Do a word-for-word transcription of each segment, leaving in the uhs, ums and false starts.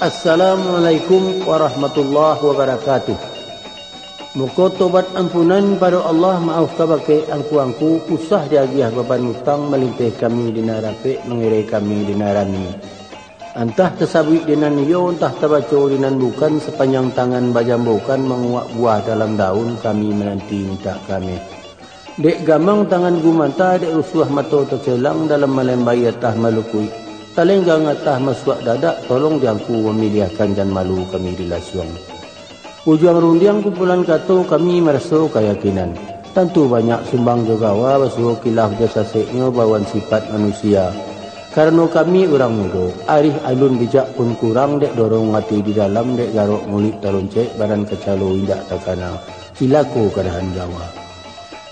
Assalamualaikum warahmatullahi wabarakatuh. Muko tobat ampunan pado Allah, maaf kabake angku-angku, usah diagiah baban utang, malinteh kami di nan rapek, mangirai kami di nan rami. Antah tasabuik di nan iyo, antah tabaco di nan bukan, sapanjang tangan bajambokan, manguak buah dalam daun, kami mananti mintak kami. Dek gamang tangan gumanta, dek rusuah mato tacelang, dalam malembai atah malukuik, talenggang atah masuak dadak, tolong di angku mamiliahkan, jan malu kami dilasuang. Ujuang rundiang kumpulan kato, kami maraso kayakinan. Tantu banyak sumbang jo gawa, basuo kilaf jo saseknyo, bawaan sipat manusia. Karano kami urang mudo, arih alun bijak pun kurang, dek dorong ati di dalam, dek garok muluik taloncek, badan kacalo indak takana, cilako kadahan gawa.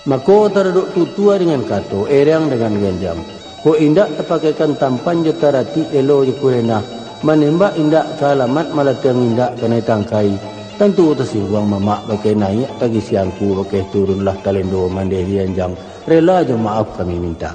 Mako, taradok tutua dengan kato, erang dengan ganjang. Kok indak tapakaikan tampan jo taratik, elo jo kurenah, manembak indak ka alamat, malatiang indak kanai tangkai, tantu tasingguang mamak bakeh naiak, tagisi angku bakeh turun, lah talendo mandeh di anjang, rela jo maaf kami mintak.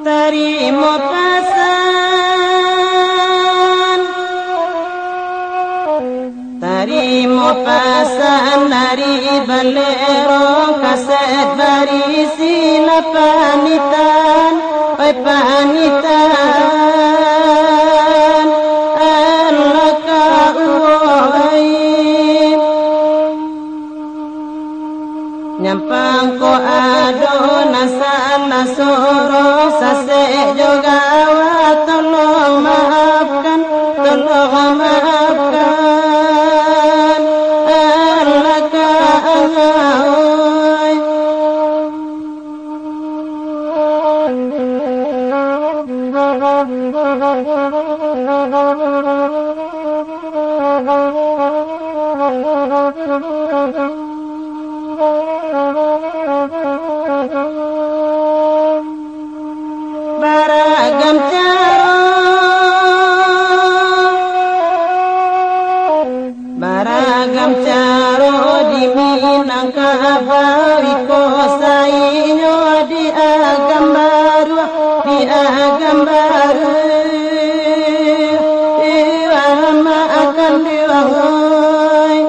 Tarimo pasan. Tarimo pasan dari baleh rong, kaset barisi lah panitan, oi panitan, alah ka uwoi. Nyampang ko ado nan salah soro, sasek jo gawa, tolong maafkan, tolong maafkan, alah ka angah, oi. Baragam caro, baragam caro di Minangkabau, iko sainyo di Agam Baru, di Agam Baru, iwah makan di wahai.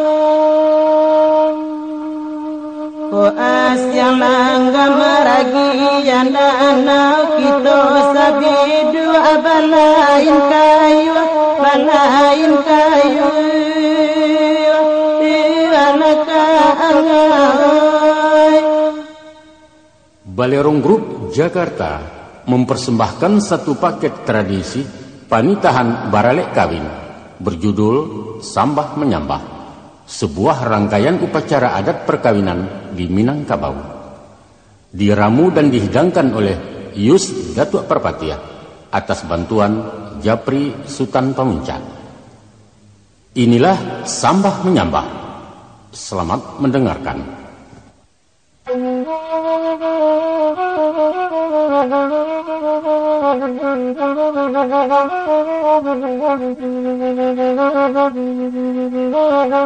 Ko asiang langgam ragi, janda anau kito sabiduah, balain kayu, balain kayu, iwah ka angah, oi. Balerong Group Jakarta mempersembahkan satu paket tradisi panitahan baralek kawin berjudul Sambah Manyambah, sebuah rangkaian upacara adat perkawinan di Minangkabau. Diramu dan dihidangkan oleh Yus Datuak Parpatiah atas bantuan Japri Sutan Pamuncak. Inilah Sambah Manyambah. Selamat mendengarkan.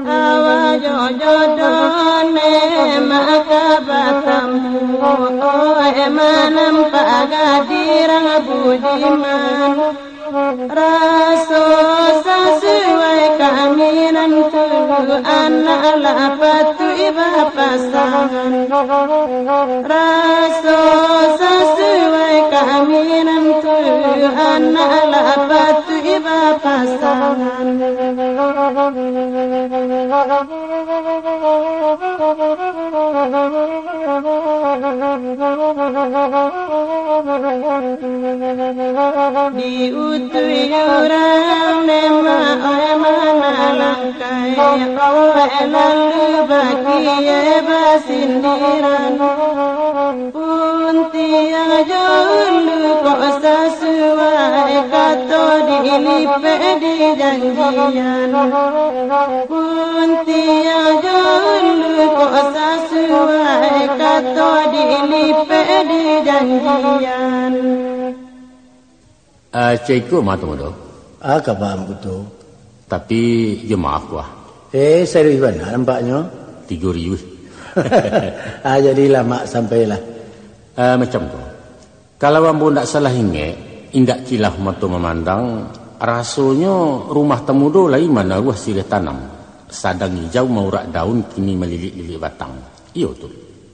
Awa jo jodoh ne maka batamu, oe manampak gadirang budiman. Raso sasuai kaminan tu, anak lah patuik bapasangan. Raso sasuai kaminan tu, anak lah patuik bapasangan. Diutuih urang ne ma oe manalangkai, oe lalu bakie basindiran. Puntiang jo ulu kok sasuai, kato dilipek dijanjian. Puntiang jo ulu kok sasuai, kato dilipek dijanjian. Ah, ceko mah tu, Mudo. Ah, ka paham Kuto. Tapi, jo maaf, Kuah. Eh, serius bana nampaknyo. Tigo riuih. Ah, jadilah, Mak, sampailah. Ah, macam ko. Kalau ambo ndak salah ingek, indak kilaf mato mamandang, rasonyo rumah Tamudo lai manaruah siriah tanam, sadang ijau maurak daun kini malilik-lilik batang. Iyo tu.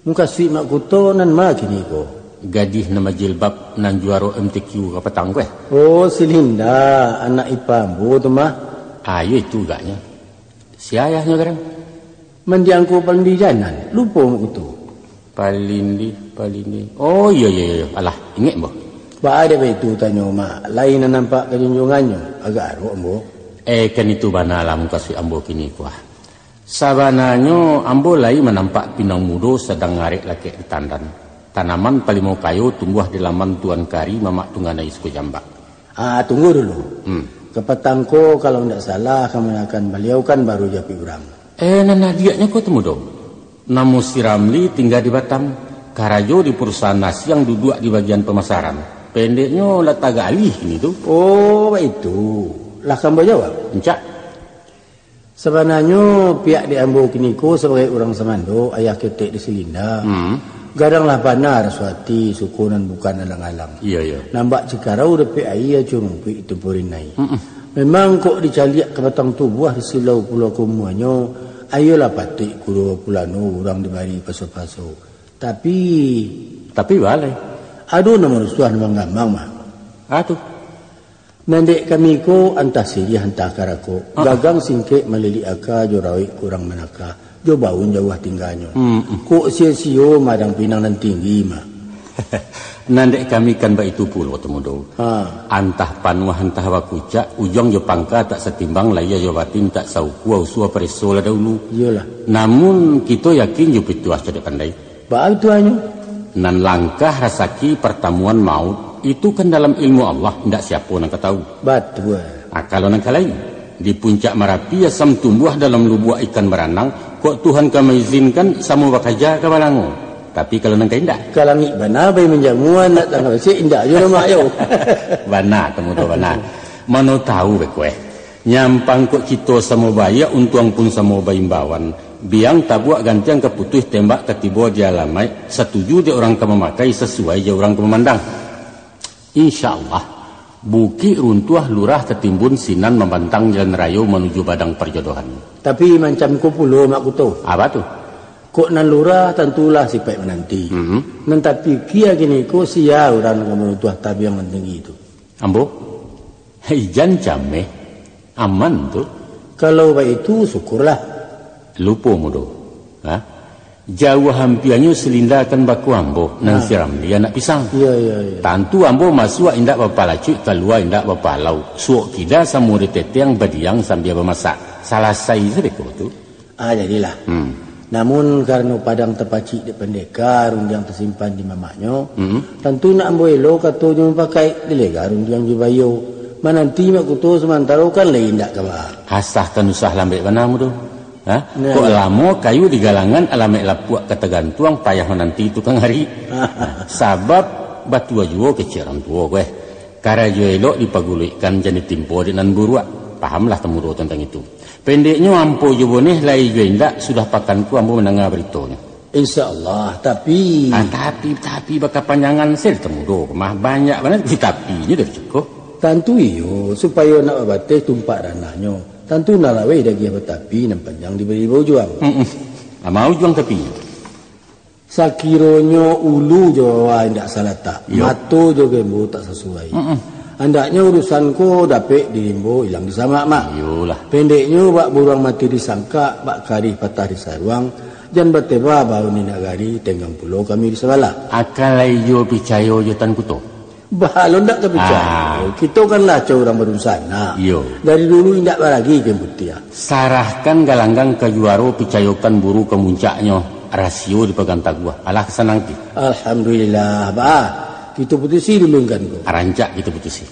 Mukasuik Mak Kuto nan ma kini ko? Gadih nan bajilbab nan juaro M T Q kapatang ko, eh? Oh, si Linda, anak ipa ambo tu mah. Ah, iyo itu agaknyo. Sia ayahnyo garang? Mandiang ko Palindi Janan, lupo Mak Kuto. Palindi, Palindi. Oh, iyo, iyo, iyo. Alah, ingek ambo. Baa dek baitu tanyo, Mak? Lai nan nampak kajunjuangannyo, agak arok ambo. Eh, kan itu bana lah mukasuik ambo kini, Kuah. Sabananyo, ambo lai manampak pinang mudo sadang ngarek lakek di tandan. Tanaman palimo kayo tumbuah di laman Tuan Kari Mamak Tunganai Suku Jambak. Ah, tunggu dulu. Hmm. Kapatang ko, kalau ndak salah, kamanakan baliau kan baru japuik urang. Eh, nan adiaknyo ko tu mudo. Namo si Ramli tingga di Batam. Karajo di parusahaan nasiang duduak di bagian pamasaran. Pendeknyo, lah tagak alih kini tu. Oh, baitu. Lah ka ambo jawab? Ancak. Sabananyo, pihak di ambo kiniko sabagai urang sumando, ayah ketek di si Linda. Hmm. Gadang lah bana raso ati, suko nan bukan alang-alang. Iyo, iyo. Nan bak cikarau dapek aia, curumpik tumpurinai. Mm-mm. Memang kok dicaliak kapatang tubuah di silau pulo ka umuanyo, ayolah patuik kudo pulano urang dibari paso-paso. Tapi, Tapi baleh. Ado nan marusuah nan manggamang mah. Ah, tu. Nan dek kami ko antah siriah antah karako, Ah. gagang singkek malilik aka jo rawik kurang manaka, jo baun jauah tingganyo. Mm-mm. Kok sio-sio madang pinang nan tinggi mah. Nan dek kami kan baitu pulo tu mudo. Ha. Antah panuah antah bakucak, ujuang jo pangka tak satimbang, lahia jo batin tak saukua, usua pareso lah dahulu. Iyolah. Namun, kito yakin jo pituah cadiak pandai. Baa pituahnyo? Nan langkah rasaki partamuan maut, itu kan dalam ilmu Allah, indak siapo nan ka tahu. Batua. Ah, kalau nan ka lain, di puncak Marapi asam tumbuah dalam lubuak ikan baranang, kok Tuhan ka maizinkan samo bakaja ka balango. Tapi kalau nan ka indak? Ka langik bana bai manjamuan, nak tangah basik indak juo lamak yo. Bana, tamu tu bana. Mano tahu beko eh. Nyampang kok kito samo baiak, untuang pun samo baimbauan. Biang tabuak gantiang ka putuih, tembak ka tibo di alamaik, satuju dek urang ka mamakai, sasuai jo urang ka mamandang. Insya Allah, bukik runtuah lurah tatimbun, sinan mambantang jalan rayo manuju badang parjodohan. Tapi mancam ko pulo, Mak Kuto. Apa tu? Kok nan lurah tantulah sipaik mananti. Mhm. Nan tapikia kini ko sia urang nan ka maruntuah tabiang nan tinggi tu. Ambo? Ijan cameh. Aman tu. Kalau baitu, syukurlah. Lupo mudo. Ha? Jauah ampianyo si Linda kan bako ambo, nan Ah. si Ramli anak pisang. Iya, iya, iya. Tantu ambo masuak indak bapalacuik, kalua indak bapalau. Suok kida samo di teteng badiang sambia bamasak. Salasai se beko tu. Ah, jadilah. Hmm. Namun, karano padang tapacik dek pandeka, rundiang tasimpan di mamaknyo, Hmm. tantu nak ambo elo kato jo mupakaik, dilega rundiang jo bayo. Mananti Mak Kuto samantaro kan lai indak ka ba. Asah kan usah lambek bana mudo. Ha? Nah, Kok iya. lamo kayu di galangan, alamaik lapuak ka tagantuang, payah mananti tukang ari. Sabab batua juo kecek urang tuo ko eh. Karajo elok dipaguluikkan, jan ditimpo dek nan buruak. Pahamlah tamudo tantang itu. Pendeknyo, ampo jo boneh, lai jo indak, sudah pakan ko ambo mandanga baritonyo. Insya Allah, tapi Ah, tapi, tapi bakapanjangan se tamudo ko mah. Banyak bana di tapinyo dari cuko. Tantu iyo, supayo nak babateh tumpak ranahnyo. Tantu nan laweh dagiah batapi, nan panjang dibari baujuang. Mm-mm. Ah, mau juang tapinyo. Sakironyo ulu jo wawa indak salatak, Yo. mato jo gembo tak sasuai. Mm-mm. Andaknyo urusan ko dapek dirimbo, ilang disamak, Mak. Iyolah. Pendeknyo, bak buruang mati disangkak, bak karih patah disaruang, jan bateba baun di nagari, tenggang pulo kami di sabalah. Akan lai jo picayo jo Tan Kuto? Bah, lo ndak ka picayo. Ah. Kito kan lah cau urang badunsanak. Iyo. Dari dulu indak baragi kain putiah. Sarahkan galanggang ka juaro, picayokan buru ka muncaknyo, rasio dipagang taguah. Alah, ka sanang ti. Alhamdulillah, bah. Kito putusi dulu enggan ko. Rancak kito putusi.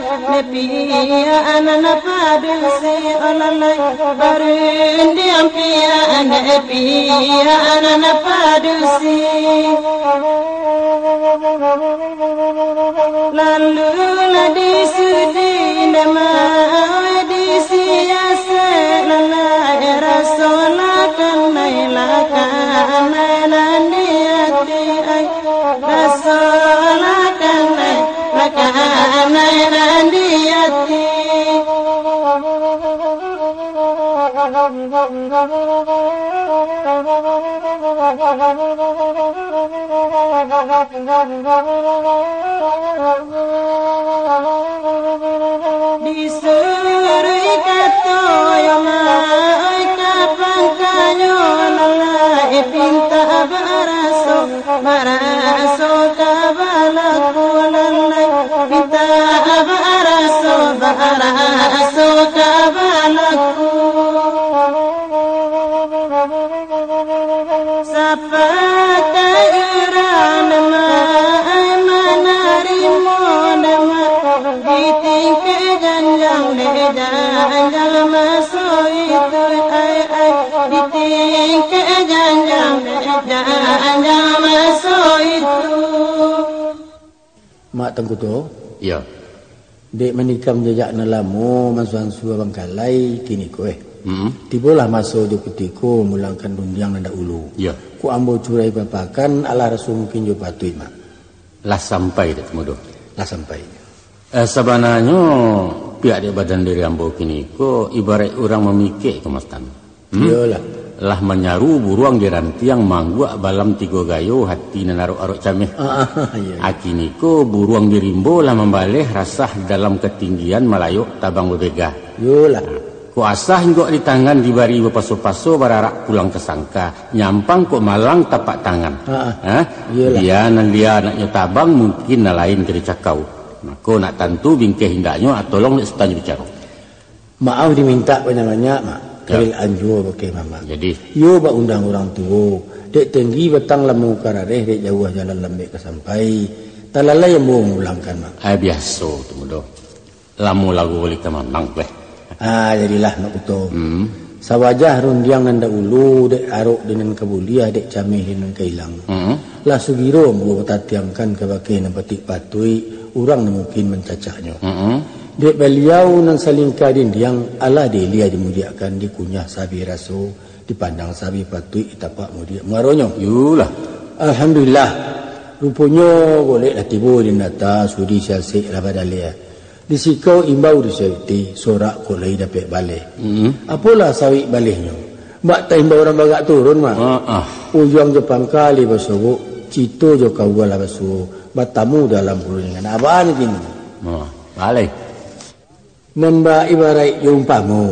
Nepiak nan padusi, olalai, barundiang piak, nepiak nan padusi. Lalu lah disudi nama disiasek, lalai raso lah kanai, lah kanai nan di ati ai. Raso lah kanai, lah kanai nan di ati. Disuruh kato yo mai ka pangkanyo, lalai pinta baraso, baraso ka balaku, lalai pinta baraso, baraso ka balaku. Sapakai urang nama ai manarimo nama, di tingkek janjang dek janjang maso itu ai ai, di tingkek janjang dek janjang maso itu. Mak Tangkuto, Iyo. Dek manikam jajak nan lamo, mansuansu abangkalai, kini ko eh. Mm-mm. Tibolah maso jo kutiko mamulangkan rundiang nan dahulu. Iyo. Kok ambo curai papakan, alah raso mungkin jo patuik, Mak. Lah sampai dek Tumudo? Lah sampai. Eh, sabananyo, pihak dek badan diri ambo kini ko, ibaraik urang mamikek ko, Mas Tan. Hmm? Iyolah. Lah manyaru buruang di rantiang, mangguak balam tigo gayo, hati nan arok-arok cameh. Ah, ah, iyo, iyo. Kini ko buruang di rimbo lah mambaleh, rasah di dalam katinggian, malayok tabang babega. Iyolah. Kok asah inggok di tangan, dibari bapaso-paso, bararak pulang ka sangka, nyampang kok malang tapak tangan. Ah, ah. Ha? Iyolah. Bia nan lia anaknyo tabang, mungkin nan lain ka dicakau. Mako nak tantu bingkeh indaknyo, ah, tolong dek Sutan bicaro. Maaf dimintak banyak-banyak, Mak. Yo. Karil anjua bakeh mamak. Jadi? Iyo bak undang urang tuo. Dek tenggi batang lamo ka rareh, dek jauah jalan lambek ka sampai. Talalai ambo maulangkan, Mak. Ah, biaso tu, Mudo. Lamo lagu bali ka manang, beh. Ah, jadilah, Mak Kuto. Hmm. Sawajah rundiang nan dahulu, dek arok di nan ka buliah, dek cameh di nan ka ilang. Hmm. Lah sugiro ambo batatiangkan kabake nan patik patuik, urang nan mungkin mancacaknyo. Mm-mm. Dek baliau nan salingka dindiang, alah diilia dimudiakkan, dikunyah sabih raso, dipandang sabih patuik, ditapak mudiak muaronyo. Yulah. Alhamdulillah. Ruponyo golek lah tibo di nata, sudi siasek lah badaleh. Disikau imbau disauti, sorak kok lai dapek baleh. Mm-mm. Apolah sawik balehnyo? Bak taimbau urang bagak turun, Mak. Ah, ah. Ujuang jo pangka lai basobok, cito jo kaua lah basuo, batamu dalam kurulingan. Abaan kini? Ah, baleh. Nan baibaraik jo umpamo,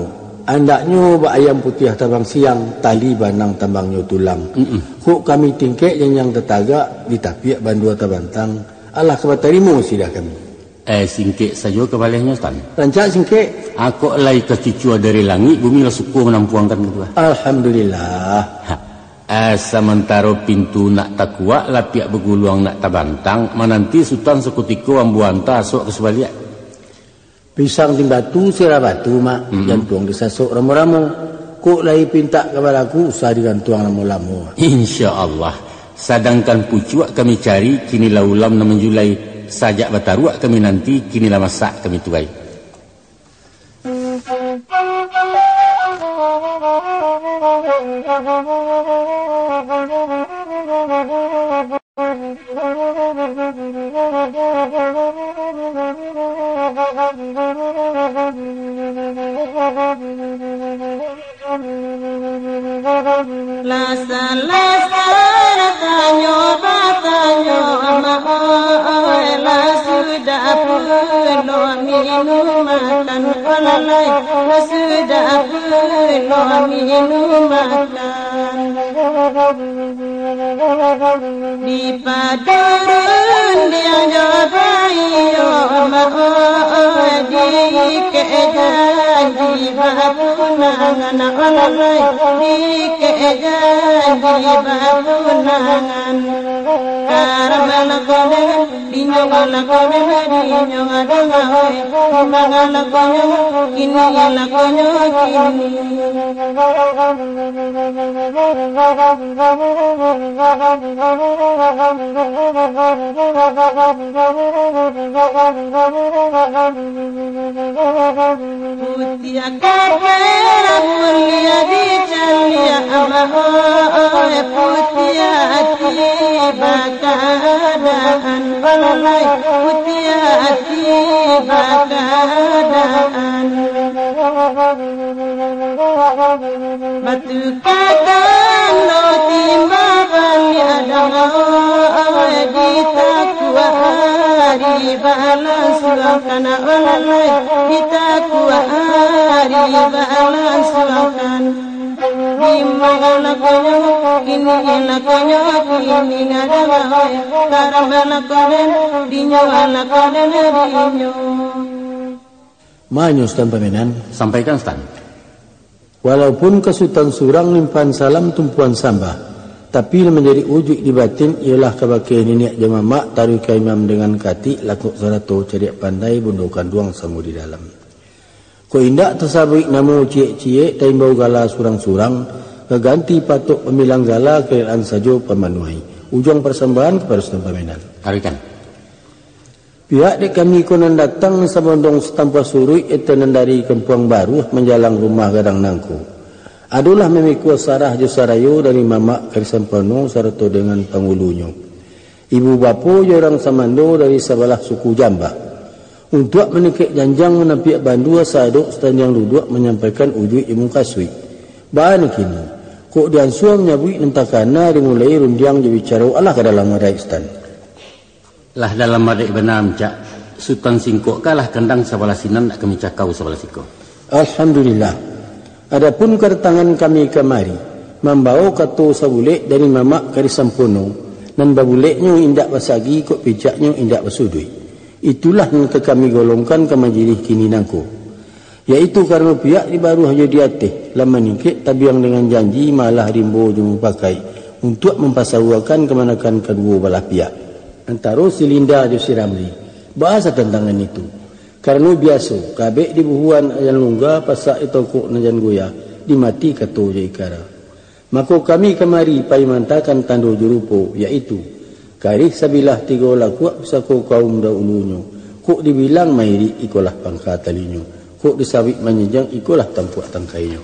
andaknyo bak ayam putiah tabang siang, tali banang tambangnyo tulang. Mm-mm. Kok kami tingkek janjang tatagak, di tapiak bandua tabantang, alah ka batarimo sidah kami. Eh, singkek sajo ka balehnyo, Tan. Rancak singkek. Akok lai ka cucua dari langik, bumi lah suko manampuangkan gitu lah. Alhamdulillah. Ha. Eh, samantaro pintu nak takuak, lapiak baguluang nak tabantang, mananti Sutan sakutiko ambo anta asok ka subaliak. Pisang timbatu sirah batu, Mak, Mm-mm. jantuang disasok ramo-ramo. Kok lai pintak ka balaku, usah digantuang lamo-lamo. Insya Allah. Sadangkan pucuak kami cari, kini lah ulam nan manjulai. Sajak bataruak kami nanti, kini lah masak kami tuai. Lah salasai tanyo batanyo, Mak, oi, lah sudah pulo minum makan, olalai, lah sudah pulo minum makan. Dipadurun diang jo baiyo, Mak, oi, dikek janji bapunangan, olalai, dikek janji bapunangan. Karama Lakonyo, dinyo lakonyo, dinyo ado gawe. Manga lakonyo, kini lakonyo, kini. Putiah kapela mulia dicaliak, amak oi, putiah ati bakaadaan, balai putiah ati bakaadaan. Batu kakando timba baliak, amak oi, ditakuak ari balansuangkan, balai ditakuak ari balansuangkan. Di manga lakonyo, kini lakonyo, kini ado gawe. Karamba lakonyo, dinyo lakonyo, dinyo. Manyo Sutan pamenan. Sampaikan, Sutan. Walaupun ka Sutan surang limpahan salam tumpuan sambah, tapi nan manjadi ujuik di batin iyolah kabake niniak jo mamak, taruih ka imam dengan katik, lakok sarato cadiak pandai, bundo kanduang samo di dalam. Kok indak tasabuik namo ciek-ciek, taimbau gala surang-surang, gaganti patok pambilang gala, karelaan sajo pamanuahi. Ujuang parsambahan kapado Sutan pamenan. Taruihkan. Pihak dek kami ko nan datang sabondong satampuah suruik, etenan dari Kampuang Baruah manjalang rumah gadang nangko. Adolah mamikua sarah jo sarayo dari mamak Karisampono sarato dengan pangulunyo. Ibu bapo jo urang samando dari sabalah suku Jambak. Untuak maningkek janjang manampiak bandua, sadok Sutan Jang Duduak manyampaikan ujuik jo mukasuik. Baa nan kini, kok diansuang nyabuik nan takana, dimulai rundiang jo bicaro, alah ka dalam adaik Sutan. Lah dalam adaik bana, Muncak. Sutan singkok ka lah kandang sabalah sinan, nak kami cakau sabalah siko. Alhamdulillah. Adapun kadatangan kami kamari, mambawo kato sabulek dari mamak Karisampono, nan babuleknyo indak basagi, kok picaknyo indak basuduik. Itulah nan ka kami golongkan ka majilih kini nangko. Yaitu karano pihak di baruah jo di ateh lah maningkek tabiang dengan janji, malah rimbo jo mupakaik untuak mampasauakan kamanakan kaduo balah pihak. Antaro si Linda jo si Ramli. Baa satantangan itu? Karano biaso, kabek dibuhuan nan jan lungga, pasak ditokok nan jan goyah, dimati kato jo ikara. Mako kami kamari pai mantakan tando jo rupo, yaitu, karih sabilah tigo lakuak pusako kaum dahulunyo, kok dibilang mairik ikolah pangka talinyo, kok disawik manjinjiang ikolah tampuak tangkainyo.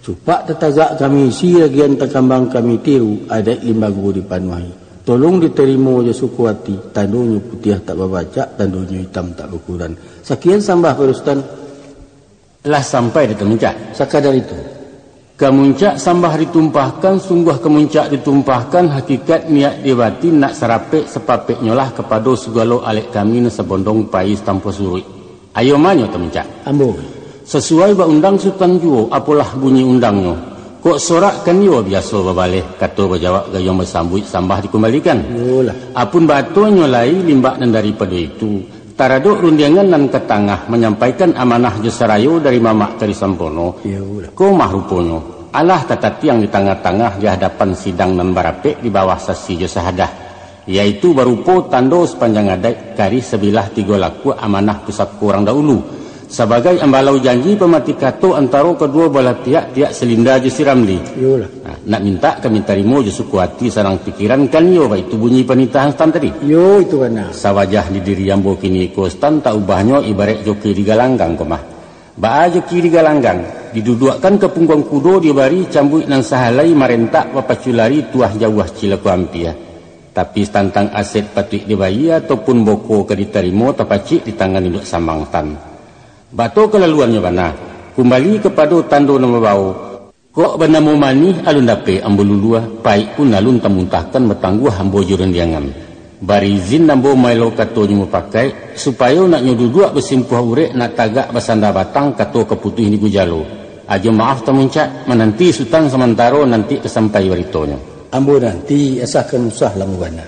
Cupak tatagak kami isi, ragian takambang kami tiru, adaik limbago dipanuahi. Tolong ditarimo jo suko ati, tandonyo putiah tak babacak, tandonyo itam tak bakuran. Sakian sambah, Pak Rustan. Lah sampai di Tamuncak. Sakadar itu. Ka muncak sambah ditumpahkan, sungguah ka muncak ditumpahkan, hakikat niat di batin nak sarapek sapapeknyolah kapado sagalo alek kami nan sabondong pai satampuah suruik. Ayo manyo Tamuncak. Ambo. Sasuai ba undang Sutan juo, apolah bunyi undangnyo. Kok sorak kan iyo biaso babaleh, kato bajawab gayuang basambuik, sambah dikumbalikan. Iyolah. Apun batonyo lai limbak nan daripado itu, taradok rundiangan nan ka tangah manyampaikan amanah jo sarayo dari Mamak Kari Sampono. Iyolah. Ko mah ruponyo, alah tatatiang di tangah-tangah di hadapan sidang nan barapek di bawah sasi jo sahadah. Yaitu barupo tando sapanjang adaik, karih sabilah tigo lakuak amanah pusako urang dahulu, sabagai ambalau janji pamati kato antaro kaduo balah pihak, pihak si Linda jo si Ramli. Iyolah. Nah, nak mintak kami tarimo jo suko ati sarang pikiran, kan iyo baitu bunyi panitahan Sutan tadi. Iyo, itu bana. Sawajah di diri ambo kini ko Sutan, tak ubahnyo ibaraik joki di galanggang ko mah. Baa joki di galanggang, diduduakkan ka pungguang kudo, dibari cambuik nan sahalai, marentak bapacu lari, tuah jauah cilako ampia. Tapi satantang aset patuik dibayia ataupun boko ka ditarimo, tapacik di tangan induak samang Sutan. Bato kalaluannyo bana, kumbali kapado tando nan babawo. Kok banamo manih alun dapek ambo lulua, paik pun alun tamuntahkan, batangguah ambo jo rundiangan. Bari izin ambo maelo kato jo mupakaik, supayo nak nyo duduak basimpuah urek, nak tagak basanda batang, kato ka putuih di gujalo. Ajo maaf Tamuncak, mananti Sutan samantaro, nanti ka sampai baritonyo. Ambo nanti, asa kan usah lamo bana.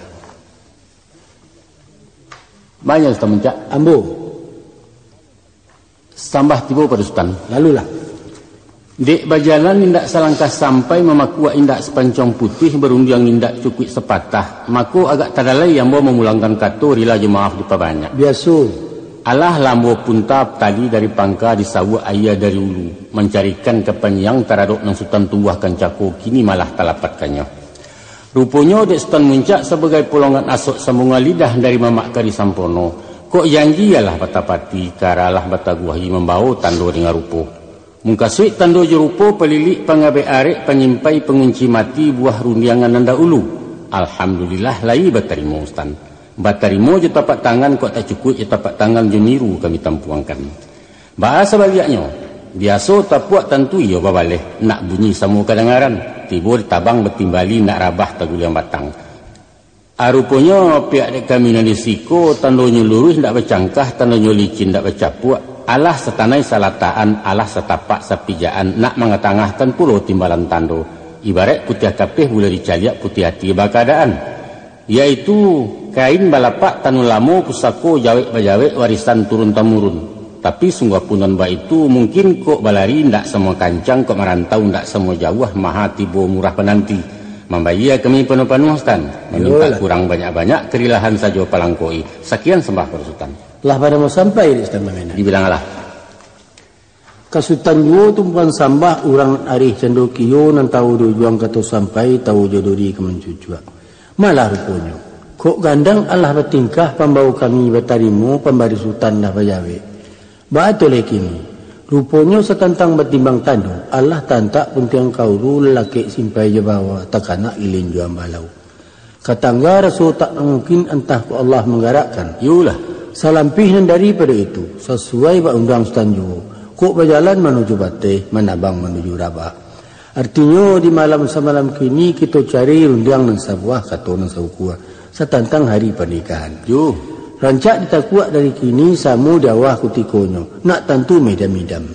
Manyo Tamuncak. Ambo. Sambah tibo pado Sutan. Lalulah. Dek bajalan indak salangkah sampai, mamakuak indak sapancuang putuih, barundiang indak cukuik sapatah, mako agak tadalai ambo mamulangkan kato, rila jo maaf dipabanyak. Biaso. Alah lah ambo punta tali dari pangka, disawuak aia dari ulu, mancarikan kapanjang taradok nan Sutan tumbuahkan cako, kini malah talapatkannyo. Ruponyo dek Sutan Muncak sabagai polongan asok sambungan lidah dari mamak ka disampono, kok janji alah batapati, kara alah bataguahi, mambawo tando dengan rupo. Mukasuik tando jo rupo, palilik pangabek arek, panyimpai pangunci mati, buah rundiangan nan dahulu. Alhamdulillah, lai batarimo, Sutan. Batarimo jo tapak tangan, kok tak cukuik jo tapak tangan, jo niru kami tampuangkan. Baa sabaliaknyo, biaso tapuak tantu iyo babaleh, nak bunyi samo kadangaran, tibo di tabang batimbali, nak rabah taguliang batang. A, ruponyo pihak dek kami nan di siko, tandonyo luruih ndak bacangkah, tandonyo licin ndak bacapuak, alah satanai salatakan, alah satapak sapijaan, nak mangatangahkan pulo timbalan tando, ibaraik putiah kapeh buliah dicaliak, putiah ati bakaadaan, yaitu kain balapak tanun lamo, pusako jawek bajawek, warisan turun tamurun. Tapi sungguah pun nan baitu, mungkin kok balari ndak samo kancang, kok marantau ndak samo jauah, maha tibo murah pananti. Mambayia kami panuah-panuah, Sutan. Mamintak Iyolah. kurang banyak-banyak, karilahan sajo palangkoi. Sakian sambah pado Sutan. Lah pado mau sampai di Sutan Mamenan. Dibilang alah. Ka Sutan juo tumpuan sambah, urang arih cando kio, nan tahu di ujuang kato sampai, tahu jo duri ka mancucuak. Malah ruponyo, kok gandang alah batingkah, pambawo kami batarimo, pambari Sutan lah bajawek. Baa tu lai kini? Ruponyo satantang batimbang tando, alah tantak puntiang kauru, lalakek simpai jo bawa, takanak gilin jo ambalau. Ka tangga raso tak mungkin, antah kok Allah manggarakkan. Iyolah. Salampih nan daripado itu, sasuai bak undang Sutan juo, kok bajalan manuju bateh, manabang manuju rabak. Artinyo, di malam samalam kini, kito cari rundiang nan sabuah, kato nan saukua, satantang hari panikahan. Yo. Rancak ditakuak dari kini, samo di awah kutikonyo, nak tantu midam-midam.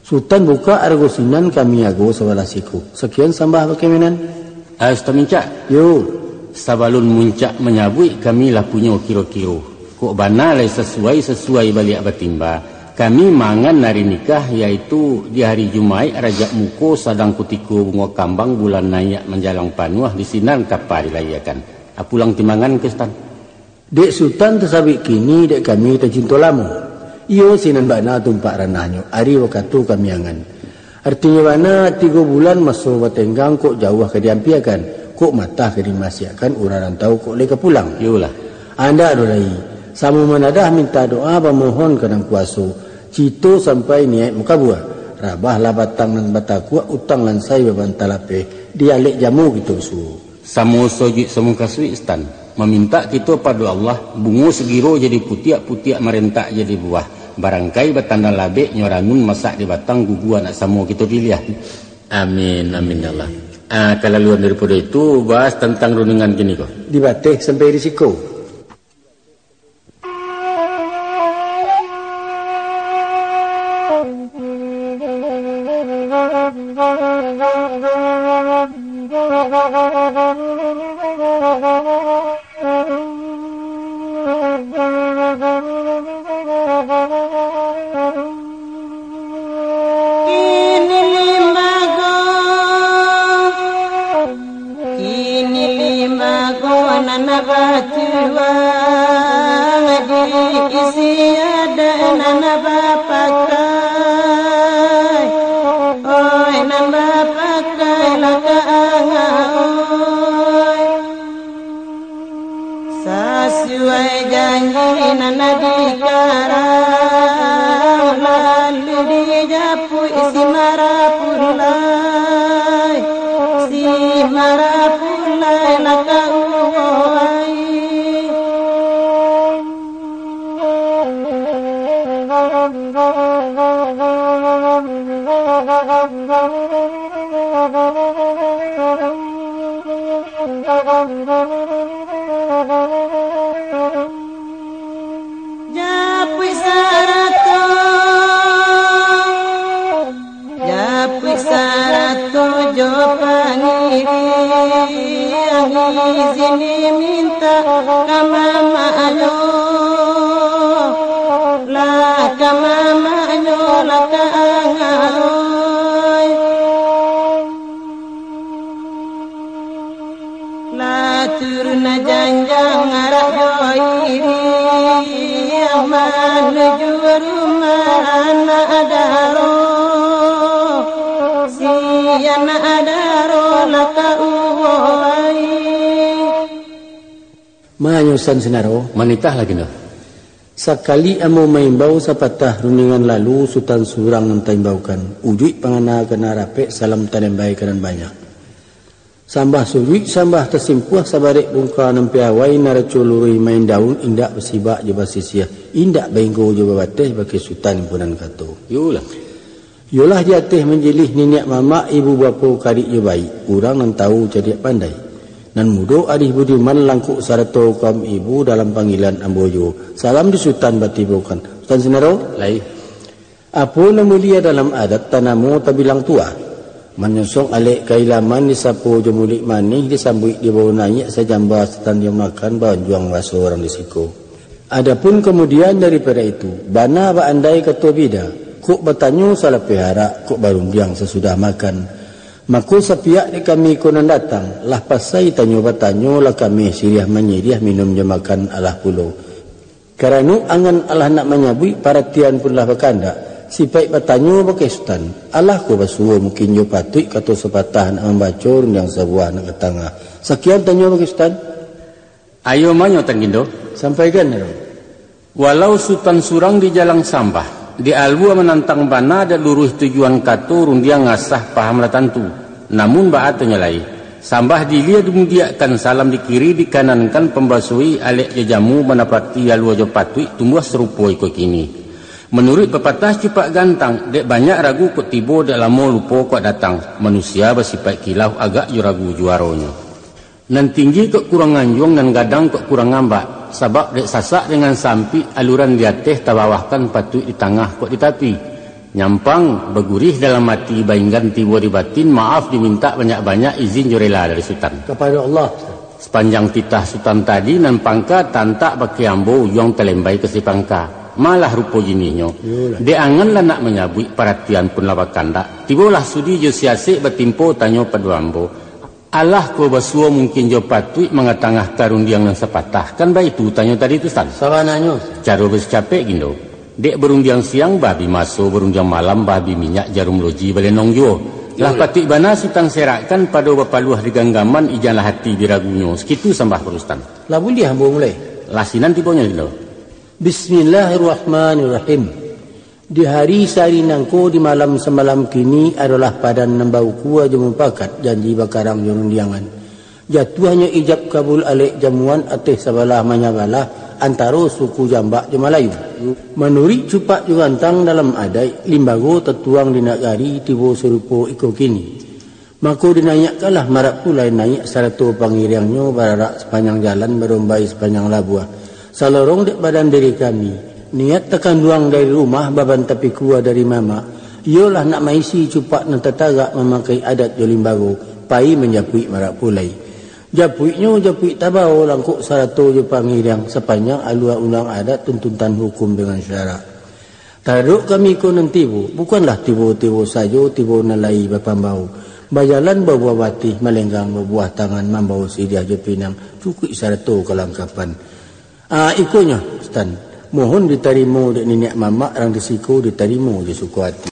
Sutan bukak arago sinan, kami ago sabalah siko. Sakian sambah bakeh Menan. Ah, Sutan Mincak. Yo. Sabalun Muncak manyabuik, kami lah punyo kiro-kiro. Kok bana lai sasuai-sasuai baliak batimba, kami mangan ari nikah, yaitu di hari Jumaik Rajab Muko, sadang kutiko bungo kambang, bulan naiak manjalang panuah, di sinan kapa dilayiakan. Ah, pulang timbangan ka Sutan. Dek Sutan tasabuik kini, dek kami tacinto lamo. Iyo sinan bana tumpak ranahnyo, ari wakatu kami angan. Artinyo bana, tigo bulan maso batenggang, kok jauah ka diampiakan, kok matah ka dimasiakkan, urang rantau kok lai ka pulang. Iyolah. Andak doh lai, samo manadah minta doa, bamohon ka Nan Kuaso, cito sampai niaik makabua. Rabahlah batang nan batakuak, utang lansai babanta lapeh, di alek jamu kito suo. Samo sojuik samo kasuik, Sutan. Mamintak kito pado Allah, bungo sagiro jadi putiak, putiak marentak jadi buah. Barangkai batanda labek, nyo ranun masak di batang, gugua nak samo kito piliah. Amin, amin ya Allah. Ah, kalaluan daripado itu, bahas tantang rundiangan kini ko. Di bateh sampai di siko. Kini limbago, kini limbago nan bajuang, diisi adat nan bapakai. Oi, nan bapakai lah ka angah, oi. Sasuai janji nan dikarang, lalu dijapuik si marapulai, si marapulai lah ka uwai. Japuik sarato, japuik sarato jo pangiriang, izin diminta ka mamaknyo, lah ka mamaknyo, lah ka angah, oi. Janjang arak jo iriang manuju rumah anak daro. Si anak daro lah ka uwai. Manyo Sutan Sinaro, manitahlah kini. Sakali ambo maimbau sapatah rundingan lalu, Sutan surang nan taimbaukan. Ujuik pangana ka nan rapek, salam talembai ka nan banyak. Sambah sujuik, sambah tasimpuah, sabarek bungka nan piawai, naraco luruih main daun, indak basibak jo basisiah, indak bainggo jo babateh, bakeh Sutan himpunan kato. Iyolah. Iyolah di ateh manjilih niniak mamak, ibu bapo karik jo baik, urang nan tawu cadiak pandai. Nan mudo arih budiman, langkok sarato kaum ibu, dalam panggilan ambo juo. Salam di Sutan batibokan. Sutan Sinaro? Lai. Apo nan mulia dalam adat, tanamo tabilang tuah. Manyosong alek kailaman, disapo jo muluik manih, disambuik dibawo naiak, sajamba Sutan jo makan, baanjuang baso urang di siko. Adapun kamudian daripado itu, bana baandai kato bida, kok batanyo salapeh arak, kok barundiang sasudah makan. Mako sapiak dek kami ko nan datang, lah pasai tanyo batanyo, lah kameh siriah manyiriah, minum jo makan alah pulo. Karano angan alah nak manyabuik, paratian pun lah bakandak, sipaik batanyo bakeh Sutan, alah ko basuo mungkin jo patuik, kato sapatah nak mambaco, rundiang sabuah nak ka tangah. Sakian tanyo bakeh Sutan. Ayo manyo Tan Gindo. Sampaikan, Aro. Walau Sutan surang di jalang sambah, di alua manantang bana, dek luruih tujuan kato, rundiang asah paham lah tantu. Namun baa tu nyo lai, sambah di ilia dimudiakkan, salam di kiri dikanankan, pambasoi alek jo jamu, manapati alua jo patuik, tumbuah sarupo iko kini. Manuruik papatah cupak gantang, dek banyak ragu kok tibo, dek lamo lupo kok datang, manusia basipaik kilau, agak jo ragu juaronyo. Nan tinggi kok kurang anjuang, nan gadang kok kurang ambak, sabab dek sasak dengan sampik, aluran di ateh tabawahkan, patuik di tangah kok di tapi. Nyampang, bagurih dalam ati, bainggan tibo di batin, maaf dimintak banyak-banyak, izin jo rela dari Sutan. Kapado Allah. Sapanjang titah Sutan tadi, nan pangka tantak bakeh ambo, ujuang talembai ka si pangka. Malah rupo jinihnyo. Iyolah. Dek angan lah nak manyabuik, paratian pun lah bakandak. Tibolah sudi jo siasek, batimpo tanyo pado ambo. Alah ko basuo mungkin jo patuik, mangatangahkan rundiang nan sapatah. Kan baitu tanyo tadi tu, Sutan? Sabananyo. Caro basicapek, Gindo. Dek barundiang siang babi maso, barundiang malam babi minyak, jarum loji balenong juo. Lah Iyolah. Patuik bana Sutan serakkan, pado bapaluah di ganggaman, ijanlah ati biragunyo. Sakitu sambah pado Sutan. Lah buliah ambo mulai? Lah sinan tibonyo, Gindo. Bismillahirrahmanirrahim. Di hari sahari nangko, di malam samalam kini, adolah padan nan baukua jo mupakat, janji bakarang jo rundiangan. Jatuahnyo ijab kabul alek jamuan, ateh sabalah manyabalah, antaro suku Jambak jo Malayu. Manuruik cupak jo gantang dalam adaik, limbago tatuang di nagari, tibo sarupo iko kini. Mako dinaiakkanlah marak pulai, naiak sarato pangiriangnyo, bararak sapanjang jalan, barombai sapanjang labuah. Salorong dek badan diri kami, niat takanduang dari rumah, baban tapikua dari mamak, iyolah nak maisi cupak nan tatagak, mamakai adat jo limbago, pai manjapuik marak pulai. Japuiknyo japuik tabao, langkok sarato jo pangiriang, sapanjang alua undang adat, tuntutan hukum dengan syarak. Taradok kami ko nan tibo, bukanlah tibo-tibo sajo, tibo nan lai bapambao. Bajalan babuah batih, malenggang babuah tangan, mambawo siriah jo pinang, cukuik sarato kalangkapan. Ah, ikonyo, Sutan. Mohon ditarimo dek niniak mamak, rang di siko ditarimo jo suko ati.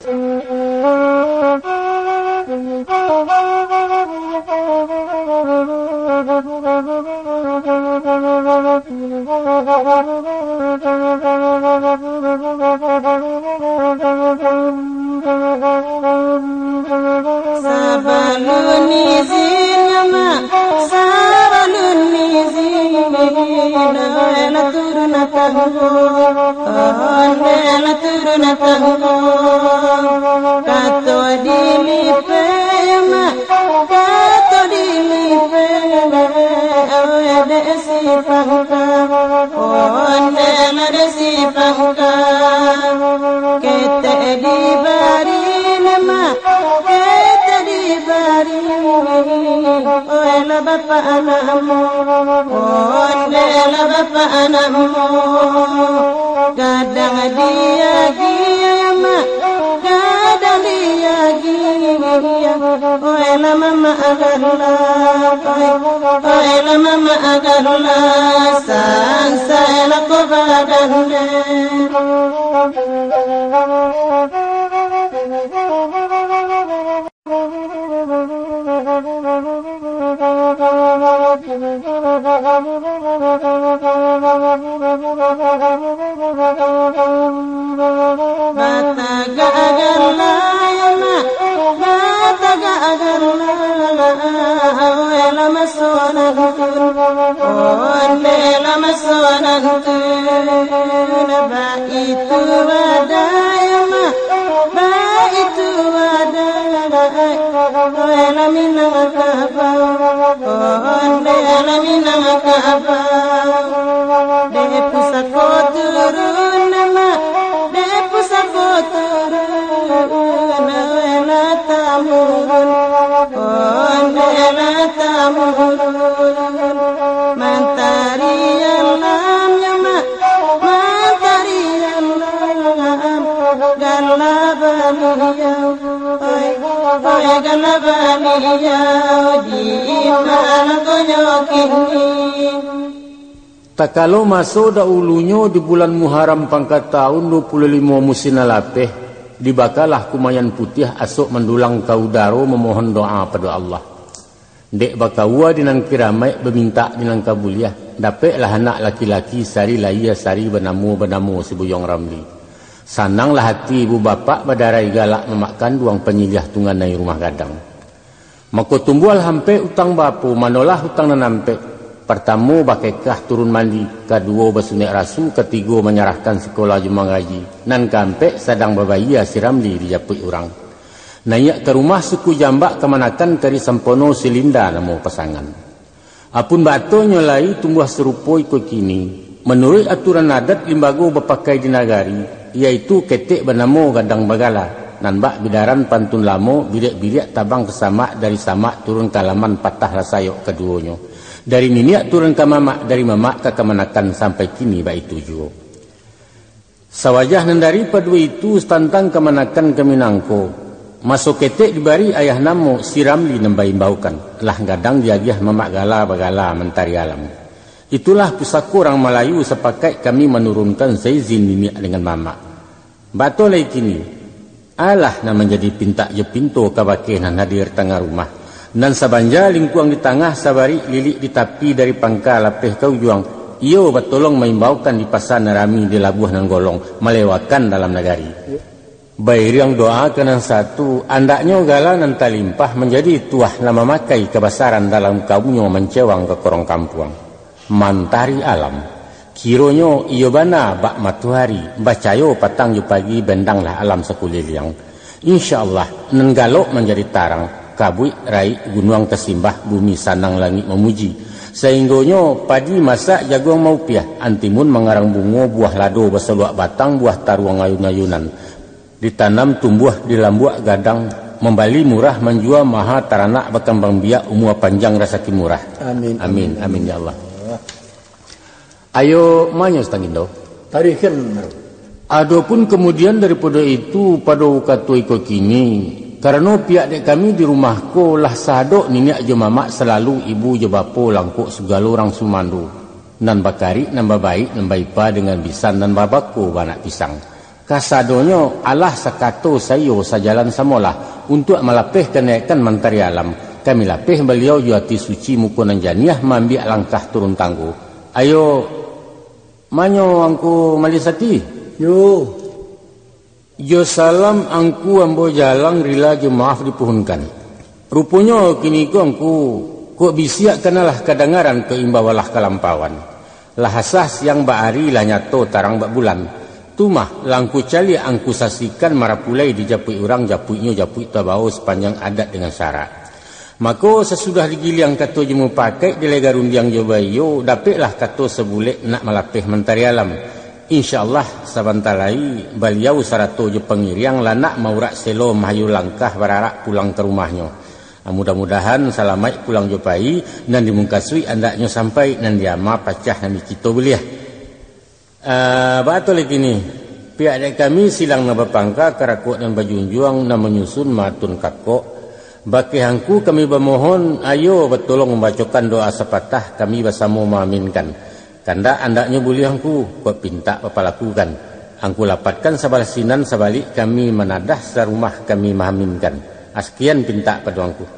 Sabalun izin, Mak, sabalun izin, lah turun tanggo, lah turun tanggo. Kato di lipe, Mak, kato di lipe, dek si pangka, ondeh lah dek si pangka. Ketek dibari, Mak, ketek dibari, oelah bapak anakmu, ondeh lah bapak anakmu. Gadang diagi, Mak, gadang diagi. Oe lah mamak gala, oe, oe lah mamak gala, sansa lah ko badan den. Batagak gala yo, Mak, batagak gala, oe lah maso nan tu, onde lah maso nan tu, baitu bada yo, Mak, baitu bada, oe lah Minangkabau, onde lah Minangkabau, dek pusako turun, Mak, dek pusako turun, oe lah tamurun, onde lah tamurun, mantari alam yo, Mak, mantari alam, gala baliau, oi, oi, gala baliau, di ma ko nyo kini. Takalo maso dahulunyo di bulan Muharam pangka taun duo puluah limo musim nan lapeh, dibakalah kumayan putiah asok mandulang ka udaro mamohon doa pado Allah. Dek bakaua di nan kiramaik, bamintak di nan kabuliah, dapeklah anak laki-laki sari lahia sari banamo, banamo si Buyuang Ramli. Sananglah ati ibu bapak badarai galak mamak kanduang panyiliah tunganai rumah gadang. Mako tumbuahlah ampek utang baapo manolah utang nan ampek. Partamo bakekah turun mandi, kaduo basunek rasu, katigo manyarahkan sikolah jo mangaji, nan kaampek sadang babayia si Ramli dijapuik urang. Naiak ka rumah suku Jambak kamanakan kari sampono si Linda namo pasangan. Apun baatonyo lai tumbuah sarupo iko kini, manuruik aturan adat limbago bapakai di nagari, yaitu ketek banamo gadang bagala, nan bak bidaran pantun lamo, biriak-biriak tabang ka samak, dari samak turun ka alaman patahlah sayok kaduonyo. Dari niniak turun ka mamak, dari mamak ka kamanakan sampai kini baitu juo. Sawajah nan daripado itu, satantang kamanakan kami nangko, maso ketek dibari ayah namo si Ramli nan baimbaukan, lah gadang diagiah mamak gala bagala mantari alam. Itulah pusako urang Malayu sapakaik kami manurunkan saizin niniak dengan mamak. Batua lai kini, alah nan manjadi pintak jo pinto kabake nan hadir tangah rumah. Nan sabanja lingkuang di tangah, sabarik lilik di tapi, dari pangka lapeh ka ujuang, iyo batolong maimbaukan di pasa nan rami, di labuah nan golong, malewakan dalam nagari. Bairiang doa ka nan satu, andaknyo gala nan talimpah manjadi tuah nan mamakai kabasaran dalam kaumnyo mancewang ka korong kampuang. Mantari alam. Kironyo iyo bana bak matoari, bacayo patang jo pagi, bendanglah alam sakuliliang. Insya Allah, nan galok manjadi tarang, kabuik raik gunuang tasimbah, bumi sanang langik mamuji. Sainggonyo padi masak jaguang maupiah, antimun mangarang bungo, buah lado basaluak batang, buah taruang ayun-ayunan. Ditanam tumbuah di lambuak gadang, mambali murah, manjua maha, taranak bakambang biak, umua panjang, rasaki murah. Amin. Amin, amin, ya Allah. Ayo, manyo Sutan Gindo. Tarikan. Adopun kamudian daripado itu, pado kato iko kini, karano pihak dek kami di rumah ko lah sahadok niniak jo mamak, salalu ibu jo bapo, langkok sagalo urang sumando, nan bakarik, nan babaik, nan baipa dengan bisan, nan babako baanak pisang. Kasadonyo alah sakato saiyo, sajalan samolah. Untuak malapeh kanaikan mantari alam, kami lapeh baliau jo ati suci, muko nan janiah, maambiak langkah turun tanggo. Ayo, manyo Angku Malisati? Yo. Jo salam Angku ambo jalang, rila jo maaf dipuhunkan. Ruponyo kini ko Angku, kok bisiak kanalah kadangaran, ko imbau alah kalampauan. Lah asah siang bak ari, lah nyato tarang bak bulan. Tu mah, lah Angku caliak, Angku saksikan, marapulai dijapuik urang, japuiknyo japuik tabao sapanjang adat dengan syarak. Mako, sasudah digiliang kato jo mupakaik, dilai garundiang jo baiyo, dapeklah kato sabulek nak malapeh mantari alam. Insya Allah, sabanta lai, baliau sarato jo pangiriang lah nak maurak selo, mahayu langkah bararak pulang ka rumahnyo. Mudah-mudahan salamaik pulang jo pai, nan di mukasuik andaknyo sampai, nan di ama pacah, nan di kito buliah. Ah, baa tu lai kini? Pihak dek kami silang nan bapangka, karakok nan bajunjuang, nan manyusun maatun kakok, Bakeh angku kami bamohon, ayo batolong mambacokan doa sapatah kami basamo maaminkan. Kandak andaknyo buliah angku, kok pintak bapalakukan. Angku lapatkan sabalah sinan sabalik kami manadah sarumah kami maaminkan. Askian pintak pado angku.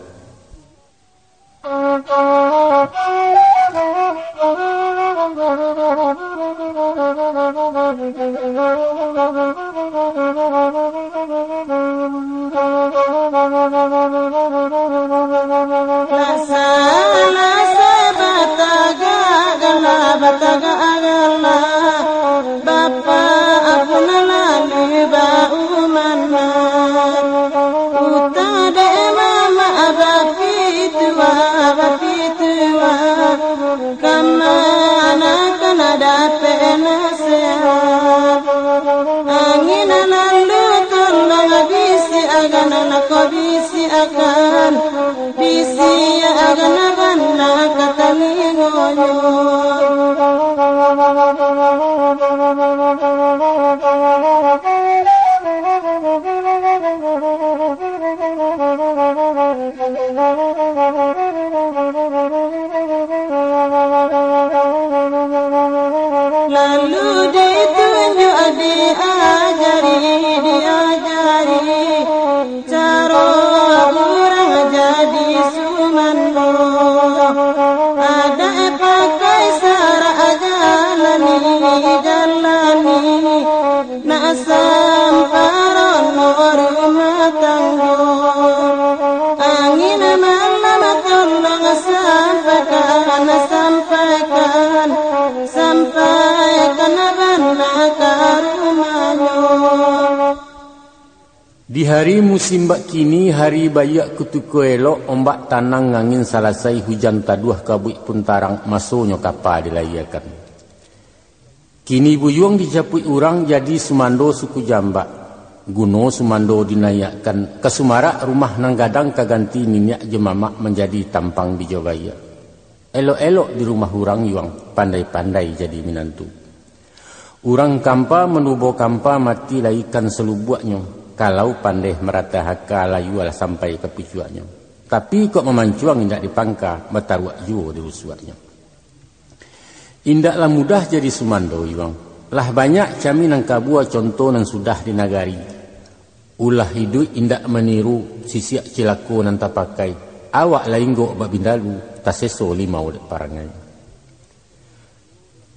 Lasa, lasa batagak gala, batagak gala. Bapak pun lalu baumanah. Utang dek mamak bapitua, bapitua. Kamanakan dapek nasehat. Angin lalu tolong bisiakan, nak bisiakan. Bisiakan bana ka talingonyo. Lalu ditunjuk, diajari, diajari, caro urang jadi sumando. Adat pakai sara jalani, jalani. Nak samparono rumah tanggo. Angin malam tolong sampaikan, sampaikan, sampaikan bana ka rumahnyo. Di hari musim bak kini, hari baiak kutiko elok, ombak tanang, angin salasai, hujan taduah, kabuik pun tarang, masonyo kapa dilayiakan. Kini buyuang dijapuik urang, jadi sumando suku jambak. Guno sumando dinaiakkan, ka sumarak rumah nan gadang, ka ganti niniak jo mamak, manjadi tampang bijo baiak. Elok-elok di rumah urang yuang, pandai-pandai jadi minantu. Urang kampa manubo kampa, mati lai ikan salubuaknyo, kalau pandai maratah aka, layualah sampai ka pucuaknyo. Tapi kok mamancuang indak dipangka, bataruak juo di rusuaknyo. Indaklah mudah jadi sumando yuang. Lah banyak kami nan kabua, conto nan sudah di nagari. Ulah iduik indak maniru, sisiak cilako nan tapakai. Awak lah inggok bak bindalu, taseso limau dek parangai.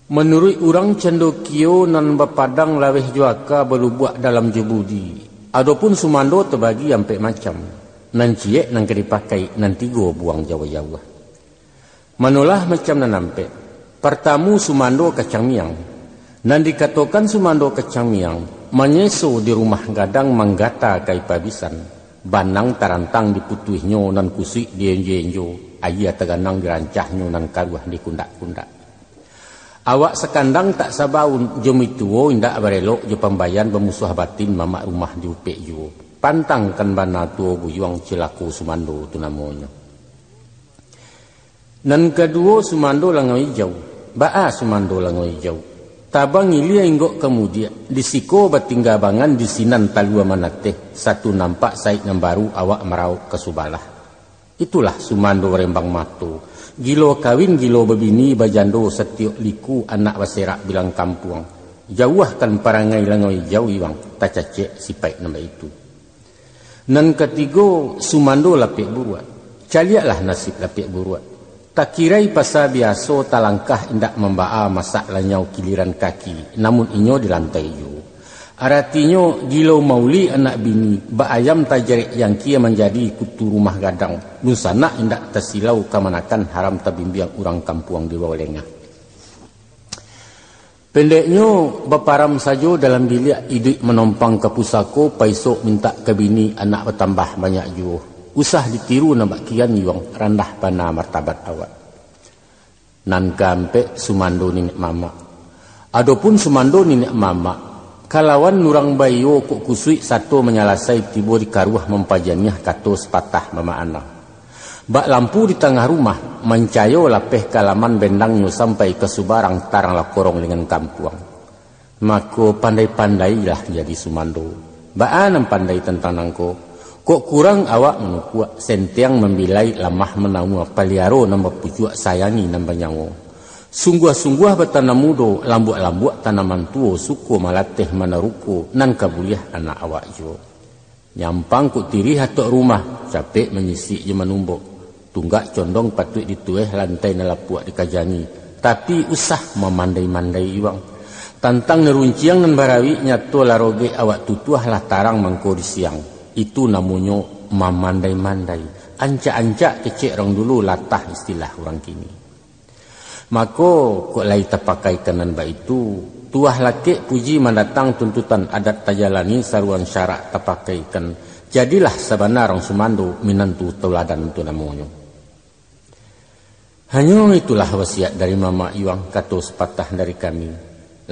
Manuruik urang candokio, nan bapadang laweh jo aka, balubuak dalam jo budi. Adopun sumando tabagi ampek macam. Nan ciek nan ka dipakai, nan tigo buang jauah-jauah. Manolah macam nan ampek. Partamu, sumando kacang miang. Nan dikatokan sumando kacang miang, manyeso di rumah gadang, manggata ka ipabisan. Banang tarantang diputuihnyo, nan kusuik dienjo-enjo, aia taganang dirancahnyo, nan karuah dikundak-kundak. Awak sakandang tak sabaun, jo mituo indak barelok, jo pambayan bamusuah batin, mamak rumah diupek juo. Pantangkan bana tuo buyuang, cilako sumando tu namonyo. Nan kaduo, sumando langau ijau. Baa sumando langau ijau? Tabang ilia inggok ka mudiak, di siko batingga bangan, di sinan talua manateh, satu nampak saik nan baru, awak marauk ka subalah. Itulah sumando rembang mato. Gilo kawin, gilo babini, bajando satiok liku, anak baserak bilang kampuang. Jauahkan parangai langau ijau iwang, tacacek sipaik nan baitu. Nan katigo, sumando lapek buruak. Caliaklah nasib lapek buruak. Takirai pasa biaso, talangkah indak mambaa, masak lanyau kiliran kaki, namun inyo di lantai juo. Aratinyo, gilo mauli anak bini, bak ayam tajarek jangkia, manjadi kutu rumah gadang, dunsanak indak tasilau, kamanakan haram tabimbiang, urang kampuang di bawah lengah. Pendeknyo, baparam sajo dalam biliak, iduik manompang ka pusako, paisok mintak ka bini, anak batambah banyak juo. Usah ditiru nan bak kian yuang, randah bana martabat awak. Nan kaampek, sumando niniak mamak. Adopun sumando niniak mamak, kalawan urang baiyo kok kusuik sato manyalasai, tibo di karuah mampajaniah, kato sapatah bamaana. Bak lampu di tangah rumah, mancayo lapeh ka laman, bendangnyo sampai ka subarang, taranglah korong dengan kampuang. Mako, pandai-pandailah jadi sumando. Baa nan pandai tantang nangko? Kok kurang awak manukuak, sentiang mambilai, lamah manamua, paliaro nan bapucuak, sayangi nan banyawo. Sungguah-sungguah batanam mudo, lambuak-lambuak tanaman tuo, suko malateh manaruko, nan ka buliah anak awak juo. Nyampang kok tirih atok rumah, capek manyisik jo manumbok. Tunggak condong patuik ditueh, lantai nan lapuak dikajangi, tapi usah mamandai-mandai iwang. Tantang nan runciang nan barawik, nyato lah rogek awak tutuah, lah tarang mangko di siang. Itu namonyo mamandai-mandai. Ancak-ancak kecek urang dulu, latah istilah urang kini. Mako, kok lai tapakaikan nan baitu, tuah lakek puji mandatang, tuntutan adat tajalani, saruan syarak tapakaikan, jadilah sabana urang sumando, minantu tauladan tu namonyo. Hanyo itulah wasiat dari mamak iwang, kato sapatah dari kami.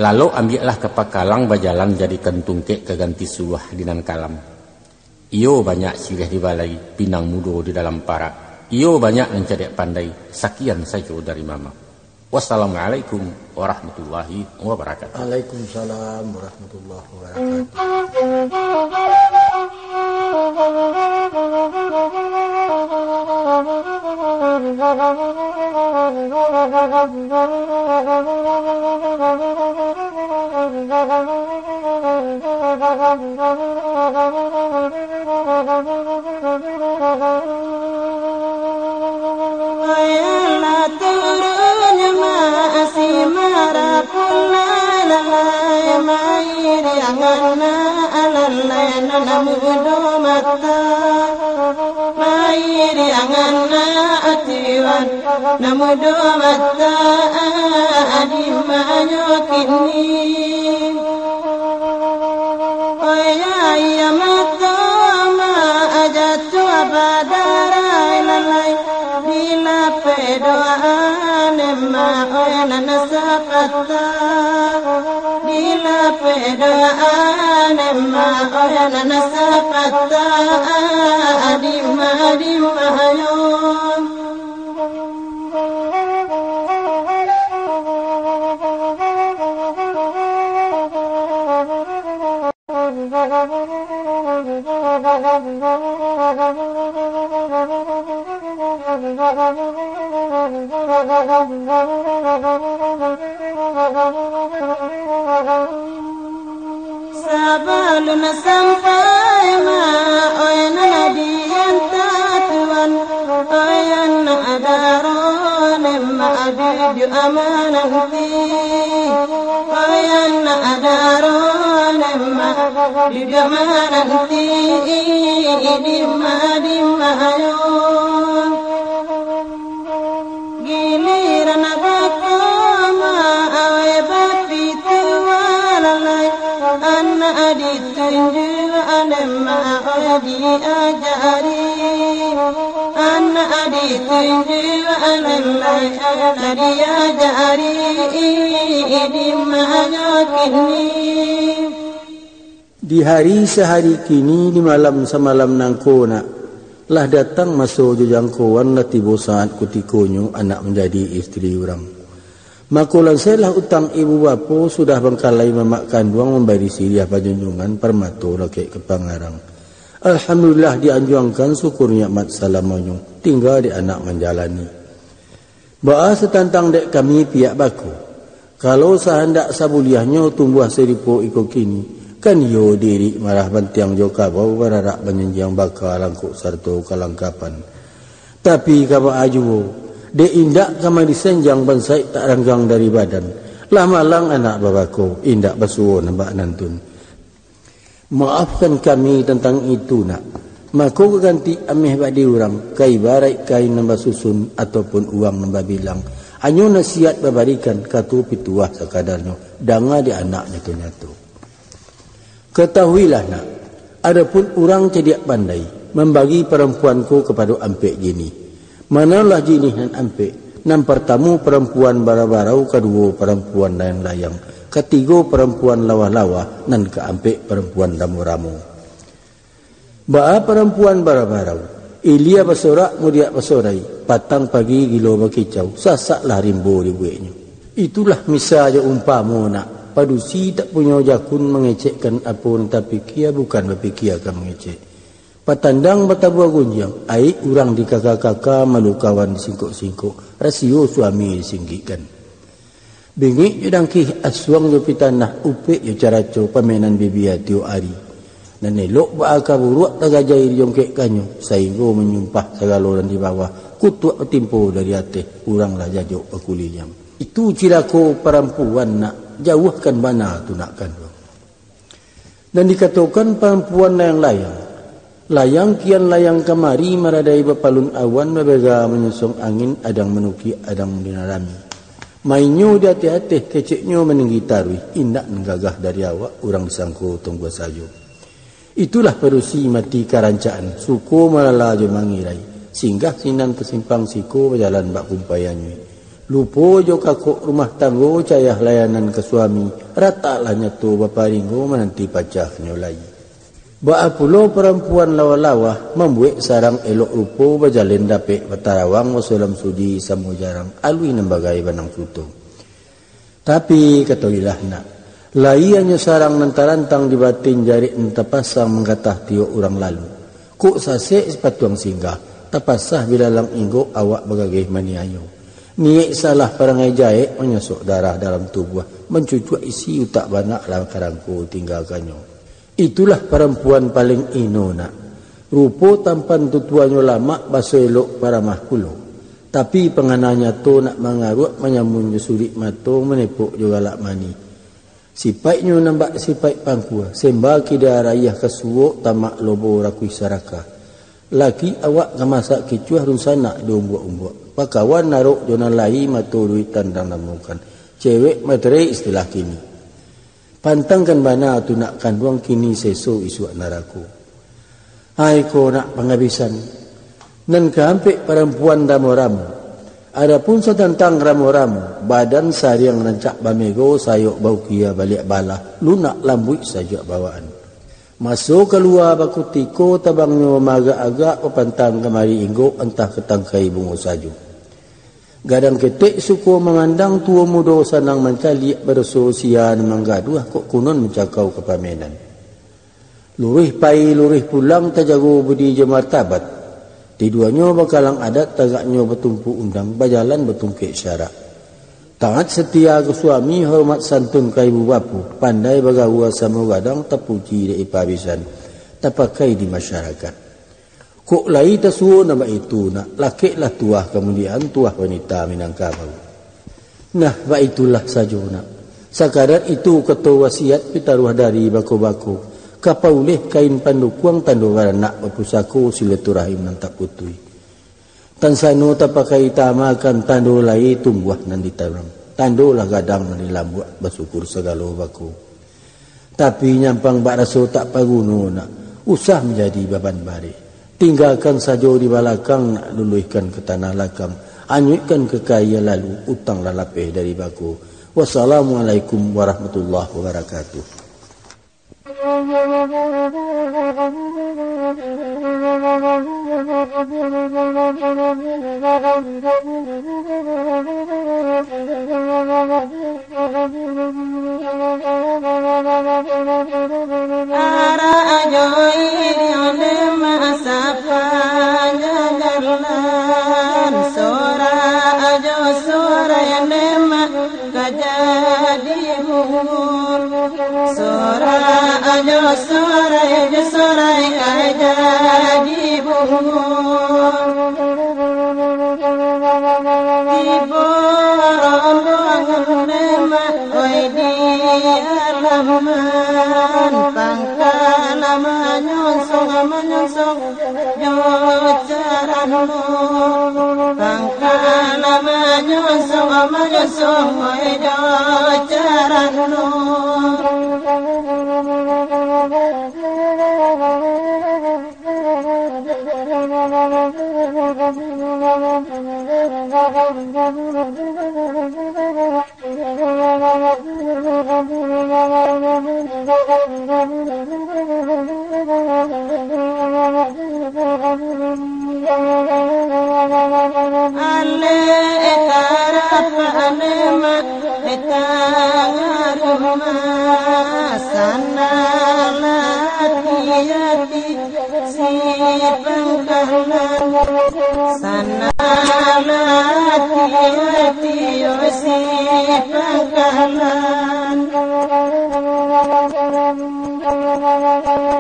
Lalok ambiaklah ka pakalang, bajalan jadikan tungkek, ka ganti suluah di nan kalam. Iyo banyak siriah di balai, pinang mudo di dalam parak. Iyo banyak nan cadiak pandai, sakian sajo dari mamak. Wassalamualaikum warahmatullahi wabarakatuh. Waalaikumsalam warahmatullahi wabarakatuh. Ayolah turun ma asi marapun lalai, mairiangan na alalai nan mudo mata, mairiangan na atiwan nan mudo mata, adi manyo kini. Oya, iya mato ma aja tu badarai lalai, dilapeh doa nema oya nan sapata, dilapeh doa nema oya nan sapata, dima, dima yo. Sabalun sampai ma, oya nan dianta Tuan, oya nan daro nema duduak mananti, oya nan daro nema duduak mananti, dima, dima yo. Giliran bako ma awai bapituah lalai, anak ditunjuak nema awai diajari, anak ditunjuak nema awai diajari, dima yo kini. Di hari sahari kini, di malam samalam nangko nak, lah datang maso jo jangkoan, lah tibo saat kutikonyo anak manjadi istri urang. Mako, lansailah utang ibu bapo, sudah bangkalai mamak kanduang, mambari siriah panjunjuangan, parmato lakek ka pangarang. Alhamdulillah dianjuangkan, syukur nikmat salamonyo, tingga dek anak manjalani. Baa satantang dek kami pihak bako? Kalau sahandak sabuliahnyo tumbuah sarupo iko kini, kan iyo diirik marah bantiang jo kabau, bararak manyanjiang baka langkok sarato kalangkapan. Tapi ka baa juo, dek indak ka madisanjang bansaik tak ranggang dari badan, lah malang anak babako, indak basuo nan bak nantun. Maafkan kami tantang itu, nak. Mako, ka ganti ameh bak di urang, ka ibaraik kain nan basusun, ataupun uang nan babilang. Hanyo nasihat babarikan, kato pituah sakadarnyo, danga di anak nyato-nyato. Katahuilah, nak, adopun urang cadiak pandai, mambagi parampuan ko kapado ampek jinih. Manolah jinih nan ampek? Nan partamo parampuan bara-barau, kaduo parampuan layang-layang, katigo parampuan lawah-lawah, nan kaampek parampuan ramo-ramo. Baa parampuan bara-barau? Ilia basorak, mudiak basorai, patang pagi gilo bakicau, sasaklah rimbo dibueknyo. Itulah misa jo umpamo, nak, padusi tak punyo jakun, mangecekkan apo nan tapikia, bukan bapikia ka mangecek. Patandang batabua gunjiang, aik urang dikaka-kaka, malu kawan disingkok-singkok, rasio suami disinggikkan. Bingik jo dangkih, asuang jo pitanah, upek jo caraco, pamainan bibia tiok ari. Nan elok baa ka buruak, tagajai dijongkekkannyo, sainggo manyumpah sagalo nan di bawah, kutuak batimpo dari ateh, urang lah jajok bakuliliang. Itu cilako parampuan nak, jauahkan bana tu nak kanduang. Nan dikatokan parampuan layang-layang. Layang kian layang kamari, maradai bapalun awan, babega manyosong angin, adang manukiak, adang dinarami. Mainyo di ateh-ateh, keceknyo maninggi taruih, indak nan gagah dari awak, urang disangko tungguah sajo. Itulah padusi mati karancaan, suko malala jo mangirai, singgah sinan tasimpang siko, bajalan bak kumpai anyuik. Lupo jo kakok rumah tanggo, cayah layanan ka suami, rataklah nyato baparinggo, mananti pacahnyo lai. Baa pulo parampuan lawah-lawah, mambuek sarang elok rupo, bajalin dapek batarawang, basulam sudi samo jarang, aluih nan bagai banang suto. Tapi, katoilah nak, lai anyo sarang nan tarantang di batin, jarek nan tapasang manggatah tiok urang lalu. Kok sasek sipatuang singgah, tapasah bilalang inggok, awak bagageh maniayo. Niaik salah parangai jaek, manyosok darah dalam tubuah, mancucuak isi utak banak, lah karangko tinggalkannyo. Itulah parampuan paling ino nak. Rupo tampan tutuanyo lamak, baso elok paramah pulo. Tapi pangana nyato nak mangaruak, manyamun jo surik mato, manepok jo galak manih. Sipaiknyo nan bak sipaik pangkua, semba kida rayah ka suok, tamak lobo rakuih sarakah. Laki awak ka masak kicuah, dunsanak di umbuak-umbuak. Pakawan narok jo nan lai, mato duik tandang namukan. Cewek materai istilah kini. Pantangkan bana tu nak kanduang, kini seso isuak narako. Ai ko nak pangabisan. Nan kaampek parampuan ramo-ramo. Adapun satantang ramo-ramo, badan sariang rancak bamego, sayok baukia baliak balah, lunak lambuik sajuak bawaan. Maso kalua bakutiko, tabangnyo maagak-agak, bapantang kamari inggok, antah ka tangkai bungo sajo. Gadang ketek suko mamandang, tuo mudo sanang mancaliak, badoso sia nan manggaduah, kok kunun mancakau ka pamenan. Luruih pai, luruih pulang, tajago budi jo martabat. Tiduanyo bakalang adat, tagaknyo batumpu undang, bajalan batungkek syarak. Taat satia ka suami, hormat santun ka ibu bapo, pandai bagaua samo gadang, tapuji dek ipa bisan, tapakai di masyarakat. Kok lai tasuo nan baitu nak, lakeklah tuah kamudian, tuah wanita Minangkabau. Nah, baitulah sajo nak. Sakadar itu kato wasiat pitaruah dari bako-bako, ka pauleh kain pandukuang, tando baranak bapusako, silaturahim nan tak putuih. Tansano tapakai taamakan, tando lai tumbuah nan ditanam, tando lah gadang nan dilambuak, basyukur sagalo bako. Tapi nyampang bak raso tak paguno nak, usah manjadi baban barek. Tinggakan sajo di balakang nak, luluihkan ka tanah lakang, anyuikkan ka kaia lalu, utang lah lapeh dari bako. Wassalamualaikum warahmatullahi wabarakatuh. Arak ajo iri onde masapan jalan, sorak ajo sorai onde ma ka jadi buhun. Sorak ajo sorai, jo sorai ka jadi buhun. Tibo rombongan lemak, oi di alaman, pangka lah manyonsong, manyonsong jo carano. Pangka lah manyonsong, manyonsong, oi jo carano. Ale etarapa ale ma eta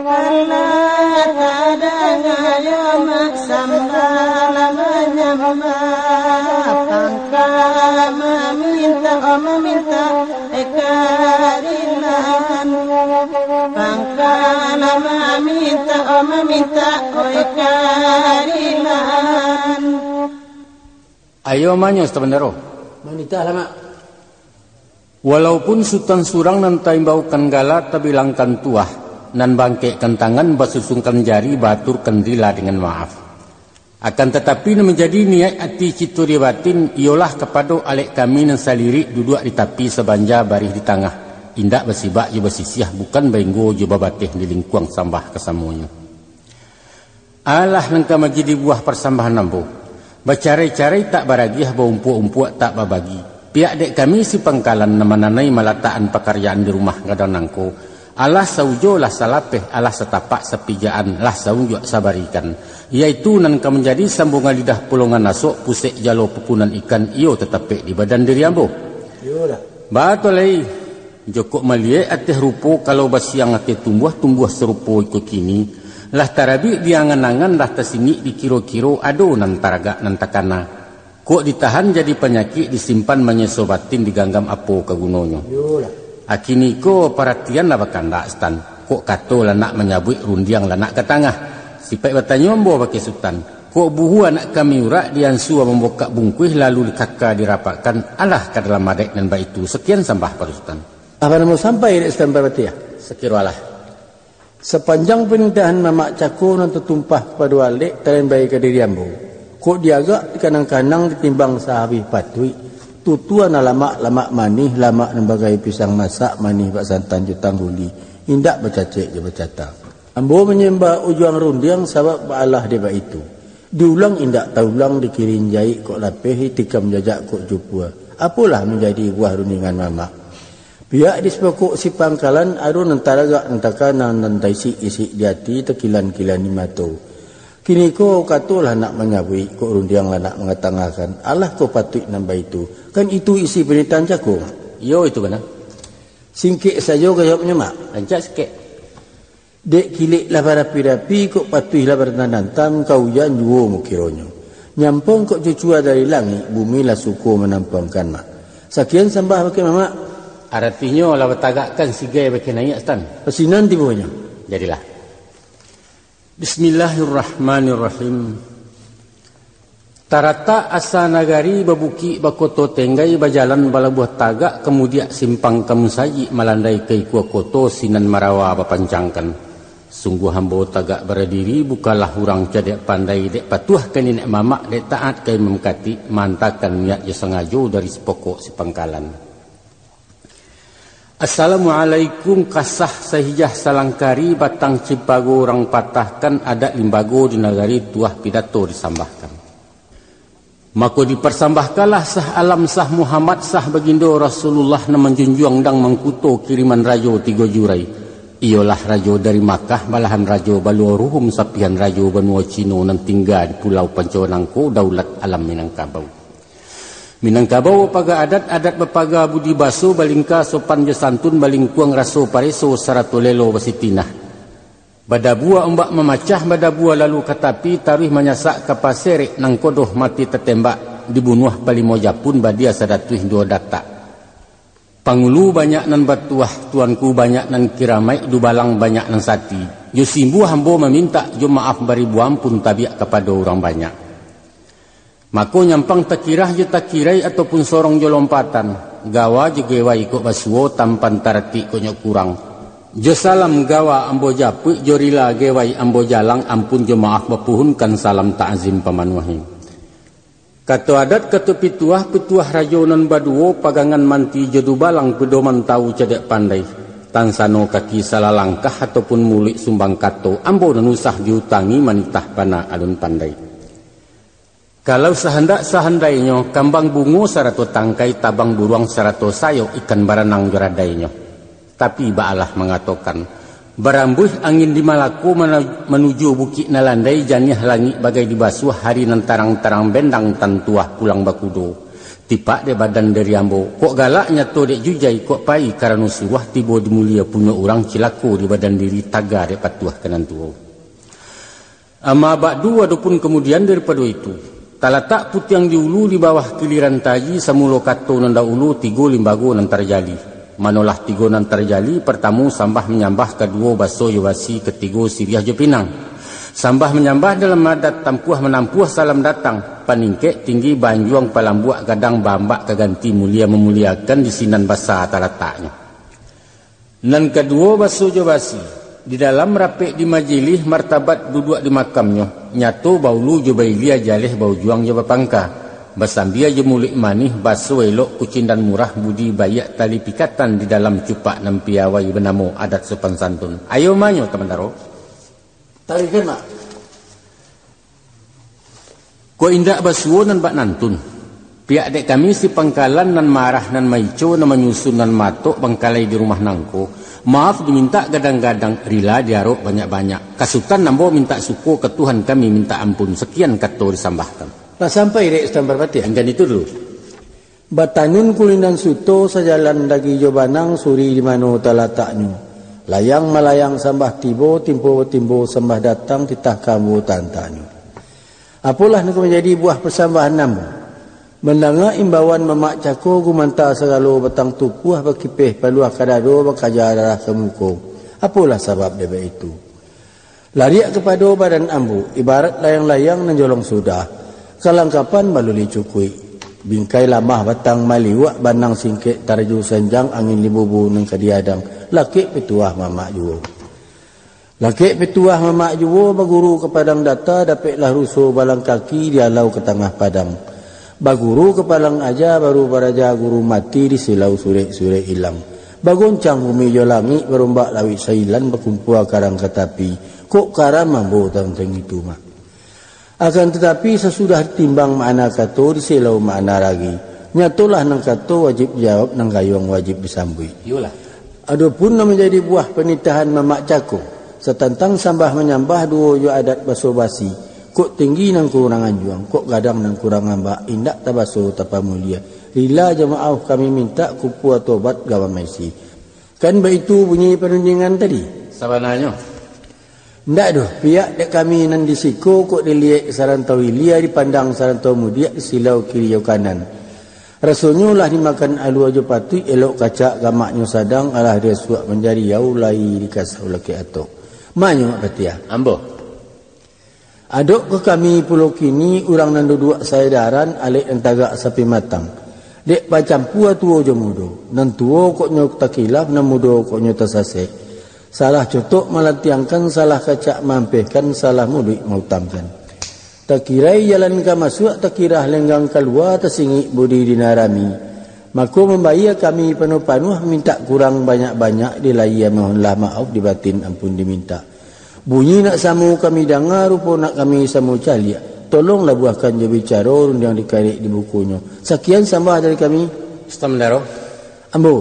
Alah tadanga yo mak sambah manyambah, pangka mamintak, oh, mamintak, eh, kadilan. Pangka mamintak, oh, mamintak, oh, eh, kadilan. Ayo manyo, Sutan Bandaro. Manitahlah, Mak. Walaupun Sutan surang nan taimbaukan gala, tabilangkan tuah, nan baangkekkan tangan, basusungkan jari, baaturkan rila dengan maaf. Akan tatapi, nan manjadi niaik ati cito di batin, iyolah kapado alek kami nan salirik duduak di tapi, sabanja barih di tangah, indak basibak jo basisiah, bukan bainggo jo babateh di lingkuang sambah kasamonyo. Alah nan ka manjadi buah parsambahan ambo. Bacarai-carai tak baragiah, baumpuak-umpuak tak babagi. Pihak dek kami si pangkalan nan mananai malatakan pakaryaan di rumah gadang nangko, alah saujo lah salapeh, alah satapak sapijaan, lah saunjuak sabarikan, yaitu nan ka manjadi sambungan lidah, pulongan asok, pusek jalo pupunan ikan, iyo tatapek di badan diri ambo. Iyolah. Batua lai. Jokok maliek ateh rupo, kalau basiang ateh tumbuah, tumbuah sarupo iko kini, lah tarabik di angan-angan, lah tasingik di kiro-kiro, ado nan taragak nan takana. Kok ditahan jadi panyakik, disimpan manyeso batin, diganggam apo ka gunonyo? Iyolah. Akini ko paratian lah bakandak, Sutan. Kok kato lah nak manyabuik, rundiang lah nak ka tangah. Sipaik batanyo ambo bakeh Sutan. Kok buhu anak kami urak, diansua mambukak bungkuih, lalu dikaka dirapakkan, alah ka dalam adaik nan baitu. Sakian sambah pado Sutan. Apo namo sampai dek Sutan Parpatiah? Sakiro alah. Sapanjang panitahan mamak cako nan tatumpah kapado alek, talambai ka diri ambo. Kok diagak dikanang-kanang, ditimbang sahabih patuik, tutua nan lamak, lamak manih, lamak nan bagai pisang masak, manih bak santan jo tangguli, indak bacacek jo bacatang. Ambo manyambah ujuang rundiang, sabab baalah dek baitu. Diulang indak taulang, dikirin jaik kok lapeh, ditikam jajak kok jupua. Apolah manjadi buah rundiangan mamak? Pihak di sipokok si pangkalan, ado nan taragak, nan takana, nan taisik-isik di ati, takilan-kilan di mato. Kini ko katolah nak manyabuik, kok rundiang lah nak mangatangahkan. Alah ko patuik nan baitu. Kan itu isi panitahan cako? Iyo, itu bana. Singkek sajo jawabnyo, Mak. Rancak sikek. Dek kilek lah barapi-rapi, kok patuih lah barantang-rantang, ka ujan juo mukironyo. Nyampang kok cucua dari langik, bumi lah suko manampuangkan, Mak. Sakian sambah bakeh mamak. Aratinyo lah batagakkan sigai bakeh naiak, Sutan. Pasinan tibonyo. Jadilah. Bismillahirrahmanirrahim. Taratak asa nagari, babukik bakoto tenggai, bajalan balabuah tagak, kamudiak simpang ka musajik, malandai ka ikua koto, sinan marawa bapancangkan. Sungguah ambo tagak baradiri, bukanlah urang cadiak pandai, dek patuah ka niniak mamak, dek taat ka imam katik, maantakan niaik jo sangajo dari sipokok sipangkalan. Assalamualaikum, kasah sahijah salangkari, batang cipago urang patahkan, adat limbago di nagari, tuah pidato disambahkan. Mako diparsambahkanlah sah alam, sah Muhammad, sah bagindo Rasulullah, nan manjunjuang dang mangkuto kiriman rajo tigo jurai, iyolah rajo dari Makkah, balahan rajo baluo ruhum, sapihan rajo banua Cino, nan tingga di pulau Panco nangko, daulat alam Minangkabau. Minangkabau bapaga adat, adat bapaga budi baso, balingka sopan jo santun, balingkuang raso pareso, sarato lelo basitinah. Badabua ombak mamacah, badabua lalu ka tapi, taruih manyasak ka paserek, nangkodoh mati tatembak, dibunuah palimo japun, badia sadatuih duo datak. Pangulu banyak nan batuah, tuanku banyak nan kiramaik, dubalang banyak nan sati. Jo simbuah ambo mamintak, jo maaf baribu ampun, tabiak kapado urang banyak. Mako nyampang takirah jo takirai, ataupun sorong jo lompatan, gawa jo gewai kok basuo, tampan taratik kok nyo kurang. Jo salam gawa ambo japuik, jo rila gewai ambo jalang, ampun jo maaf bapuhunkan, salam takzim pamanuahi. Kato adat, kato pituah, pituah rajo nan baduo, pagangan manti jo dubalang, pedoman tawu cadiak pandai. Tansano kaki salah langkah, ataupun muluik sumbang kato, ambo nan usah diutangi, manitah bana alun pandai. Kalau sahandak sahandainyo, kambang bungo sarato tangkai, tabang buruang sarato sayok, ikan baranang jo radainyo. Tapi baalah mangatokan, barambuih angin di Malako, mana-, manuju Bukik Nalandai, janiah langik bagai dibasuah, hari nan tarang-tarang bendang, tantuah pulang bakudo. Tipak dek badan diri ambo, kok galak nyato dek jujai, kok pai karano suruah, tibo di mulia punyo urang, cilako di badan diri, taga dek patuah ka nan tuo. Amma ba'du, adopun kamudian daripado itu, talatak putiang di ulu, di bawah kiliran taji, samulo kato nan dahulu, tigo limbago nan tarjali. Manolah tigo nan tarjali, partamo sambah manyambah, kaduo baso jo basi, katigo siriah jo pinang. Sambah manyambah dalam adat, tampuah manampuah salam datang, paningkek tinggi baanjuang, palambuak gadang baambak, ka ganti mulia mamuliakan, di sinan basa talataknyo. Nan kaduo baso jo basi, di dalam rapek di majilih, martabat duduak di makamnyo, nyato baulu jo bailia, jaleh baujuang jo bapangka, basambia jo muluik manih, baso elok kucindan murah, budi baiak tali pikatan, di dalam cupak nan piawai banamo adat sopan santun. Ayo manyo, Tamandaro. Tarikan, Mak. Kok indak basuo nan bak nantun. Piak dek kami si pangkalan nan marah, nan maico, nan manyusun, nan matok bangkalai di rumah nangko, maaf dimintak gadang-gadang, rila diarok banyak-banyak. Ka Sutan ambo mintak suko, ka Tuhan kami mintak ampun. Sakian kato disambahkan. Lah sampai dek Sutan Parpatiah? Enggan itu dulu. Batanun kulinan suto, sajalan dagi jo banang, suri di mano talataknyo. Layang malayang sambah tibo, timbo timbo sambah datang, titah ka ambo tantanyo. Apolah nan ka manjadi buah pasambahan ambo? Mandanga imbauan mamak cako, gumanta sagalo batang tupuah, bakipeh paluah ka dado, bakaja darah ka muko. Apolah sabab dek baitu? Lariak kapado badan ambo, ibarat layang-layang nan jolong sudah, kalangkapan baluli cukuik, bingkai lamah batang maliwak, banang singkek taraju sanjang, angin limbubu nan ka diadang, lakek pituah mamak juo. Lakek pituah mamak juo, baguru ka padang data, dapeklah ruso balang kaki, dialau ka tangah padang. Baguru ka padang aja, baru baraja guru mati, di silau surek-surek ilang. Bagoncang bumi jo langik, barombak lauik sailan, bakumpua karang ka tapi. Kok karam ambo tantang itu, Mak. Akan tatapi, sasudah ditimbang makna kato, diselau makna ragi. Nyatolah nan kato wajib dijawab, nan gayuang wajib disambuik. Iyolah. Adopun nan manjadi buah panitahan mamak cako, satantang sambah manyambah, duo jo adat baso basi, kok tinggi nan kurang anjuang, kok gadang nan kurang ambak, indak tabaso tapamulia. Rila jo maaf kami mintak, kumpua tobat gawan maisi. Kan baitu bunyi panunjuangan tadi? Sabananyo. Ndak doh, piak dek kami nan di siko, kok diliek sarantau ilia, dipandang sarantau mudiak, disilau kiri jo kanan. Rasonyo lah dimakan alua jo patuik, elok kacak gamaknyo sadang, alah dirasuak manjariau, lai dikasau lakek atok. Manyo, Mak Patiah. Ambo. Adok ka kami pulo kini, urang nan duduak saedaran, alek nan tagak sapi matang. Dek bacampua tuo jo mudo, nan tuo kok nyo takilaf, nan mudo kok nyo tasasek. Salah cotok malantiangkan, salah kacak maampehkan, salah muluik mautamkan. Takirai jalan ka masuak, takirah lenggang kalua, tasingik budi di nan rami. Mako mambayia kami panuah-panuah, mintak kurang banyak-banyak, di lahia mohonlah maaf, di batin ampun dimintak. Bunyi nak samo kami danga, rupo nak kami samo caliak. Tolong labuahkan jo bicaro, rundiang dikarek di bukunyo. Sakian sambah dari kami. Sutan Mandaro. Ambo.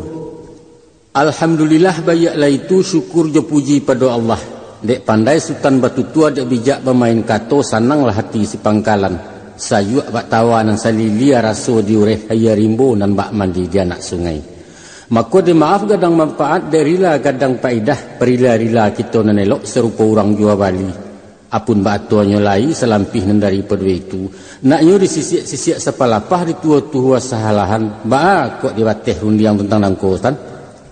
Alhamdulillah, baiaklah itu, syukur jo puji pado Allah. Dek pandai Sutan batutua, dek bijak bamain kato, sananglah hati si pangkalan. Sayuak bak tawa nan salilia, raso di ureh aia rimbo, nan bak mandi di anak sungai. Mako dek maaf gadang manfaat, dek rila gadang paidah, parila-rila kito nan elok, sarupo urang jua bali. Apun baatonyo lai salampih nan daripado itu, naknyo disisiak-sisiak sapalapah, dituo-tuo sahalahan, baa kok dibateh rundiang tantang nangko, Tan?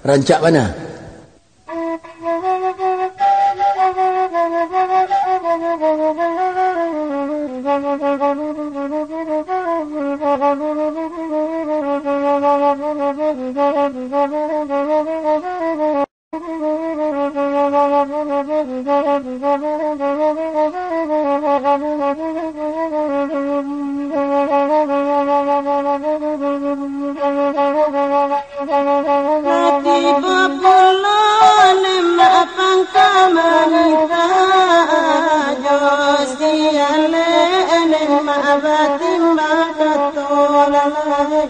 Rancak bana. Tibo pulo nan bapangka maminta, jo sialek nan batimbang kato lalai.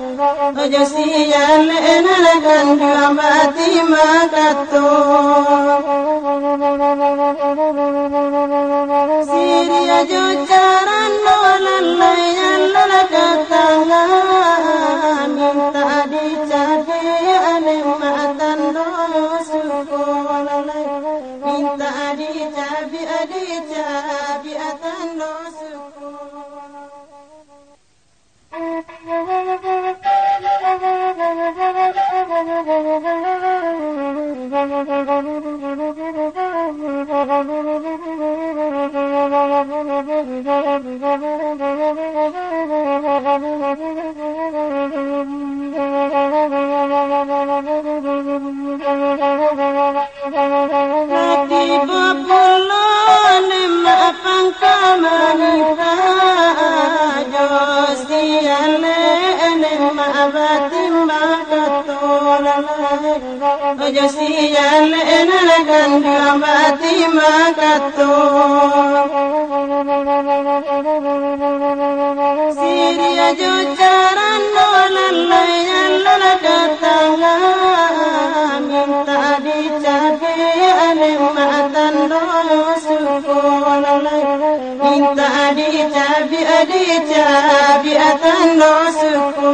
Ojo sialek nan ganjuang batimbang kato. Siriah jo carano lalai, nan lah ka tangah. Mintak dicabiak, nikmatan doh suko lalai. Mintak dicabiak, dicabiak tando suko. Tibo pulo nikmat pangka manimpa, jo sialek nikmat batimbang kato lalai. Jo sialek nan kanduang batimbang kato. Siriah jo carano lalai, alah ka tangah, mintak dicabiak, nikmatan doh suko lalai. Mintak dicabiak, dicabiak tando suko.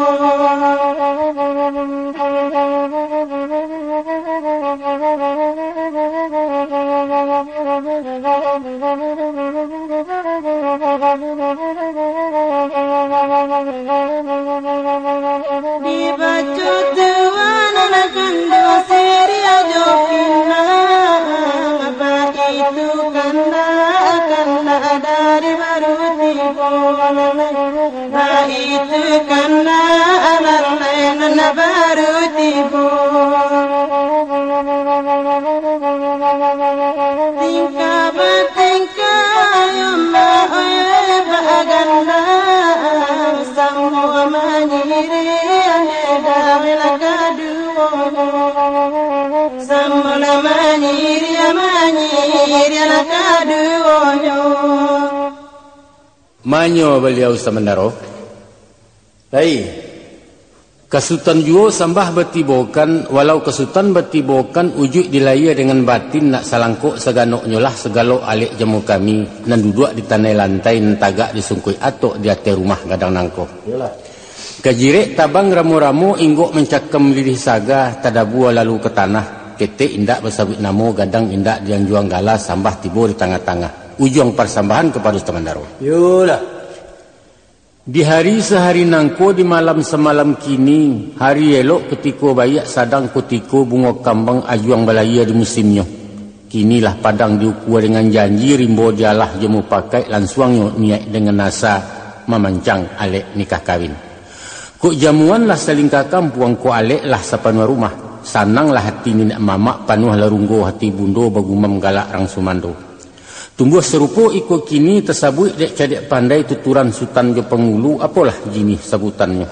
Dibaco tuan anak kanduang siriah jo pinang, baitu kandak, kandak dari baru tibo lalai. Baitu kandak lalai nan baru tibo. Tingkah batingkah yo ma oi bagandang, samo manyiriah dek dawai lah kaduo. Samo lah manyiriah, manyiriah lah kaduonyo. Manyo baliau sabandaro. Lai. Ka Sutan juo sambah batibokan, walau ka Sutan batibokan, ujuik dilayia dengan batin, nak salangkok saganoknyo lah sagalo alek jamu kami, nan duduak di tanai lantai, nan tagak di sungkuik atok di ateh rumah gadang nangko. Iyolah. Ka jirek tabang ramo-ramo, inggok mancakam lilih saga, tadabua lalu ka tanah, ketek indak basabuik namo, gadang indak dianjuang gala, sambah tibo di tangah-tangah. Ujuang parsambahan kapado Sutan Bandaro. Iyolah. Di hari sahari nangko, di malam samalam kini, hari elok kutiko baiak, sadang kutiko bungo kambang ajuang balayia di musimnyo. Kini lah padang diukua dengan janji, rimbo dialah jo mupakaik, lansuangnyo niaik dengan asa mamancang alek nikah kawin. Kok jamuan lah salingka kampuang, kok alek lah sapanuah rumah, sananglah hati niniak mamak, panuahlah runggo hati bundo, bagumam galak rang sumando. Tumbuah sarupo iko kini, tasabuik dek cadiak pandai, tuturan sutan jo pangulu, apolah jinih sabutannyo.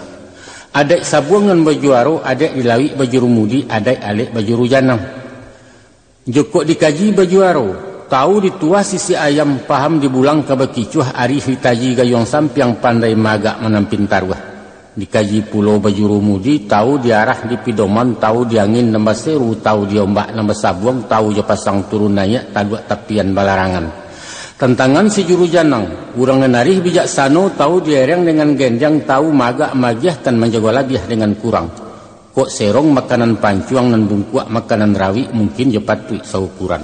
Adaik sabuang nan bajuaro, adaik di lauik bajuru mudi, adaik alek bajuru janang. Jokok dikaji bajuaro, tau dituah sisik ayam, paham di bulang ka bakicuah, arih ditaji gayuang sampiang, pandai maagak manampin taruah. Dikaji pulo bajuru mudi, tau di arah di pidoman, tau di angin nan baseru, tau di ombak nan basabuang, tau jo pasang turun naiak, taduak tapian balarangan. Tantangan si juru janang, urang nan arih bijaksano, tau diereng dengan gendiang, tau maagak magiahkan, manjago labiah dengan kurang. Kok serong makanan pancuang, nan bungkuak makanan rawik, mungkin jo patuik saukuran.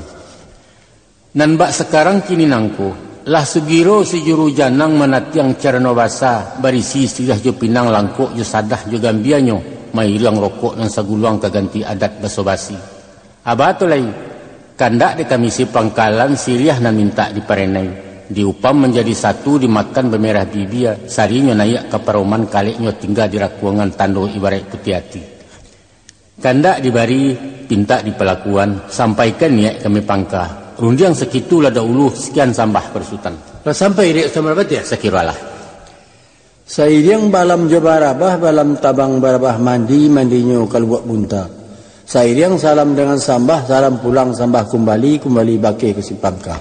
Nan bak sakarang kini nangko, lah sugiro si juru janang manatiang carano basa, barisi siriah jo pinang, langkok jo sadah jo gambianyo, mairiang rokok nan saguluang ka ganti adat baso-basi. Aba tu lai, kandak dek kami si pangkalan, siriah nan mintak diparenai, diupam manjadi satu, dimakan bamerah bibia, sarinyo naiak ka paroman, kaleknyo tingga di rakuangan, tando ibaraik putiah ati. Kandak dibari, pintak dipalakuan, sampaikan niaik kami pangka. Rundiang sakitu lah daulu, sakian sambah pado Sutan. Lah sampai dek Sutan Balapatiah? Sakiro alah. Sairiang balam jo barabah, balam tabang barabah mandi, mandinyo ka Lubuak Bunta. Sairiang salam dengan sambah, salam pulang sambah kumbali, kumbali bakeh ka si pangka.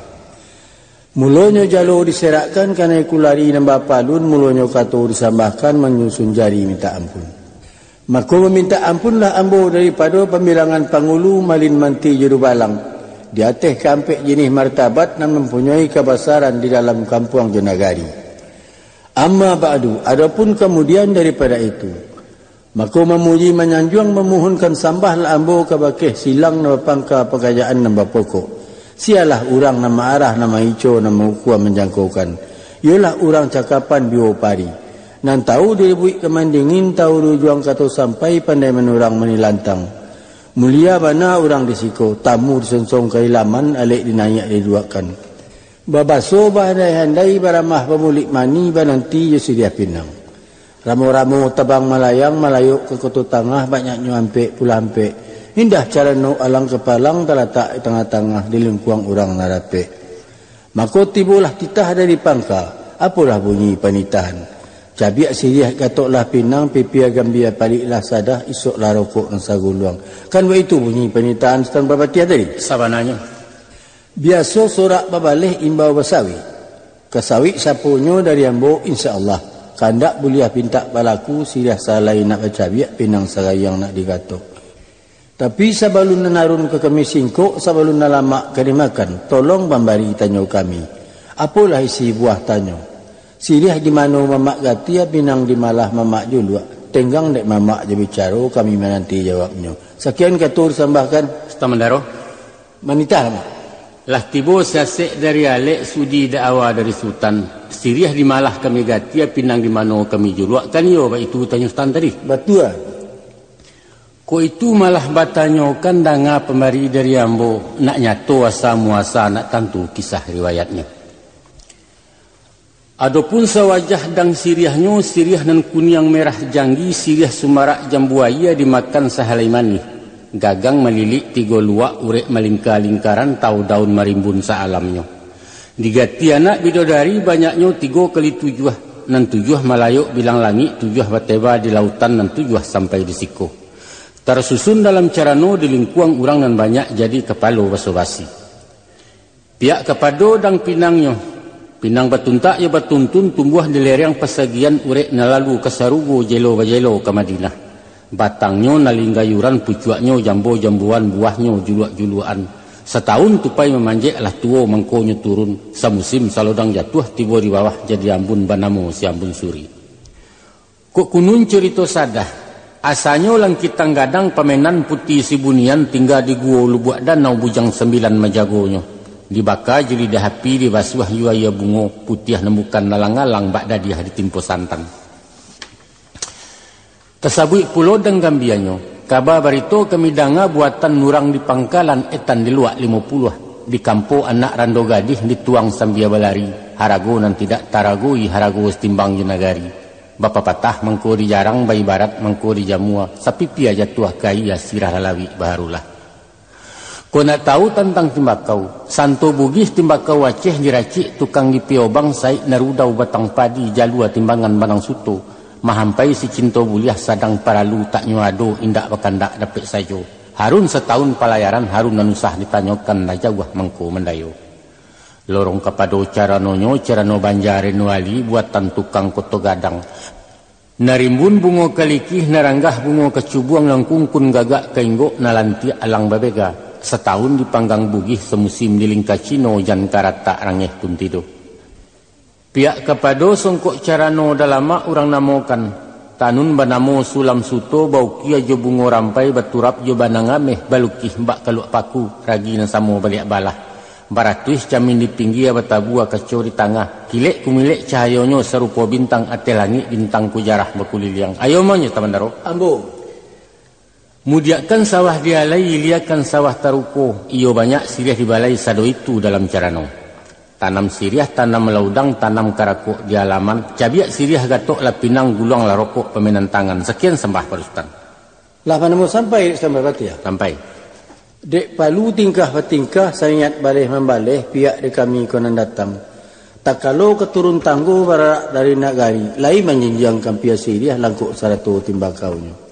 Mulonyo jalo diserakkan, kanai kulari nan bapalun, mulonyo kato disambahkan, manyusun jari mintak ampun. Mako mamintak ampunlah ambo daripado pambilangan pangulu, malin manti jo dubalang, di ateh kaampek jinih martabat nan mampunyoi kabasaran di dalam kampuang jo nagari. Amma ba'du, adopun kamudian daripado itu, Mako mamuji manyanjuang mamuhunkan sambah lah ambo kabakeh silang nan bapangka pakajaan nan bapokok. Sialah urang nan maarah, nan maico, nan maukua manjangkokan. Iyolah urang cakapan biwo pari. Nan tahu di lubuik ka mandingin, tahu di ujuang kato sampai, pandai manurang manilantang. Mulia bana urang di siko, tamu disonsong ka ilaman, alek dinaiak diduakkan. Babaso bahandai-handai, baramah bamulik mani, bananti jo siriah pinang. Ramo-ramo tabang malayang, malayok ka Koto Tangah, banyaknyo ampek pulo ampek. Indah carano alang kapalang, talatak di tangah-tangah, di lingkuang urang nan rapek. Mako tibolah titah dari pangka, apolah bunyi panitahan. Cabiak siriah gatoklah pinang, pipia gambia paliklah sadah, isoklah rokok nan saguluang. Kan baitu bunyi panitahan Sutan Bapatiah tadi? Sabananyo. Biaso sorak babaleh imbau basawik. Ka sawik saponyo dari ambo, insya Allah. Kandak buliah pintak balaku, siriah salai nak bacabiak, pinang sarayang nak digatok. Tapi sabalun nan arun ka kami singkok, sabalun nan lamak ka dimakan, tolong mambari tanyo kami. Apolah isi buah tanyo? Siriah di mano mamak gatia, pinang di malah mamak juluak. Tenggang dek mamak jo bicaro, kami mananti jawabnyo. Sakian kato disambahkan. Sutan Mandaro. Manitah, Mak. Lah tibo sasek dari alek, sudi daawa dari Sutan. Siriah di malah kami gatia, pinang di mano kami juluak, kan iyo baitu tanyo Sutan tadi? Batua. Kok itu malah batanyokan, danga pambari dari ambo, nak nyato asa muasa, nak tantu kisah riwayatnyo. Adopun sawajah dang siriahnyo, siriah nan kuniang merah janggi, siriah sumarak jambu aia dimakan sahalai manih. Gagang malilik tigo luak, urek malingka-lingkaran, tau daun marimbun saalamnyo. Digati anak bidodari banyaknyo tigo kali tujuah, nan tujuah malayok bilang langik, tujuah bateba di lautan, nan tujuah sampai di siko. Tarsusun dalam carano di lingkuang urang nan banyak jadi kapalo baso-basi. Piak kapado dang pinangnyo, pinang batuntak jo batuntun, tumbuah di lereng pasagian, urek nan lalu ka sarugo, jelo bajelo ka Madinah. Batangnyo naling gayuran, pucuaknyo jambo-jamboan, buahnyo juluak-juluakan. Satahun tupai mamanjek, lah tuo mangkonyo turun, samusim salodang jatuah, tibo di bawah jadi ambun, banamo si Ambun Suri. Kok kunun curito sadah, asanyo langkitang gadang, pamenan puti sibunian, tingga di guo lubuak danau, bujang sambilan majagonyo. Dibaka jo lidah api, dibasuah jo aia bungo, putiah nan bukan alang-alang, bak dadiah ditimpo santan. Tasabuik pulo dang gambianyo, kaba barito kami danga, buatan urang di pangkalan, etan di luak limo puluah, di kampo anak rando gadih, dituang sambia balari, harago nan tidak taragoi, harago satimbang jo nagari. Bapapatah mangko di jarang, baibarat mangko di jamua, sapipia jatuah ka aia, sirah lalawik baharulah. Kok nak tahu tantang timbakau, santo Bugih timbakau Aceh, diracik tukang di Piobang, saik narudau batang padi, jalua timbangan banang suto, mahampai si cinto buliah, sadang paralu taknyo ado, indak bakandak dapek sajo. Harun satahun palayaran, harun nan usah ditanyokan, lah jauah mangko mandayo. Lorong kapado caranonyo, carano Banjar Reno Ali, buatan tukang Koto Gadang. Narimbun bungo kalikih, naranggah bungo kacubuang, nan kungkun gagak ka inggok, nalantiak alang babega. Satahun dipanggang Bugih, samusim di lingka Cino, jan karatak rangeh pun tido. Piak kapado songkok carano dalamak urang namokan, tanun banamo Sulam Suto, baukia jo bungo rampai, baturap jo banang ameh, balukih bak kaluak paku, ragi nan samo baliak balah. Baratuih camin di pinggia, batabua kaco di tangah, kilek kumilek cahayonyo, sarupo bintang ateh langik, bintang kujarah bakuliliang. Ayo manyo, Sutan Mandaro. Ambo. Mudiakkan sawah di alai, iliakan sawah taruko, iyo banyak siriah di balai, sado itu dalam carano. Tanam siriah, tanam laudang, tanam karakok di alaman, cabiak siriah gatok lah pinang, guluang lah rokok pamenan tangan. Sakian sambah pado Sutan. Lah panamo sampai, Sutan Bapatiah? Sampai. Dek palu tingkah batingkah, saingat baleh mambaleh, piak di kami ko nan datang. Takalo ka turun tanggo, bararak dari nagari, lai manjinjiang kampia siriah, langkok sarato timbakaunyo.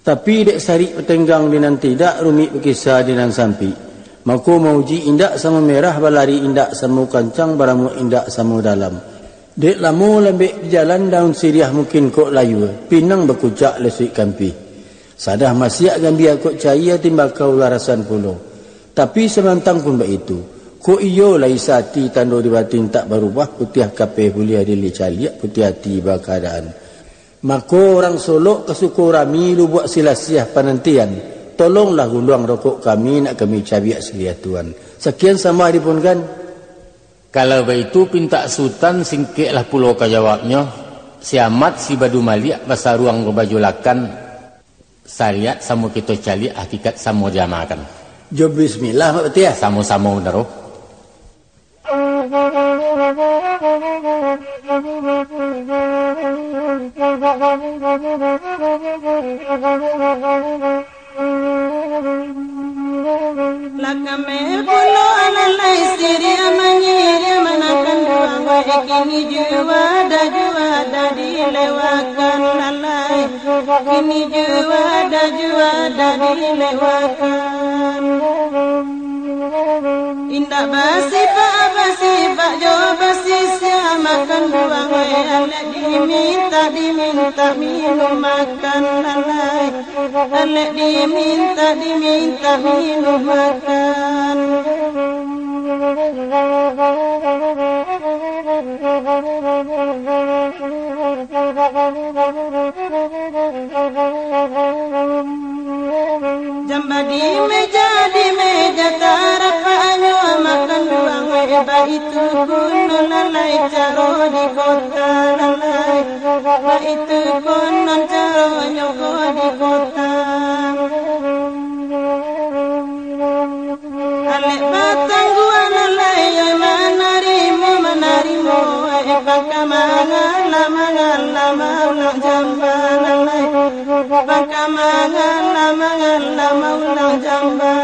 Tapi dek sarik batenggang di nan tidak, rumik bakisa di nan sampik. Mako mauji indak samo merah, balari indak samo kancang, baramuak indak samo dalam. Dek lamo lambek di jalan, daun siriah mungkin kok layua, pinang bakucak lesuik kampih. Sadah masiak gambia kok caia, timbakau larasan pulo. Tapi samantang pun baitu, kok iyo lai sati, tando di batin tak barubah, putiah kapeh buliah dilicaliak, putiah ati bakaadaan. Mako urang Solok ka Sukorami, Lubuak Silasiah Panantian, tolonglah guluang rokok kami, nak kami cabiak siriah tuan. Sakian sambah dipunkan. Kalau baitu pintak Sutan, singkeklah pulo ka jawabnyo, si Amat si Badu Maliak basaruang babaju lakan, sariat samo kito caliak, hakikat samo diamalkan. Jo bismillah, Mak Patiah. Samo-samo, Bendaro. Lah kami pulo alalai siriah mangiriah, manakan duang wae, kini jua dah, jua dah dilewakan lalai. Kini jua dah, jua dah dilewakan. Indak basipak-basipak jo basisia, makan duang wae, alek dimintak, dimintak minum makan lalai. Alek dimintak, dimintak minum makan. Jamba di meja, di meja tarapaknyo, makan duang wae, baitu konon lalai caro di kota lalai. Baitu konon caronyo ko di kota. Alek batangguan lalai, manarimo, manarimo, eh, pangka mangalah, mangalah, maulang jamba lalai. Pangka mangalah, mangalah, maulang jamba.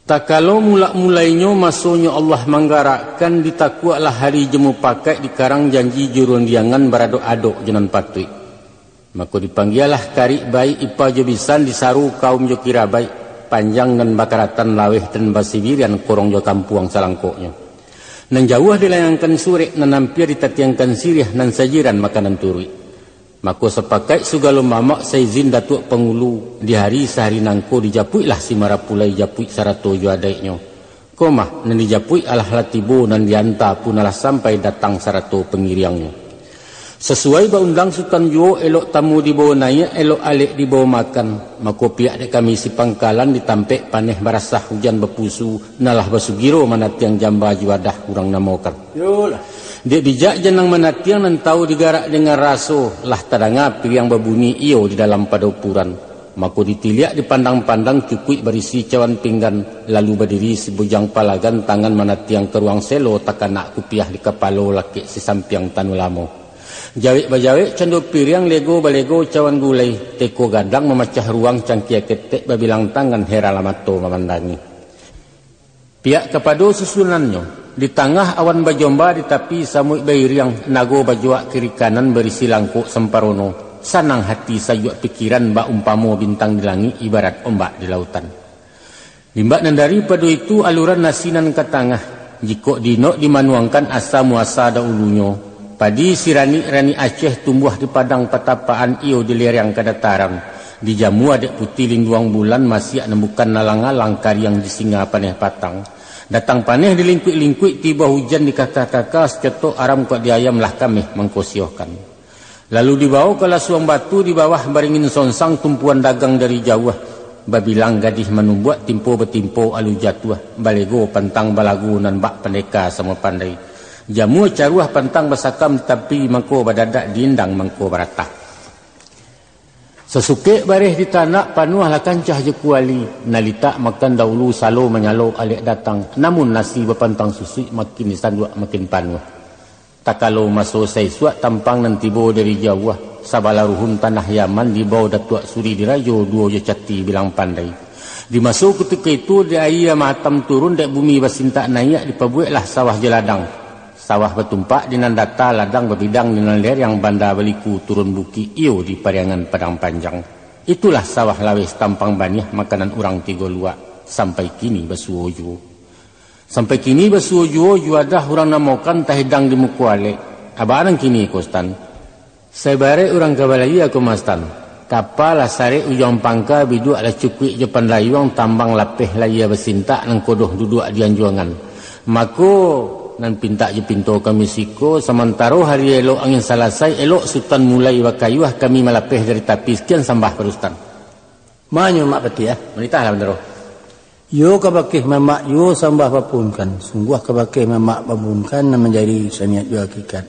Takalo mulak-mulainyo masonyo Allah manggarakkan, ditakuaklah hari jo mupakaik, dikarang janji jo rundiangan, baradok-adok jo nan patuik. Mako dipanggialah karik baik, ipa jo bisan, disaru kaum jo kirabaik, panjang nan bakaratan, laweh nan basibirian, korong jo kampuang salangkoknyo. Nan jauah dilayangkan surek, nan ampia ditatiangkan siriah, nan sajiran makanan turuik. Mako sapakaik sagalo mamak, saizin Datuak Pangulu, di hari sahari nangko dijapuiklah si marapulai, japuik sarato jo adaiknyo. Ko mah, nan dijapuik alah lah tibo, nan dianta pun alah sampai, datang sarato pangiriangnyo. Sasuai baundang Sutan juo, elok tamu dibao naiak, elok alek dibao makan. Mako pihak dek kami si pangkalan, di tampek paneh barasah, ujan bapusu, nan lah basugiro manatiang jamba juadah urang namokan. Yolah. Dek bijak janang manatiang, nan tahu digarak dengan raso, lah tadanga piriang babunyi iyo di dalam padopuran. Mako ditiliak, dipandang-pandang, cukuik barisi cawan pinggan, lalu badiri si bujang palagan, tangan manatiang ka ruang selo, takanak kupiah di kapalo, lakek si sampiang tanu lamo. Jawek-bajawek cando piriang, lego-balego cawan gulai, teko gadang mamacah ruang, cangkia ketek babilang tangan, heranlah mato mamandangi. Pihak kapado susunannyo, di tangah awan bajomba, di tapi samuik bairiang, nago bajuak kiri kanan, barisi langkok samparono, sanang hati sajuak pikiran, bak umpamo bintang di langik, ibarat ombak di lautan. Limbak nan daripado itu, aluran nasi nan ka tangah, jikok diinok dimanuangkan, asa muasa daulunyo, padi siranik-ranik Aceh tumbuah di padang patapaan, iyo di lereng kadataran, dijamua dek putih linduang bulan, masiak nan bukan alang-alang, kariang di singa paneh patang. Datang paneh dilingkuik-lingkuik, tibo hujan dikaka-kaka, sacotok aram kok di ayam, lah kameh mangkosiohkan. Lalu dibao ka lasuang batu, di bawah baringin sonsang, tumpuan dagang dari jauah, babilang gadih manumbuak, timpo batimpo alu jatuah, balego pantang balagu, nan bak pandeka samo pandai. Jamua caruah pantang basakam, tapi mangko badadak, diindang mangko baratah. Sasukek bareh di tanak, panuahlah kancah jo kuali, nan litak makan daulu, salo manyalo alek datang, namun nasi bapantang susuik, makin disanduak makin panuah. Takalo maso saisuak, tampang nan tibo dari jauah, sabalah ruhun tanah Yaman, dibao Datuak Suri Dirajo, duo jo cati bilang pandai. Di maso kutiko itu, di aia matam turun, dek bumi basintak naiak, dipabueklah sawah jo ladang. Sawah batumpak di nan data, ladang babidang di nan lereng, banda baliku turun bukik, iyo di Pariangan Padang Panjang. Itulah sawah laweh tampang baniah, makanan urang tigo luak, sampai kini basuo juo. Sampai kini basuo juo, juadah urang namokan, tahidang di muko alek. Abak nan kini ko, Sutan? Saibaraik urang ka balayia ko mah, Sutan. Kapa lah sarek ujuang pangka, biduak lah cukuik jo pandayuang, tambang lapeh layia basintak, nangkodoh duduak di anjuangan. Mako, Nan pintak jo pinto kami siko, samantaro hari elok angin salasai, elok Sutan mulai bakayuah, kami malapeh dari tapi. Sekian sambah pado Sutan. Manyo Mak Patiah. Manitahlah, Bandaro. Iyo kabakeh mamak juo sambah bapuhunkan, sungguah kabakeh mamak bapuhunkan nan manjadi saniat jo hakikat.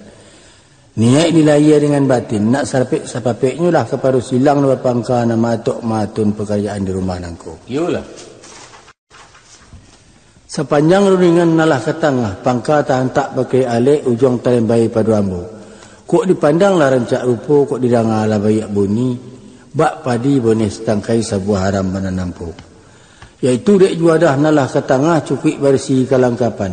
Niaik dilahia dengan batin, nak sarapek-sapapeknyo lah kapado silang nan bapangka nan maatok maatun pakarajaan di rumah nangko. Iyolah. Sapanjang rundingan nan lah ka tangah, pangka tahantak pakai alek, ujuang talembai pado ambo. Kok dipandang lah rancak rupo, kok didanga lah baiak bunyi, bak padi boneh satangkai, sabuah haram bananampo. Yaitu dek juadah nan lah ka tangah, cukuik barisi kalangkapan.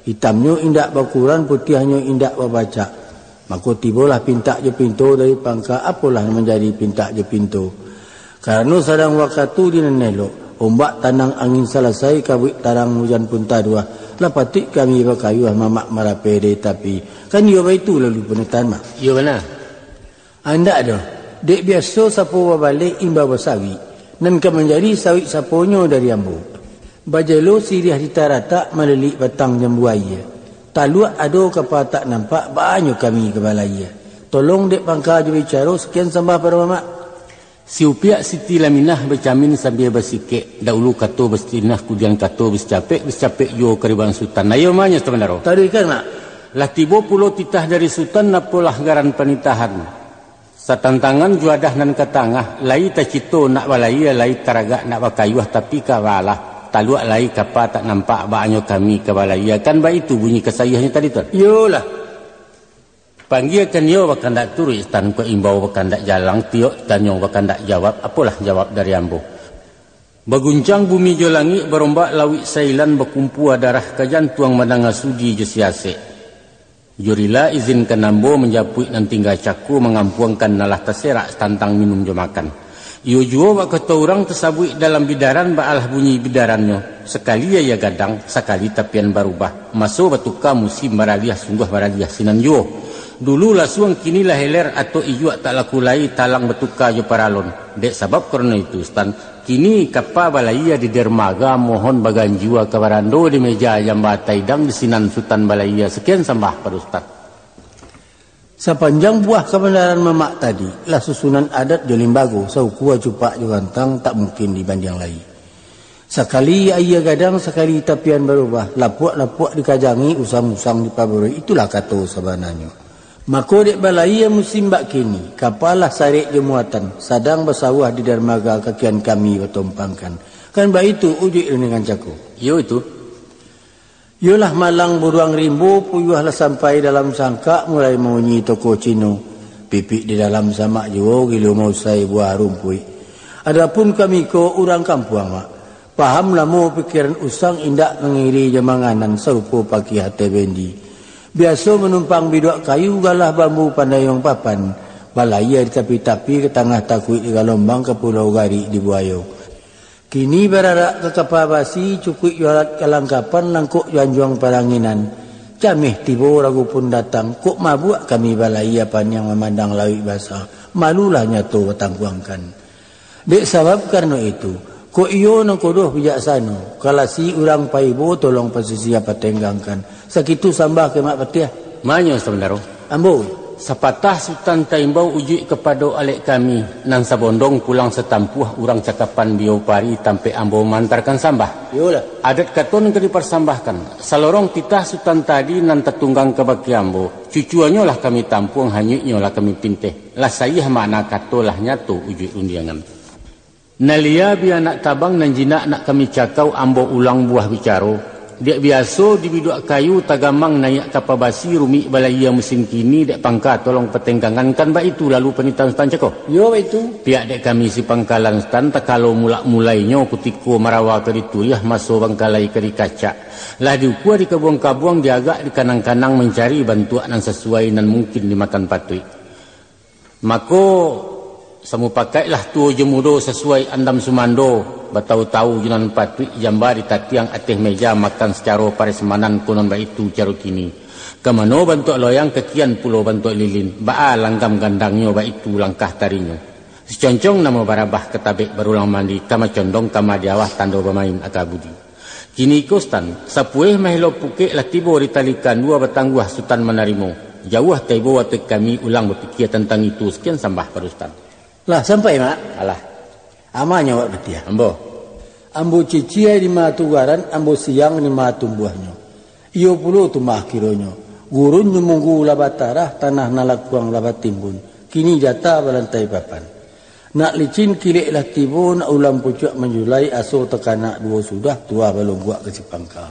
Itamnyo indak bakuran, putiahnyo indak babacak. Mako tibolah pintak jo pinto dari pangka, apolah nan manjadi pintak jo pinto. Karano sadang wakatu di nan elok, ombak tanang angin salasai, kabuik tarang ujan pun taduah, lah patuik kami bakayuah mamak marapeh dari tapi. Kan iyo baitu lalu panitahan, Mak? Iyo bana. Andak doh, dek biaso sapo babaleh imbau basawik, nan ka manjadi sawik saponyo dari ambo. Bajelo siriah di taratak, malilik batang jambu aia. Taluak ado kapa tak nampak, baanyo kami ka balayia. Tolong dek pangka jo bicaro, sekian sambah pado mamak. Si Upiak Siti Laminah bacamin sambia basikek, daulu kato basitinah, kudian kato basicapek, basicapek juo karibaan Sutan. Ayo manyo Sutan Bandaro. Taruihkan, Mak. Lah tibo pulo titah dari Sutan, apolah garan panitahan. Satantangan juadah nan ka tangah, lai tacito nak balayia, lai taragak nak bakayuah, tapi ka balah, taluak lai kapa tak nampak, baanyo kami ka balayia. Kan baitu bunyi kasaiahnyo tadi, Tuan? Iyolah. Panggiakan iyo bakandak turuik, Sutan, kok imbau bakandak jalang, tiok tanyo bakandak jawab, apolah jawab dari ambo. Baguncang bumi jo langik, barombak lauik sailan, bakumpua darah ka jantuang, mandanga sudi jo siasek. Jo rila izinkan ambo manjapuik nan tingga cako, mangampuangkan nan lah taserak tantang minun jo makan. Iyo juo bak kato urang tasabuik dalam bidaran, baalah bunyi bidarannyo, sakali aia gadang, sakali tapian barubah. Maso batuka, musim baraliah, sungguah baraliah sinan juo. Dulu lasuang, kini lah heler, atok ijuak tak laku lai, talang batuka jo paralon. Dek sabab karano itu, Sutan, kini kapa balayia di dermaga, mohon baganjua ka barando, di meja jamba taidang, di sinan Sutan balayia. Sekian sambah pado Sutan. Sapanjang buah kabandaran mamak tadi, lah susunan adat jo limbago, saukua cupak jo gantang, tak mungkin dibandiang lai. Sakali aia gadang, sakali tapian barubah, lapuak-lapuak dikajangi, usang-usang dipabarui, itulah kato sabananyo. Mako dek balayia musim bak kini, kapa lah sarek jo muatan, sadang basawah di darmaga, kakian kami batompangkan. Kan baitu ujuik rundingan cako. Iyo itu. Iyolah malang buruang rimbo, puyuah lah sampai dalam sangkak, mulai maunyi toko Cino. Pipik di dalam samak juo, gilo mausai buah rumpuik. Adapun kami ko urang kampuang, Mak. Paham lamo pikiran usang, indak mangiri jo manganan, sarupo pakiah ateh bendi. Biaso manumpang biduak kayu, galah bambu pandai urang papan, balayia di tapi-tapi, ka tangah takuik di galombang, ka pulau garik di buayo. Kini bararak ka kapa basi, cukuik jo alat kalangkapan, langkok jo anjuang paranginan. Cameh tibo ragu pun datang, kok mabuak kami balayia paniang mamandang lauik basa, malulah nyato batangkuangkan. Dek sabab karano itu, kok iyo nan kodoh bijaksano, kalasi urang paibo, tolong pasisia patenggangkan. Sakitu sambah ka Mak Patiah. Manyo Sutan Bandaro. Ambo. Sapatah Sutan taimbau ujuik kapado alek kami, nan sabondong pulang satampuah, urang cakapan biopari, tampek ambo maantarkan sambah. Iyolah. Adat kato nan ka diparsambahkan, salorong titah Sutan tadi nan tatunggang kabake ambo, cucuanyo lah kami tampuang, hanyuiknyo lah kami pinteh, lah saiah makna kato, lah nyato ujuik rundiangan. Nan lia bia nak tabang, nan jinak nak kami cakau, ambo ulang buah bicaro. Dek biaso di biduak kayu, tagamang naiak kapa basi, rumik balayia musim kini, dek pangka tolong patenggangan, kan baitu lalu panitahan Sutan cako. Iyo, baitu. Piak dek kami si pangkalan Sutan, takalo mulak-mulainyo, kutiko marawa ka dituriah, maso bangkalai ka dikacak. Lah diukua dikabuang-kabuang, diagak dikanang-kanang, mancari bantuak nan sasuai, nan mungkin dimakan patuik. Mako, samupakaiklah tuo jo mudo, sasuai andam sumando, batau-tau jo nan patuik, jamba ditatiang ateh meja, makan sacaro parasmanan, konon baitu caro kini. Ka mano bantuak loyang, kakian pulo bantuak lilin, baa langgam gandangnyo, baitu langkah tarinyo. Siconcong namo barabah, katabek barulang mandi, ka macondong ka madiawah, tando bamain aka budi. Kini ko, Sutan, sapueh maelo pukek lah tibo di tali kandua batangguah Sutan manarimo. Jauah taibo ateh kami ulang bapikia tantang itu, sakian sambah pado Sutan. Lah sampai, Mak? Alah. Amanyo awak batiah. Ambo. Ambo cicia di ma tugaran, ambo siang di ma tumbuahnyo. Iyo pulo tu mah kironyo. Gurun nyumunggu lah batarah, tanah nan lakuang lah batimbun. Kini jata balantai papan. Nak licin kilek lah tibo, nak ulam pucuak manjulai, aso takanak duo sudah, tuah balungguak ka sipangka.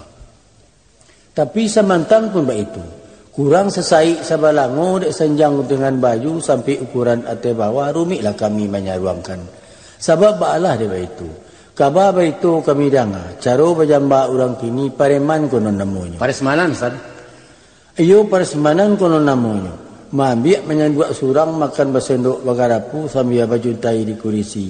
Tapi samantang pun baitu, kurang sasaik sabalango dek sanjang guntingan baju sampai ukuran ateh bawah, rumiklah kami manyaruangkan. Sabab baalah dek baitu, kaba barito kami danga, caro bajamba urang kini pareman konon namonyo. Paresmanan, San? Iyo, paresmanan konon namonyo. Maambiak manyanduak surang, makan basendok bagarapu sambia bajuntai di kurisi.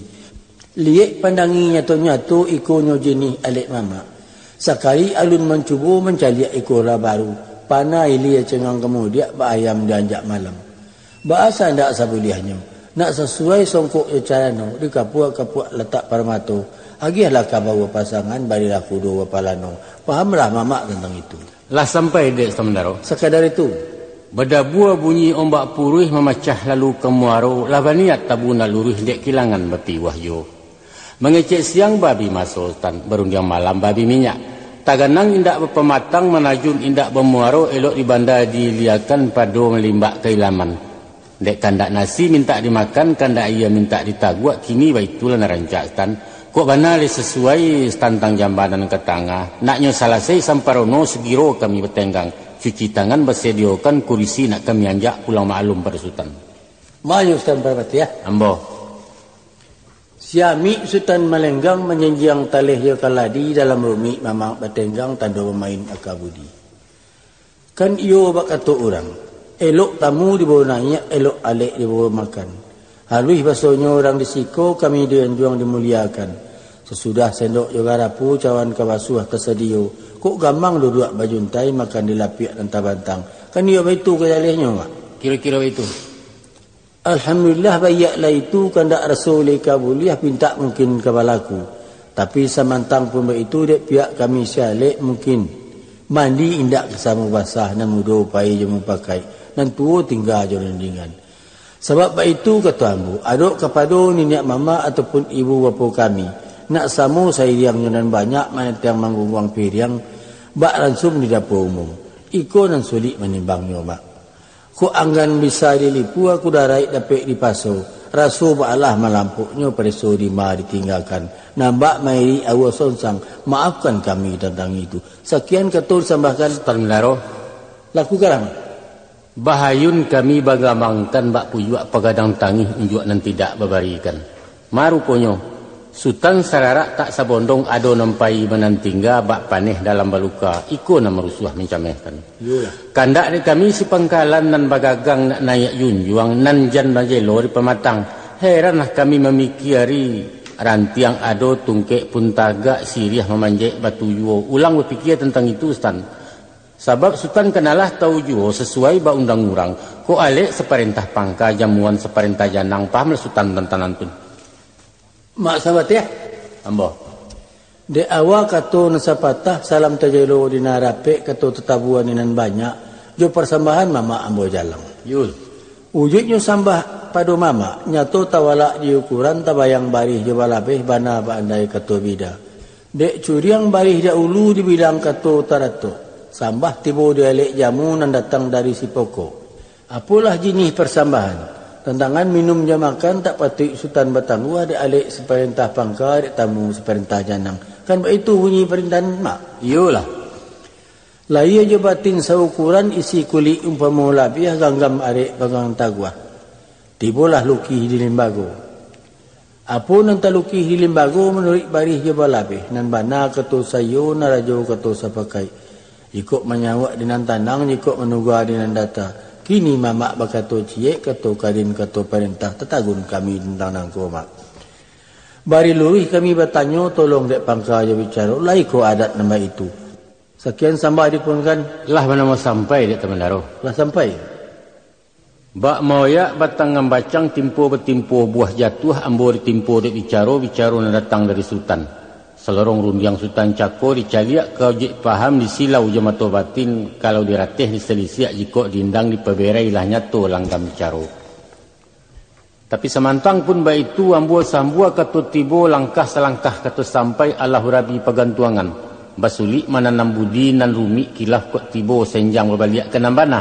Liek pandangi nyato-nyato ikonyo jinih alek mamak. Sakali alun mancubo mancaliak iko lah baru, panah ilia cengang kamudiak bak ayam dianjak malam. Baa sa ndak sabuliahnyo, nak sasuai songkok jo carano, dikapuak-kapuak latak parmato, agiahlah kabau bapasangan, barilah kudo bapalano. Pahamlah mamak tantang itu. Lah sampai dek Sutan Mandaro? Sakadar itu. Badabua bunyi ombak puruih mamacah lalu ka muaro, lah baniat tabu nak luruih dek kilangan batiwah juo. Mangecek siang babi maso Sutan, barundiang malam babi minyak. Taganang indak bapamatang, manajun indak bamuaro, elok di banda diiliakan, pado malimbak ka ilaman. Dek kandak nasi mintak dimakan, kandak aia mintak ditaguak, kini baitulah nan rancak, Sutan. Kok bana lai sasuai tantang jambanan ka tangah, naknyo salasai samparono, sagiro kami batenggang, cuci tangan, basadiokan kurisi, nak kami anjak pulang maklum pado Sutan. Manyo Sutan Parpatiah? Ambo. Siamik Sutan Malenggang manjinjiang taleh jo kaladi, dalam rumik mamak batenggang, tando bamain aka budi. Kan iyo bak kato urang, elok tamu dibawo naiak, elok alek dibawo makan. Haluih basonyo urang di siko, kami di anjuang dimuliakan. Sasudah sendok jo garapu, cawan ka basuah tasadio, kok gamang duduak bajuntai, makan di lapiak nan tabantang. Kan iyo baitu ka jalehnyo, Mak? Kiro-kiro baitu. Alhamdulillah, baiak lah itu, kandak raso lai ka buliah, pintak mungkin ka balaku. Tapi samantang pun baitu, dek pihak kami si alek mungkin mandi indak ka samo basah, nan mudo pai jo mupakaik, nan tuo tingga jo rindingan. Sabab baitu kato ambo, adok kapado niniak mamak ataupun ibu bapo kami, nak samo sairiang jo nan banyak manantiang manggungguang piriang, bak ransum di dapua umum. Iko nan sulik manimbangnyo, Mak. Kok anggan bisa dilipua, kudaraik dapek dipaso, raso baalah malampoknyo, pareso dima ditinggakan, nambak mairik aua sonsang, maafkan kami tantang itu. Sakian kato disambahkan. Sutan Mandaro. Lakukanlah. Bahayun kami bagamangkan, bak pujuak pagadang tangih, unjuak nan tidak babarikan. Ma ruponyo, Sutan sararak tak sabondong, ado nan pai manantingga, bak paneh dalam baluka, iko nan marusuah mancamehkan. Iyolah. Kandak dek kami si pangkalan, nan bagagang nak naiak junjuang, nan jan bajelo di pamatang. Heranlah kami mamikiari, rantiang ado, tungkek pun tagak, siriah mamanjek batu juo. Ulang bapikia tantang itu, Sutan. Sabab Sutan kanalah tau juo, sasuai ba undang urang, kok alek saparentah pangka, jamuan saparentah janang, pahamlah Sutan tantang nan tu. Mak Sabatiah? Ambo. Dek awa kato nan sapatah, salam tajelo di nan rapek, kato tatabua di nan banyak, jo parsambahan mamak ambo jalang. Yul. Ujuiknyo sambah pado mamak, nyato tawalak di ukuran, tabayang barih jo balabeh, bana baandai kato bida. Dek curiang barih dahulu dibilang kato taratok, sambah tibo di alek jamu nan datang dari si pokok. Apolah jinih parsambahan, tantangan minum jo makan, tak patuik Sutan batangguah, dek alek saparentah pangka, dek tamu saparentah janang. Kan baitu bunyi parintahan, Mak? Iyolah. Lahia jo batin saukuran, isi kulik umpamo labiah, ganggam arek panggang taguah. Tibolah lukih di limbago. Apo nan talukih di limbago manuruik barih jo balabeh, nan bana kato saiyo, nan rajo kato sapakaik. Jikok manyawak di nan tanang, jikok manuga di nan data. Kini mamak bakato ciek, kato karin, kato parentah, tatagun kami tantang nangko, Mak. Bari luruih kami batanyo, tolong dek pangka jo bicaro, lai ko adat nan baitu. Sakian sambah dipunkan. Lah manamo sampai, dek Sutan Mandaro? Lah sampai. Bak maoyak batang ngambacang, timpo batimpo buah jatuah, ambo ditimpo dek bicaro, bicaro nan datang dari Sutan. Salorong rundiang Sutan Cako dicaliak ka ojek paham, disilau jo mato batin, kalau dirateh disalisiak, jikok diindang dipaberai, lah nyato langgam caro. Tapi samantang pun baitu, ambo sambua kato tibo, langkah salangkah kato sampai, alah urabi pagantuangan. Basulik mananam budi, nan rumik kilaf kok tibo, senjang babaliak ka nan bana.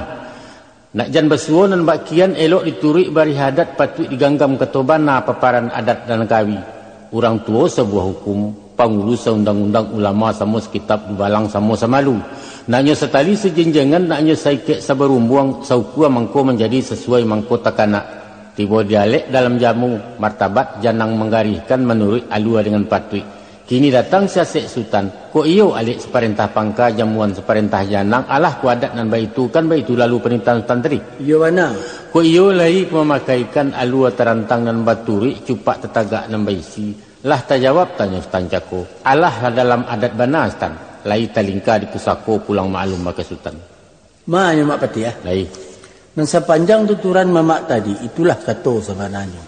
Nak jan basuo nan bak kian, elok dituruik barih adat, patuik diganggam kato bana, paparan adat nan kawi. Urang tuo sabuah hukum, pangulu saundang-undang, ulama samo sakitab, dubalang samo samalu. Naknyo satali sajenjengan, naknyo saikek sabarumbuang, saukua mangko manjadi, sasuai mangko takanak. Tibo di alek dalam jamu, martabat janang manggarihkan, manuruik alua dengan patuik. Kini datang si Asek Sutan, kok iyo alek saparentah pangka, jamuan saparentah janang, alah kok adat nan baitu, kan baitu lalu panitahan Sutan tadi? Iyo bana. Kok iyo lai kok mamakaikan alua tarantang nan baturuik, cupak tatagak nan baisi? Lah tajawab tanyo Sutan Cako, alah lah dalam adat bana Sutan, lai talingka di pusako, pulang maklum baka Sutan. Ma nyo Mak Patiah, ah. Lai. Nan sapanjang tuturan mamak tadi, itulah kato sabananyo.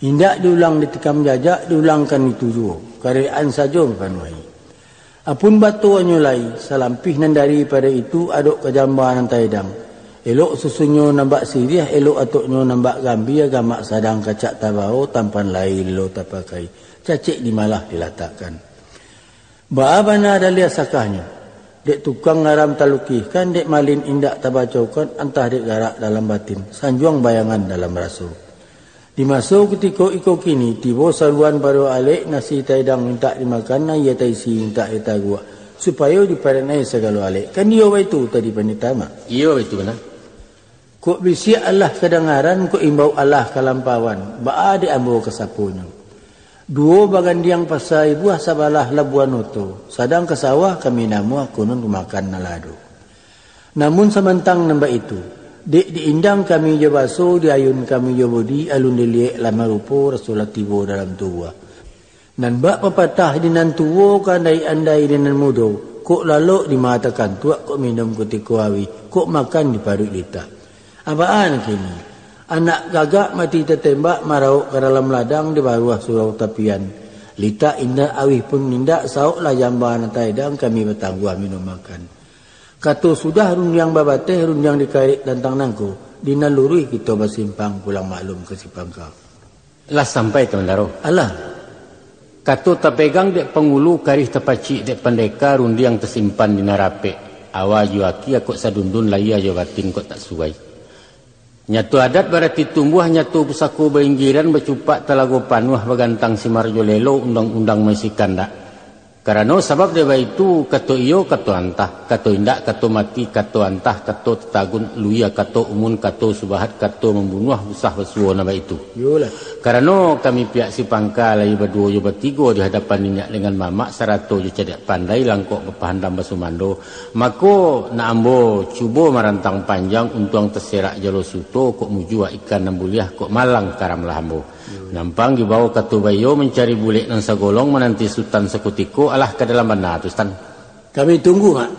Indak diulang ditikam jajak, diulangkan itu juo, karek-an sajo mapanuahi. Apun batonyo lai, salampih nan daripado itu, adok ka jamba nan taedang. Elok susunnyo nan bak siriah, elok atoknyo nan bak gambia, gamak sadang kacak tabao, tampan lai lilo tapakai, cacek di malah dilatakkan. Baa bana daliah sakahnyo, dek tukang ngaram talukihkan, dek malin indak tabacokan, antah dek garak dalam batin, sanjuang bayangan dalam raso. Di maso kutiko iko kini, tibo saruan pado alek, nasi taedang mintak dimakan, aia taisi mintak ditaguak, supayo diparenai sagalo alek. Kan iyo baitu tadi panitahan, Mak? Iyo, baitu bana. Kok bisiak alah kadangaran, kok imbau alah kalampauan, baa dek ambo kasaponyo? Duo bagandiang pasa ibuah, sabalah labuah noto, sadang ka sawah kami namuah, konon ka makan nan lado. Namun samantang nan baitu, dek diindang kami jo baso, diayun kami jo budi, alun diliek lah marupo, raso lah tibo dalam tubuah. Nan bak papatah di nan tuo, ka andai-andai di nan mudo, kok lalok di mata kantuak, kok minum kutiko auih, kok makan di paruik litak. Abaan kini, anak gagak mati tatembak, marauk ka dalam ladang, di baruah surau tapian. Litak indak, auih pun indak, saoklah jamba nan taedang, kami batangguah minum makan. Kato sudah rundiang babateh, rundiang dikarek tantang nangko, di nan luruih kito basimpang, pulang maklum ka si pangka. Lah sampai, Tuan Daro? Alah. Kato tapegang dek pangulu, karih tapacik dek pandeka, rundiang tasimpan di nan rapek. Awa jo aki akok sadundun, lahia jo batin kok tak suai. Nyato adat barati tumbuah, nyato pusako bainggiran, bacupak talago panuah, bagantang simar jo lelo, undang-undang maisi kandak. Karano sabab dek baitu, kato iyo, kato antah, kato indak, kato mati, kato antah, kato tatagun, luia, kato umun, kato subahat, kato mambunuah, usah basuo nan baitu. Iyolah. Karano kami pihak si pangka lai baduo jo batigo di hadapan niniak dengan mamak, sarato jo cadiak pandai, langkok bapahandam basumando, mako, nak ambo cubo marantang panjang, untuang taserak jalo suto, kok mujua ikan nan buliah, kok malang karamlah ambo. Nampang dibao kato baiyo, mancari bulek nan sagolong, mananti Sutan sakutiko, alah ka dalam bana tu, Sutan. Kami tunggu, Mak.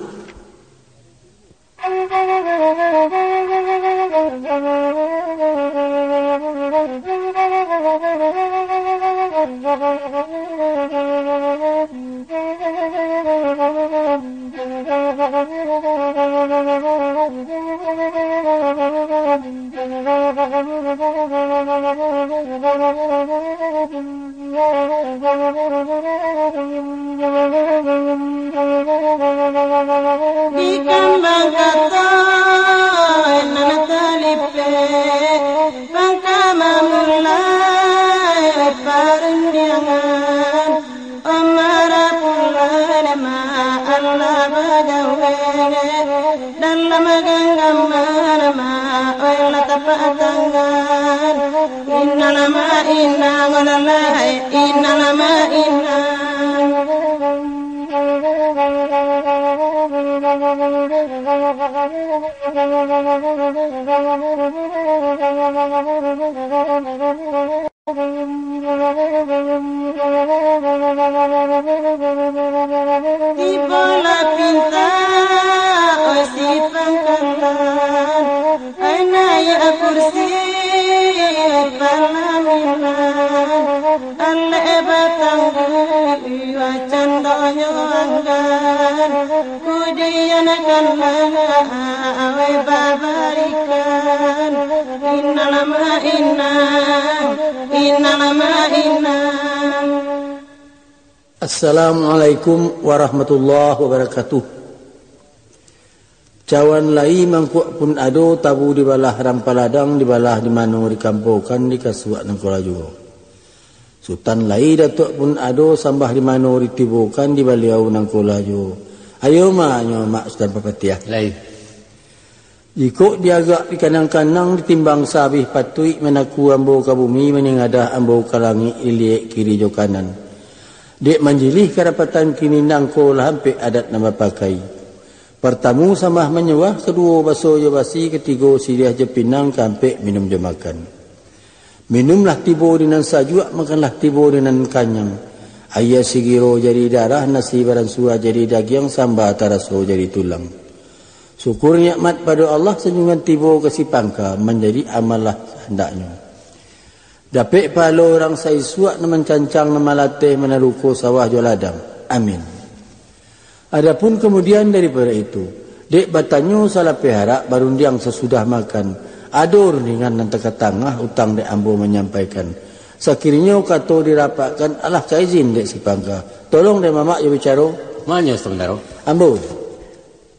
Di kambang kato nan talipek, pangka mamulai parundiangan. Amara pulang ma Allah bagawe, dalam ganggaman ma oilah tapatangan. Inna lama inna walalai, inna lama inna. Tibolah pinta, oi si pangkalan, ai naiak kursi. Alek batang buah candonyo anggan, kudiankanlah awai babarikan. Inang ma inang, inang ma inang. Assalamualaikum warahmatullahi wabarakatuh. Cawan lai mangkuak pun ado, tabu dibalah rampaladang, dibalah di mano dikampokan, dikasuak nangko lah juo. Sutan lai datuak pun ado, sambah di mano ditibokan, di baliau nangko lah juo. Ayo ma nyo Mak Sutan Papatiah. Lai. Jikok diagak dikanang-kanang, ditimbang sabih patuik, manaku ambo ka bumi, maningadah ambo ka langik, diliek kiri jo kanan. Dek manjilih karapatan kini, nangko lah ampek adat nan bapakai. Partamu sambah manyambah, kaduo baso jo basi, katigo siriah jo pinang, kaampek minum jo makan. Minumlah tibo di nan sajuak, makanlah tibo di nan kanyang. Aia sigiro jadi darah, nasi baransua jadi dagiang, samba taraso jadi tulang. Syukur nikmat pado Allah, sanjuangan tibo ka sipangka, manjadi amal lah sahandaknyo. Dapek pahalo urang saisuak, nan mancancang, nan malateh, manaruko sawah jo ladang. Amin. Adapun kamudian daripado itu, dek batanyo salapeh arak, barundiang sasudah makan, ado rundingan nan takatangah, utang dek ambo manyampaikan. Sakirinyo kato dirapakkan, alah ka izin dek sipangka. Tolong dek mamak jo bicaro. Manyo, Sutan Bintaro. Ambo.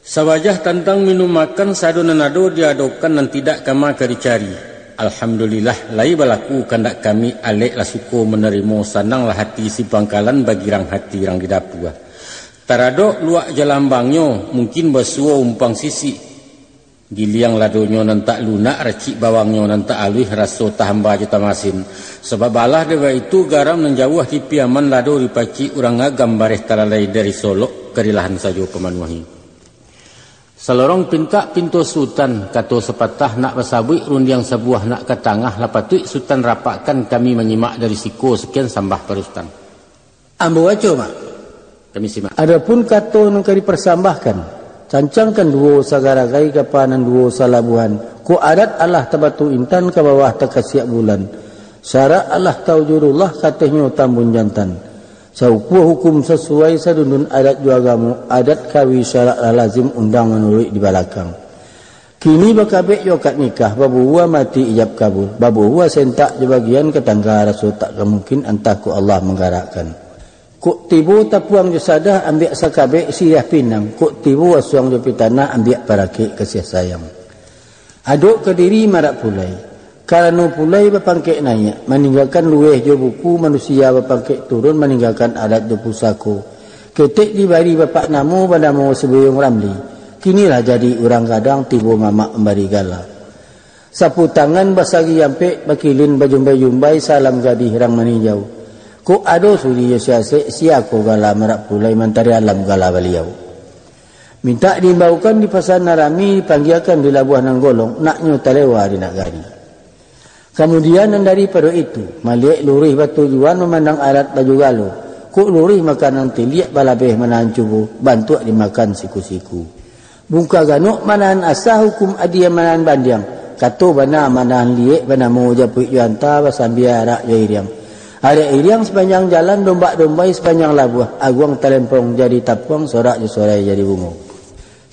Sawajah tantang minum makan, sado nan ado diadokan, nan tidak kama ka dicari. Alhamdulillah, lai balaku kandak kami, alek lah suko manarimo, sananglah hati sipangkalan, bagirang hati rang di dapua. Taradok luak jalambangnyo, mungkin basuo umpang sisik. Giliang ladonyo nan tak lunak, racik bawangnyo nan tak aluih, raso tahamba jo tamasin. Sabab alah dek baitu, garam nan jauah di Piaman, lado dipacik urang Agam, bareh talalai dari Solok, ka dilahan sajo pamanuahi. Salorong pintak pinto Sutan, kato sapatah nak basabuik, rundiang sabuah nak ka tangah, lah patuik Sutan rapakkan, kami manyimak dari siko, sakian sambah pado Sutan. Ambo baco, Mak. Kami simak. Adapun kato nan ka diparsambahkan, cancangkan duo sagaragai, kapa nan duo salabuhan, kok adat alah tabatu intan, ka bawah takasiak bulan. Syarak alah taujurullah, katehnyo tambun jantan. Saukua hukum sasuai, sadundun adat jo agamo, adat kawi syarak lah lazim, undang manuruik di balakang. Kini bakabek jo akad nikah, babuhua mati ijab kabul, babuhua sentak jo bagian, ka tangga raso tak ka mungkin, antah kok Allah manggarakkan. Kok tibo tapuang jo sadah, ambiak sakabek siriah pinang, kok tibo asuang jo pitanah, ambiak parakek kasiah sayang. Adok ka diri marak pulai. Karano pulai bapangkek naiak, maninggakan lueh jo buku, manusia bapangkek turun, maninggakan adat jo pusako. Ketek dibari bapak namo, banamo Subayung Ramli. Kinilah jadi urang gadang, tibo mamak mambari gala. Sapu tangan basagi ampek, bakilin bajumbai-jumbai, salam gadih rang maninjau. Kok ado sudi jo siasek, sia ko gala marak pulai, mantari alam gala baliau. Mintak diimbaukan di pasa nan rami, dipanggiakan di labuah nan golong, naknyo talewa di nagari. Kamudian nan daripado itu, maliek luruih batujuan, mamandang adat bajugalo, kok luruih makanan tiliak, balabeh manahan cubo, bantuak dimakan siku-siku. Bungka ganok manahan asa, hukum adia manahan bandiang, kato bana manahan liek, banamo japuik jo anta, basambia arak jo iriang. Arak iriang sapanjang jalan, dombak dombai sapanjang labuah, aguang talempong jadi tapuang, sorak jo sorai jadi bungo.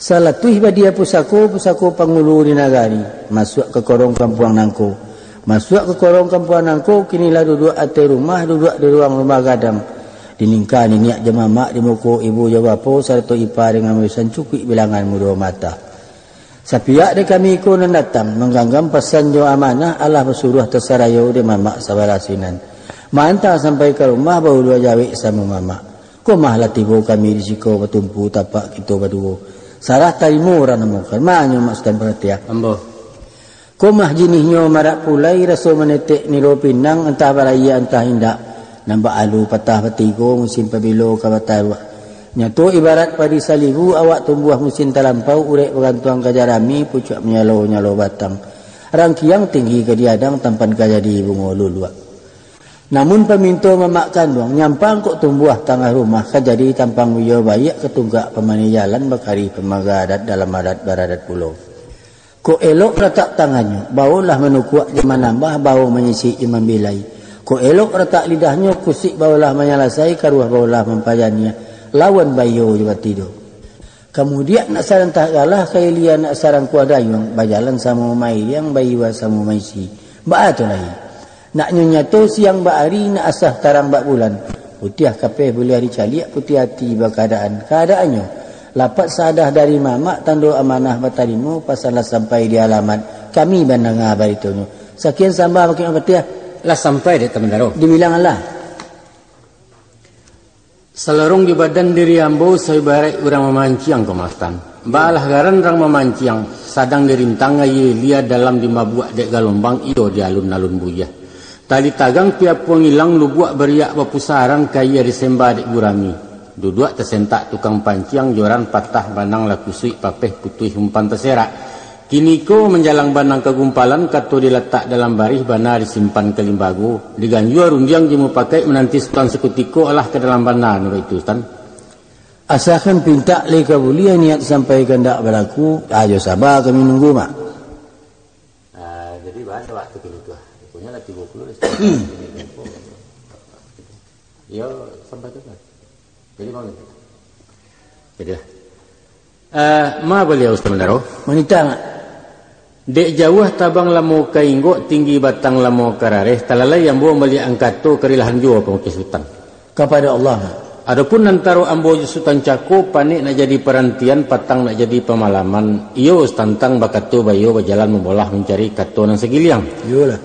Salatuih badia pusako, pusako pangulu di nagari, masuak ka korong kampuang nangko. Masuak ka korong kampuang nangko, kini lah duduak ateh rumah, duduak di ruang rumah gadang. Diningka niniak jo mamak, di muko ibu jo bapo, sarato ipa dengan mamisan, cukuik bilangan mudo mata. Sapiak dek kami iko nan datang, mangganggam pasan jo amanah, alah basuruah tasarayo dek mamak sabalah sinan. Maanta sampai ka rumah, baulua jawek samo mamak. Ko mah lah tibo kami di siko, batumpu tapak kito baduo. Sarah tarimo urang namokan, manyo Mak Sutan Paratiah. Ambo. Ko mah jinihnyo marak pulai, raso manetek niro pinang, antah barayia antah indak. Nan baalu patah batigo, musim pabilo ka bataruak. Nyato ibarat padi salibu, awak tumbuah musim talampau, urek bagantuang ka jarami, pucuak manyalo-nyalo batang. Rangkiang tinggi ka diadang, tampan ka jadi bungo luluak. Namun paminto mamak kanduang, nyampang kok tumbuah tangah rumah, ka jadi tampang wiyo baiak, ka tunggak pamani jalan, bakarih pamaga adat, dalam adat baradat pulo. Kok elok ratak tangannyo, baolah manukuak jo manambah, bao manyisik jo mambilai. Kok elok ratak lidahnyo, kusuik baolah manyalasai, karuah baolah mampajaniah, lawan baiyo jo batido. Kamudiak nak sarantah galah, ka ilia nak sarangkuah dayuang, bajalan samo mairiang, baiwa samo maisi. Baa tu lai. Naknyo nyato siang bak ari, nak asah tarang bak bulan. Putiah kapeh buliah dicaliak, putiah ati bakaadaan. Kaadaannyo, lapat saadah dari mamak, tando amanah batarimo, pasan lah sampai di alamat, kami mandanga baritonyo. Sakian sambah bakeh Patiah. Lah sampai dek Tamandaro. Dibilang alah. Salorong di badan diri ambo saibaraik urang mamanciang, Komandan. Baalah garan rang mamanciang, sadang dirintang aia lia, dalam dimabuak dek galombang, iyo di alun-alun buyah. Tali tagang piapuang ilang, lubuak bariak bapusaran, kaia disemba dek gurami. Duduak tasentak tukang panciang, joran patah banang lah kusuik, papeh putuih umpan taserak. Kiniko manjalang banang ka gumpalan, kato dilatak dalam barih, bana disimpan ka limbago, diganjua rundiang jo mupakaik, mananti Sutan sakutiko, alah ka dalam bana nan baitu, Sutan. Asakan pintak lai ka buliah, niat sampai kandak balaku, ajo saba kami nunggu, Mak. Ah, jadi, baa wakatu kini tu, ah? Ruponyo lah tigo puluah lah, setengah. Iyo, sampai tu lah. Jadi, bangun. Jadi lah. Eh, ma baliau, Sutan Mandaro? Manitah, Mak. Dek jauah tabang lamo ka inggok, tinggi batang lamo ka rareh, talalai ambo maliek angkato, karilahan juo pamukik Sutan. Kapado Allah, Mak. Adopun antaro ambo jo Sutan Cako, panek nak jadi parantian, patang nak jadi pamalaman, iyo satantang bakato baiyo, bajalan mambolah mancari kato nan sagiliang. Iyolah.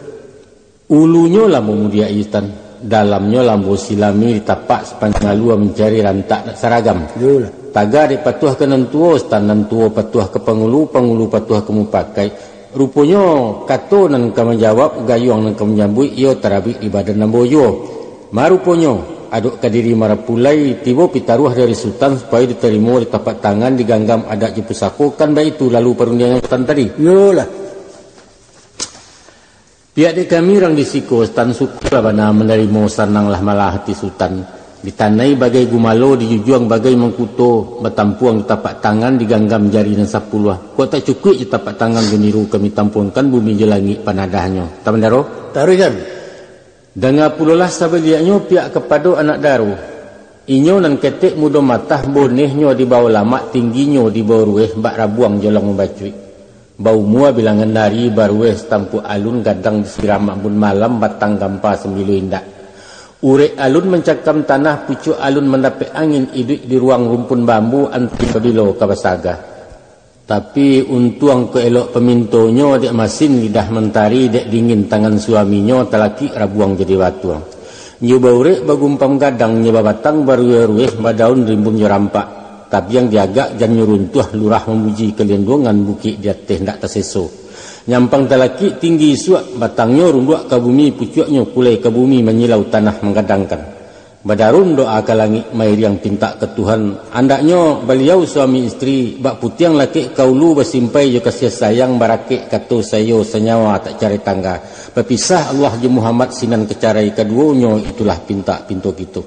Ulunyo lah mamudiak, Sutan. Dalamnyo lah ambo silami, ditapak sapanjang alua, mancari rantak nak saragam. Iyolah. Taga dek patuah ka nan tuo, Sutan, nan tuo patuah ka pangulu, pangulu patuah ka mupakaik. Ruponyo, kato nan ka manjawab, gayuang nan ka manyambuik, iyo tarabik di badan ambo juo. Maruponyo, adok ka diri marapulai, tibo pitaruah dari Sutan, supayo ditarimo, ditapak tangan, diganggam adat jo pusako, kan baitu lalu parundiangan Sutan tadi. Iyolah. Pihak dek kami rang di siko, Sutan, syukurlah bana manarimo, sananglah malah ati Sutan. Ditanai bagai gumalo, dijujuang bagai mangkuto, batampuang di tapak tangan, diganggam jari nan sapuluah. Kok tak cukuik di tapak tangan jo niru, kami tampuangkan bumi jo langik panadahnyo. Tamandaro? Taruihkan. Danga pulolah sabaliaknyo pihak kapado anak daro. Inyo nan ketek mudo matah, bonehnyo di bawah lamak, tingginyo di bawah rueh, bak rabuang jolong mambacuik. Baumua bilangan ari, barueh satampuak alun, gadang disiram ambun malam, batang gampa sambilu indak. Urek alun mancakam tanah, pucuak alun mandapek angin, iduik di ruang rumpun bambu, antih pabilo ka basaga. Tapi, untuang kok elok pamintonyo, dek masin lidah mantari, dek dingin tangan suaminyo, talakik rabuang jadi batuang. Nyo baurek bagumpam gadang, nyo babatang barueh-rueh, badaun rimbun jo rampak. Tabiang diagak jan nyo runtuah, lurah mamuji kalindungan, bukik di ateh ndak taseso. Nyampang talakik tinggi isuak, batangnyo runduak ka bumi, pucuaknyo kulai ka bumi, manyilau tanah manggadangkan. Badarun doa ka langik, mairiang pintak ka Tuhan. Andaknyo baliau suami istri, bak putiang lakek ka ulu, basimpai jo kasiah sayang, barakek kato saiyo, sanyawa tak carai tangga. Bapisah Allah jo Muhammad, sinan ka carai kaduonyo, itulah pintak pinto kito.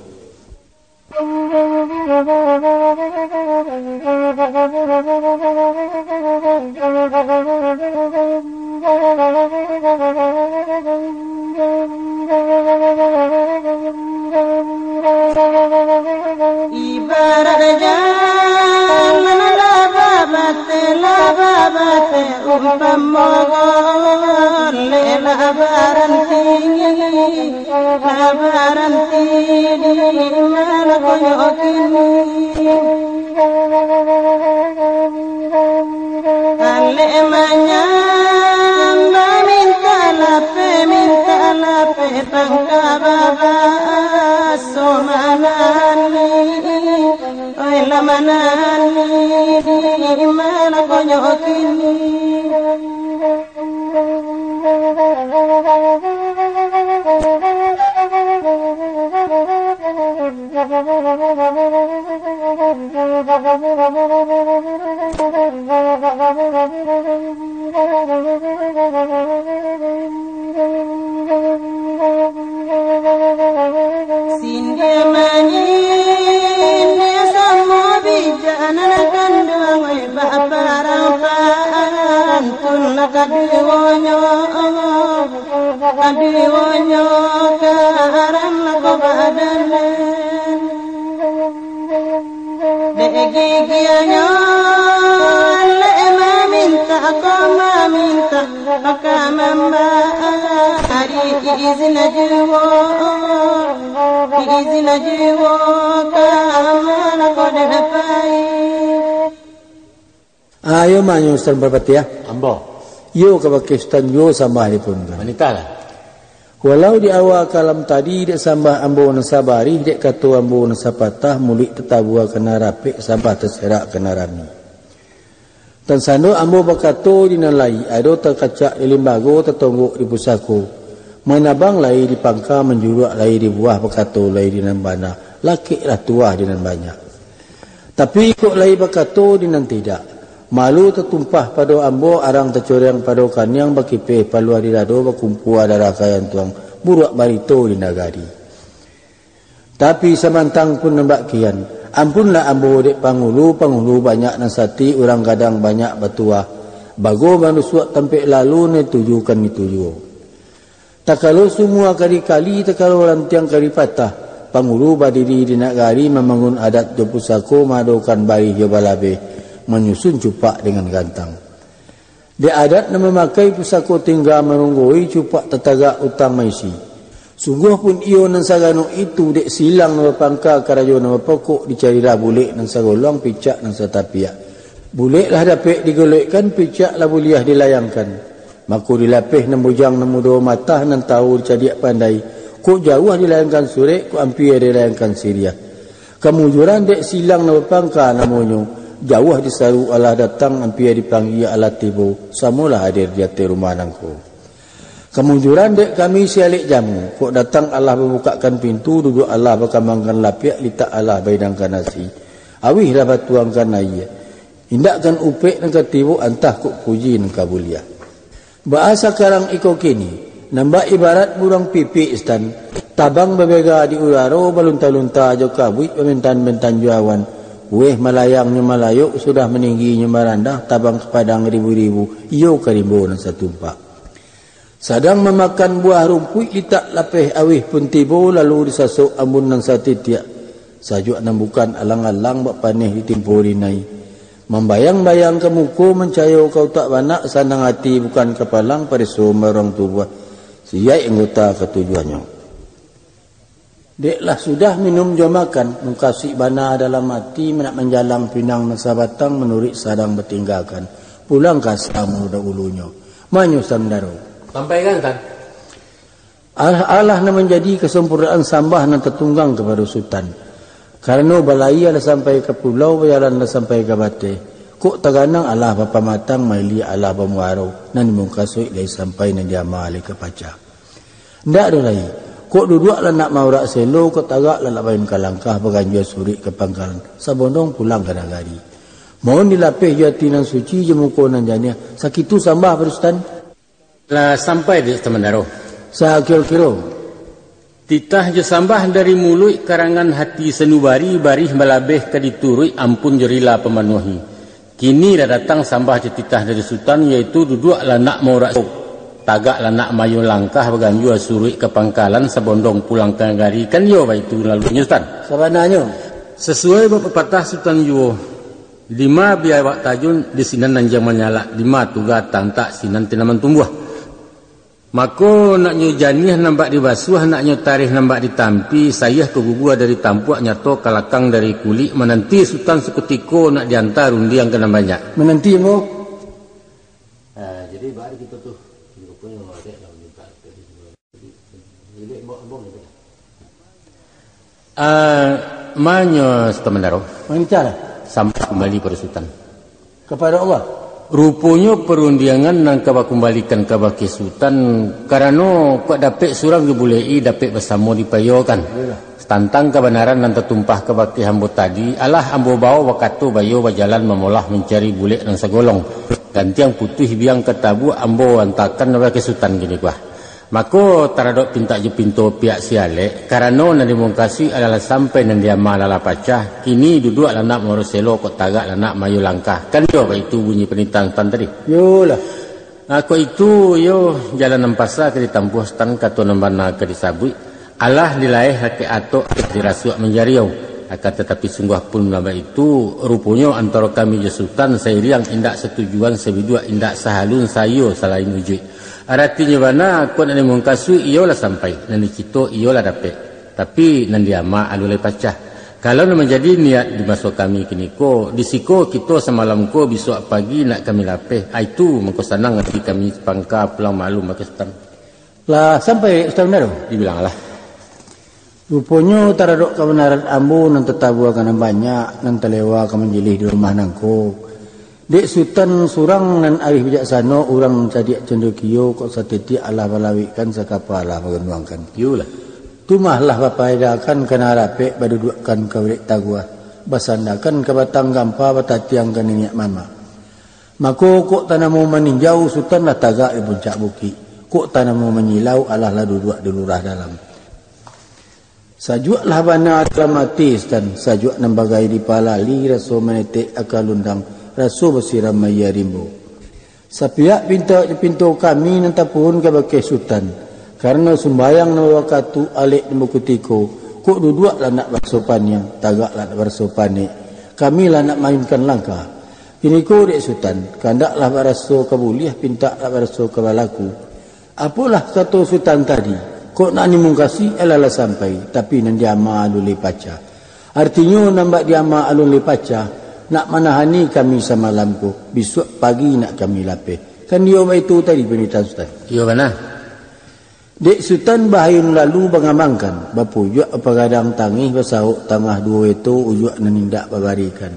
Ibarat jalan lah babateh, lah babateh, umpamo golek lah baranti, lah baranti di mana konyo kini. Alek manyambah minta lapeh, minta lapeh pangka babaso manani. Oi lah manani, di mana konyo kini. Sindia manyindia samo bijak nan kanduang, oi, baparang pantun Gigianyo lek mamintak ko mamintak, maka mambari izin juo, izin juo ka amal ko dapai. Ayo manyo Sutan Parpatiah. Ambo. Iyo kabake Sutan juo sambah dipun kan. Manitahlah. Walau di awal kalam tadi, dek sambah ambo nan sabarih, dek kato ambo nan sapatah, muluik tatabua kana rapek, sambah taserak kana rami. Tan sando ambo bakato di nan lai, ado takacak di limbago, tatonggok di pusako, manabang lai di pangka, manjuruak lai di buah, bakato lai di nan bana, lakeklah tuah di nan banyak. Tapi kok lai bakato di nan tidak, malu tatumpah pado ambo, arang tacoreng pado kaniang, bakipeh paluah di dado, bakumpua darah ka jantuang, buruak barito di nagari. Tapi samantang pun nan bak kian, ampunlah ambo dek pangulu, pangulu banyak nan sati, urang gadang banyak batuah, bago manusuak tampek lalu, nan tuju kan itu juo. Takalo sumua ka dikali, takalo rantiang ka dipatah, pangulu badiri di nagari, mambangun adat jo pusako, maadokan barih jo balabeh, manyusun cupak dengan gantang. Dek adat nan mamakai pusako tingga marunggoi, cupak tatagak utang maisi. Sungguah pun iyo nan sagano itu, dek silang nan bapangka, karajo nan bapokok, dicarilah bulek nan sagolong, picak nan satapiak. Bulek lah dapek digolekkan, picak lah buliah dilayangkan. Mako dilapeh nan bujang nan mudo, matah nan tau dicadiak pandai, kok jauah dilayangkan surek, kok ampia dilayangkan siriah. Kamujuran dek silang nan bapangka namonyo, jauah disaru alah datang, ampia dipanggia alah tibo, samolah hadir di ateh rumah nangko. Kamujuran dek kami si alek jamu, kok datang alah babukakkan pintu, duduak alah bakambangkan lapiak, litak alah baidangkan nasi. Awihlah batuangkan aia. Indakkan upek nan ka tibo, antah kok puji nan ka buliah. Baa sakarang iko kini, nan bak ibarat buruang pipik Sutan, tabang babega di udaro, balunta-lunta jo kabuik, bamentan-mentan jo awan. Kueh malayang nyo malayok, sudah maninggi nyo marandah, tabang ka padang ribu-ribu, iyo ka rimbo nan satumpak. Sadang mamakan buah rumpuik, litak lapeh awih pun tibo, lalu disasok ambun nan satitiak. Sajuak nan bukan alang-alang, bak paneh ditimpo rinai. Mambayang-bayang ka muko, mancayo ka utak banak, sanang ati bukan kapalang, pareso maruang tubuah, siyaik anggota katujuahnyo. Dek lah sudah minum jo makan, mukasuik bana dalam ati, nak manjalang pinang nan sabatang, manuruik sadang batinggakan, pulang ka asa mula daulunyo. Manyo Sutan Bandaro. Sampaikan, Tan. Alah, alah nan manjadi kasampurnaan sambah nan tatunggang kapado Sutan. Karano balayia lah sampai ka pulau, bajalan lah sampai ka bateh. Kok taganang alah bapamatang, mailiak alah bamuaro, nan dimukasuik lai sampai, nan diama lai ka pacah. Ndak doh lai. Kok duduak lah nak maurak selo, kok tagak lah nak bayun ka langkah, baganjua suruik ka pangkalan, sabondong pulang ka nagari. Mohon dilapeh jo ati nan suci, jo muko nan janiah, sakitu sambah pado Sutan. Lah sampai dek Sutan Bandaro. Sakiro-kiro. Titah jo sambah dari muluik, karangan hati sanubari, barih balabeh ka dituruik, ampun jo rila pamanuahi. Kini lah datang sambah jo titah dari Sutan, yaitu duduak lah nak maurak, tagak lah nak maayun langkah, baganjua suruik ka pangkalan, sabondong pulang ka nagari, kan iyo baitu lalunyo, Sutan? Sabananyo. Sasuai bak papatah Sutan juo, dima biawak tajun, di sinan anjiang manyalak, dima tuga tantak, sinan tanaman tumbuah. Mako, naknyo janiah nan bak dibasuah, naknyo tareh nan bak ditampi, sayah ka gugua dari tampuak, nyato ka lakang dari kulik, mananti Sutan sakutiko, nak dianta rundiang ka nan banyak. Mananti, ambo. Ah, jadi, baa kito tu? Ruponyo, Mak Atek nak minta tadi. Jadi, ambo, ambo minta. Ah, manyo Sutan Bandaro. Mangicalah. Sambah kumbali pado Sutan. Kapado Allah. Ruponyo parundiangan nan ka bakumbalikan kabake Sutan, karano kok dapek surang dibulek-i, dapek basamo dipayokan. Iyolah. Tantang kabanaran nan tatumpah kabake ambo tadi, alah ambo bao bakato bayo bajalan mamolah mancari bulek nan sagolong. Gantiang putuih biang ka tabuak, ambo antakan kabake Sutan kini ko. Mako, taradok pintak jo pinto pihak si alek, karano nan dimukasuik alah sampai, nan diama alah pacah, kini duduak lah nak maurak selo, kok tagak lah nak maayun langkah. Kan iyo baitu bunyi panitahan Sutan tadi? Iyolah. Ah, kok itu, iyo, jalan nan pasa ka ditampuah Sutan, kato nan bana ka disabuik, alah dilaeh lakek atok, dirasuak manjariau. Akan tatapi sungguah pun nan baitu, ruponyo antaro kami jo Sutan sairiang indak satujuan, sabiduak indak sahalun, saiyo salain ujuik. Aratinyo bana, kok nan dimungkasuik iyo lah sampai, nan dicito iyo lah dapek, tapi nan diama alun lai pacah. Kalau nan manjadi niat di maso kami kiniko, di siko kito samalam ko, bisuak pagi nak kami lapeh, aitu mangko sanang ati kami sapangka pulang maklum bakeh Sutan. Lah sampai Sutan Bendaro? Dibilanglah. Ruponyo taradok kabanaran ambo nan tatabua ka nan banyak, nan talewa ka manjilih di rumah nangko. Dek Sutan surang nan arih bijaksano, urang nan cadiak candokio, kok satitiak alah balawikkan, sakapa alah baganduangkan. Iyolah. Tumah lah bapaedakan ka nan rapek, baduduakkan ka barek taguah, basandakan ka batang gampa, batatiang ka niniak mamak. Mako, kok tanamo maninjau, Sutan lah tagak di puncak bukik. Kok tanamo manyilau, alah lah duduak di lurah dalam. Sajuak lah bana dalam ati Sutan, sajuak nan bagai dipalali, raso manetek aka lundang, raso basiram aia rimbo. Sapiak pintak jo pinto kami nan tapuhun kabakeh Sutan, karano sumbayang nan bawakatu, alek nan bakutiko, kok duduak lah nak baraso paniang, tagak lah nak baraso panek, kami lah nak maayunkan langkah. Kiniko dek Sutan, kandaklah baraso ka buliah, pintaklah baraso ka balaku. Apolah kato Sutan tadi, kok nan dimungkasuik alah lah sampai, tapi nan diama alun lai pacah. Artinyo, nan bak diama alun lai pacah, nak manahani kami samalam ko, bisuak pagi nak kami lapeh. Kan iyo baitu tadi panitahan Sutan? Iyo bana. Dek Sutan baayun lalu bangamangkan, bapujuak bapagadang tangih, basauk tangah duo weto, ujuak nan indak babarikan.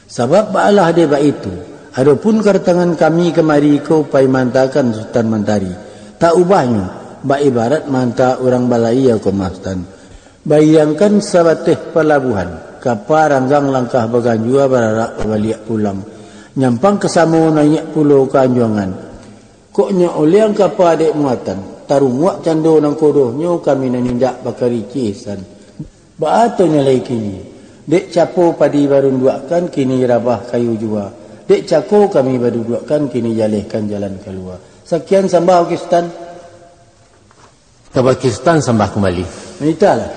Sabab baalah dek baitu, adopun kadatangan kami kamari ko pai maantakan Sutan Mantari, tak ubahnyo, bak ibarat maanta urang balayia ko mah Sutan. Bayangkan sabateh palabuhan, kapa ranggang langkah baganjua, bararak babaliak pulang, nyampang ka samo, naiak pulo ka anjuangan. Kok nyo oleang kapa dek muatan, tarunguak cando nangko doh, nyo kami nan indak bakaricih Sutan. Baa tu nyo lai kini? Dek capo padi barunduakkan, kini rabah kayu jua. Dek cako kami baduduakkan, kini jalehkan jalan kalua. Sakian sambah bakeh Sutan. Kabakeh Sutan sambah kumbali. Manitahlah.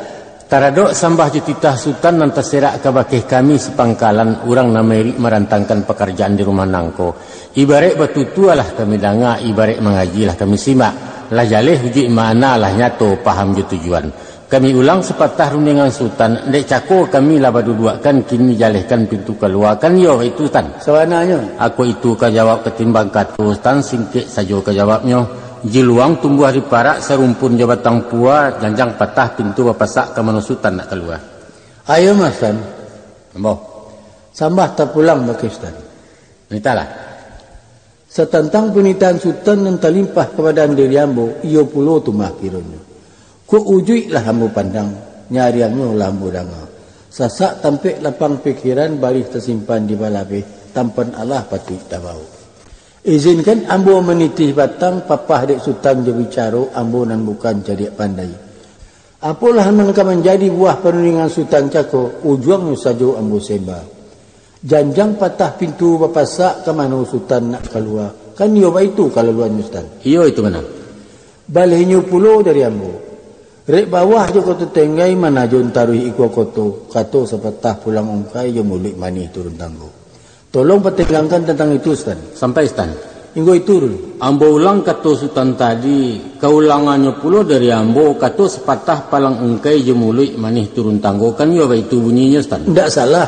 Taradok sambah jo titah Sutan nan taserak kabakeh kami sapangkalan urang nan mairik marantangkan pakarajaan di rumah nangko. Ibarek batutua lah kami danga, ibarek mangaji lah kami simak. Lah jaleh ujuik maana, lah nyato paham jo tujuan. Kami ulang sapatah rundiangan Sutan, dek cako kami lah baduduakkan, kini jalehkan pintu kalua, kan iyo baitu Sutan? Sabananyo. Ako itu ka jawab katimbang kato Sutan, singkek sajo ka jawabnyo. Jiluang tumbuah di parak, sarumpun jo batang pua, janjang patah pintu bapasak, ka mano Sutan nak kalua? Ayo mah Sutan. Ambo. Sambah tapulang bakeh Sutan. Manitahlah. Satantang panitahan Sutan nan talimpah kabadaan diri ambo, iyo pulo tu mah kironyo. Kok ujuik lah ambo pandang, nyariangnyo lah ambo danga. Sasak tampek lapang pikiran, barih tasimpan di balabeh, tampan alah patuik tabawok. Izinkan ambo manitih batang, papah dek Sutan jo bicaro, ambo nan bukan cadiak pandai. Apolah nan ka manjadi buah panurungan Sutan cako, ujuangnyo sajo ambo semba. Janjang patah pintu bapasak, ka mano Sutan nak kalua? Kan iyo baitu kalaluannyo Sutan. Iyo itu mah. Balehnyo pulo dari ambo. Rek bawah jo koto tenggai, manajon taruih ikua koto, kato sapatah pulang ungkai, jo muluik manih turun tanggo. Tolong patenggangkan tantang itu, Sutan. Sampai, Sutan. Inggo itu dulu. Ambo ulang kato Sutan tadi, kaulangannyo pulo dari ambo, kato sapatah palang ungkai jo muluik manih turun tanggo, kan iyo baitu bunyinyo, Sutan? Indak salah.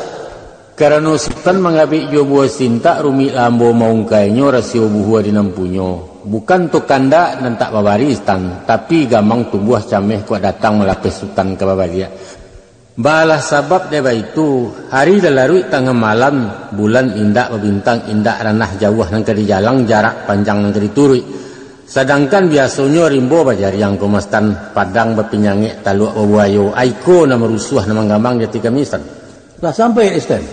Karano Sutan mangabek juo buah sintak, rumiklah ambo maungkainyo, rasio buhua di nan punyo. Bukan tu kandak nan tak babari, Sutan, tapi gamang tumbuah cameh, kok datang malapeh Sutan ka babaliak. Balah sabab dek baitu, hari lah laruik tangah malam, bulan indak babintang, indak ranah jauah nan ka dijalang, jarak panjang nan ka dituruik. Sadangkan biasonyo rimbo bajariang ko mah Sutan, padang bapinyangek, taluak babuayo, aiko nan marusuah, nan manggamang di ati kami, Sutan. Lah sampai, Sutan?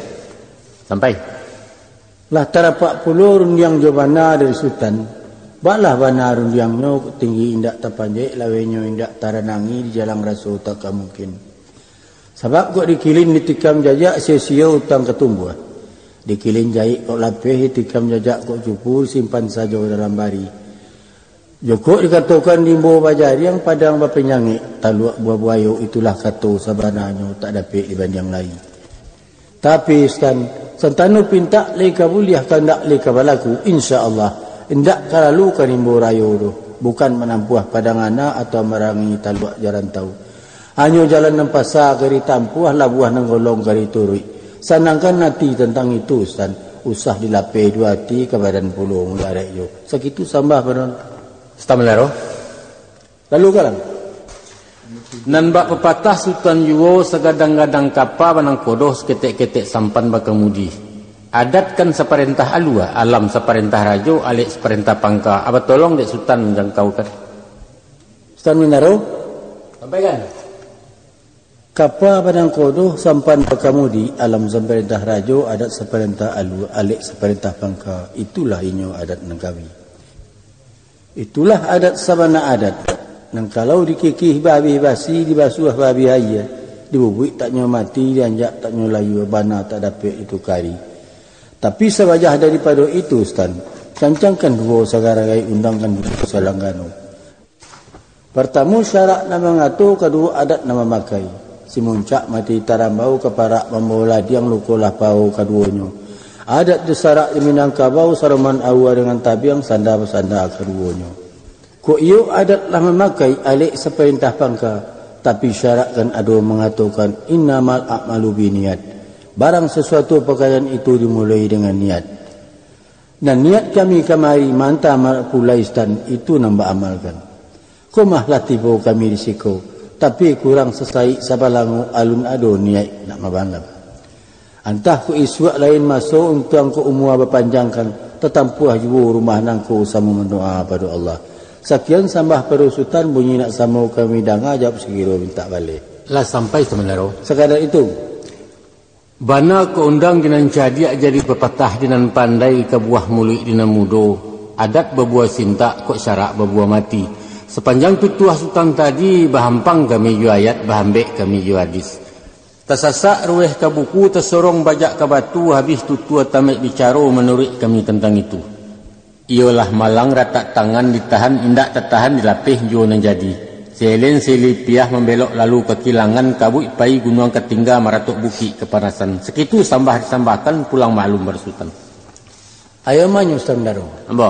Sampai. Lah tarapak pulo rundiang jo bana dari Sutan. Baklah bana rundiangnyo, kok tinggi indak tapanjek, lawenyo indak taranangi, dijalang raso tak ka mungkin. Sabab kok dikilin ditikam jajak, sio-sio utang ka tumbuah. Dikilin jahek kok lapeh, ditikam jajak kok cupu, disimpan sajo dalam bari. Jokok dikatokan limbo bajariang, padang bapinyangik, taluak buah buayo, itulah kato sabananyo, tak dapek dibandiang lai. Tapi, Sutan, santano pintak lai ka buliah, kandak lai ka balaku, insya Allah, indak ka lalu ka limbo rayo doh, bukan manampuah padang ana atau marangi taluak jarantau. Hanyo jalan nan pasa ka ditampuah, labuah nan golong ka dituruik. Sanangkan ati tantang itu, Sutan, usah dilapeh duo ati ka badan pulo mujarek jo. Sakitu sambah pado. Sutan Manaro. Lalu kalang. Nan bak papatah Sutan juo, sagadang-gadang kapa banangkodoh, saketek-ketek sampan bakamudi. Adat kan saparentah alua, alam saparentah rajo, alek saparentah pangka. Aba tolong dek Sutan manjangkaukan. Sutan Minaro. Sampaikan. Kapa banangkodoh sampan bakamudi, alam saparentah rajo, adat saparentah alua, alek saparentah pangka. Itulah inyo adat Nangkawi. Itulah adat sabana adat, nan kalau dikikih bahabih basi, dibasuah bahabih aia, dibubuik tak nyo mati, dianjak tak nyo layua, bana tak dapek ditukari. Tapi sabajah daripado itu, Sutan, cancangkan duo sagaragai, undangkan duo salanggano. Partamo syarak nan mangato, kaduo adat nan mamakai. Simuncak mati tarambau, kaparak mambao ladiang, luko lah pao kaduonyo. Adat jo syarak di Minangkabau, saroman aua dengan tabiang, sanda basanda kaduonyo. Kok iyo adat lah mamakai, alek saparentah pangka, tapi syarak kan ado mangatokan, "Innamal a'malu biniyat." Barang sasuatu pakaian itu dimuloi dengan niat. Nan niat kami kamari manta ma-, pulai Sutan, itu nan baamalkan. Ko mah lah tibo kami di siko, tapi kurang sasaik sabalango, alun ado niaik nak mabalam. Antah ko isuak lain maso, untuang ko umua bapanjangkan, tatampuah juo rumah nangko samo mandoa pado Allah. Sakian sambah pado Sutan, bunyi nak samo kami danga, jawab sagiro mintak baleh. Lah sampai Sutan Manaro. Sakadar itu. Bana ko undang di nan cadiak, jadi papatah di nan pandai, ka buah muluik di nan mudo, adat babuah sintak, kok syarak babuah mati. Sapanjang pituah Sutan tadi, bahampang kami jo ayat, bahambek kami jo hadis. Tasasak ruweh ka buku, tasorong bajak ka batu, habih tutua tamek bicaro, manuruik kami tantang itu. Iyolah malang ratak tangan, ditahan indak tatahan, dilapeh juo nan jadi. Selen sili piah mambelok lalu ka kilangan, kabuik pai gunuang ka tingga, maratok bukik kapanasan. Sakitu sambah disambahkan, pulang maklum bari Sutan. Ayo manyo Sutan Daro. Ambo.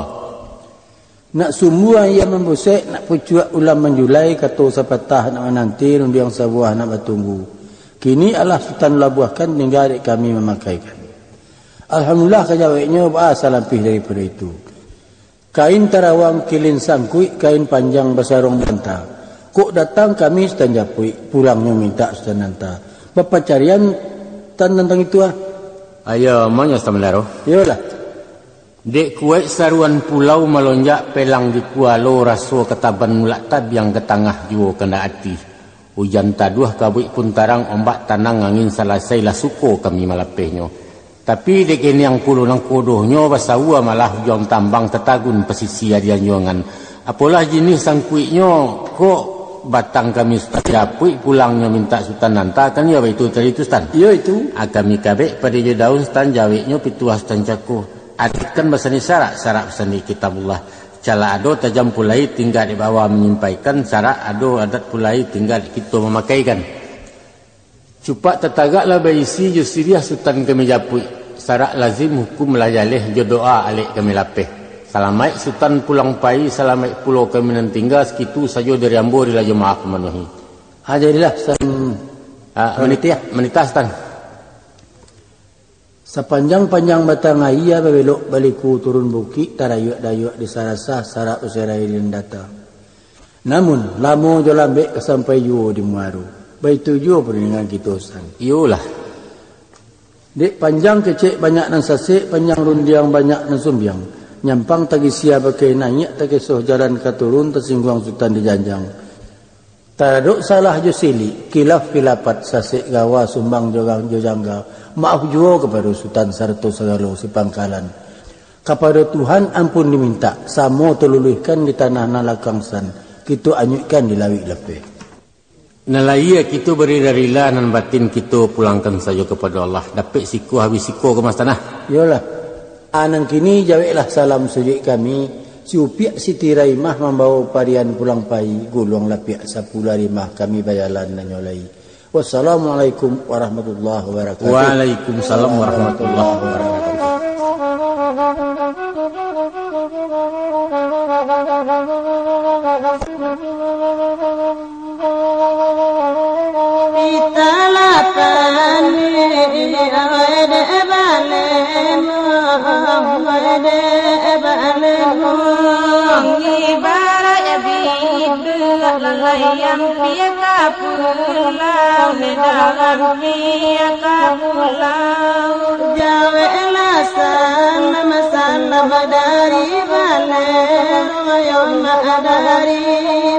Nak sumbuang ia mambusek, nak pucuak ulam manjulai, kato sapatah nak mananti, rundiang sabuah nak batunggu. Kini alah Sutan labuahkan, tingga dek kami mamakaikan. Alhamdulillah, ka jaweknyo, baa salampih daripado itu. Kain tarawang kilin sangkuik, kain panjang basarong banta. Kok datang kami Sutan japuik, pulangnyo mintak Sutan anta. Bapacarian tan tantang itu ah. Ayo, monyo Sutan Mandaro. Iyolah. Dek kuaik saruan pulau malonjak, pelang di kualo, raso kataban mulak tabiang, ka tangah juo kandak ati. Ujan taduah kabuik pun tarang, ombak tanang angin salasai, lah suko kami malapehnyo. Tapi dek keniang pulo nangkodohnyo, basaua malah ujuang tambang, tatagun pasisia di anjuangan. Apolah jinih sangkuiknyo, kok batang kami Sutan japuik, pulangnyo mintak Sutan nantakan, iyo baitu tadi tu, Sutan? Iyo itu. Ah, kami kabek padi jo daun, Sutan, jaweknyo pituah Sutan cako. Adat kan basandi syarak, syarak basandi kitabullah. Calak ado tajam pulai, tingga dek bawa manyampaikan, syarak ado adat pulai, tingga dek kito mamakaikan. Cupak tatagak lah baisi, jo siriah Sutan kami japuik. Syarak lazim hukum lah jaleh, jo doa alek kami lapeh. Salamaik Sutan pulang pai, salamaik pulo kami nan tingga, sakitu sajo dari ambo, rilah jo maaf mamanuhi. Ha, jadilah, Sutan. Ah, Panitia. Manitah, Sutan. Sapanjang-panjang batang aia, babelok baliku turun bukik, tarayuak-dayuak di sarasah, sarak baserai di nan data. Namun, lamo jo lambek ka sampai juo di muaro. Baitu juo pun dengan kito, Sutan. Iyolah. Dek panjang kecek banyak nan sasek, panjang rundiang banyak nan sumbiang. Nyampang tagisia bakai naiak, takesoh jalan ka turun, tasingguang Sutan di janjang. Taradok salah jo silik, kilaf kilapat, sasek gawa, sumbang jo gang-, jo jangga. Maaf juo kapado Sutan sarato sagalo sipangkalan. Kapado Tuhan ampun dimintak, samo taluluihkan di tanah nan lakang, Sutan, kito anyuikkan di lauik lapeh. Nan lahia kito barila-rila, nan batin kito pulangkan sajo kapado Allah. Dapek siko habih siko ka mas tanah. Iyolah. A nan kini jaweklah salam sujuik kami, Siupiak Siti Raimah mambawo parian pulang pai, guluang lapiak sapuluah rimah kami bajalan nanyo lai. Wassalamualaikum warahmatullahi wabarakatuh. Waalaikumsalam warahmatullahi wabarakatuh. Pita lapan, awai dek balemo, awai dek balemo. Ibarat biduak layang piak ka pulau, dalam piak ka pulau. Jaweklah salam, salam dari balero, yo mak dari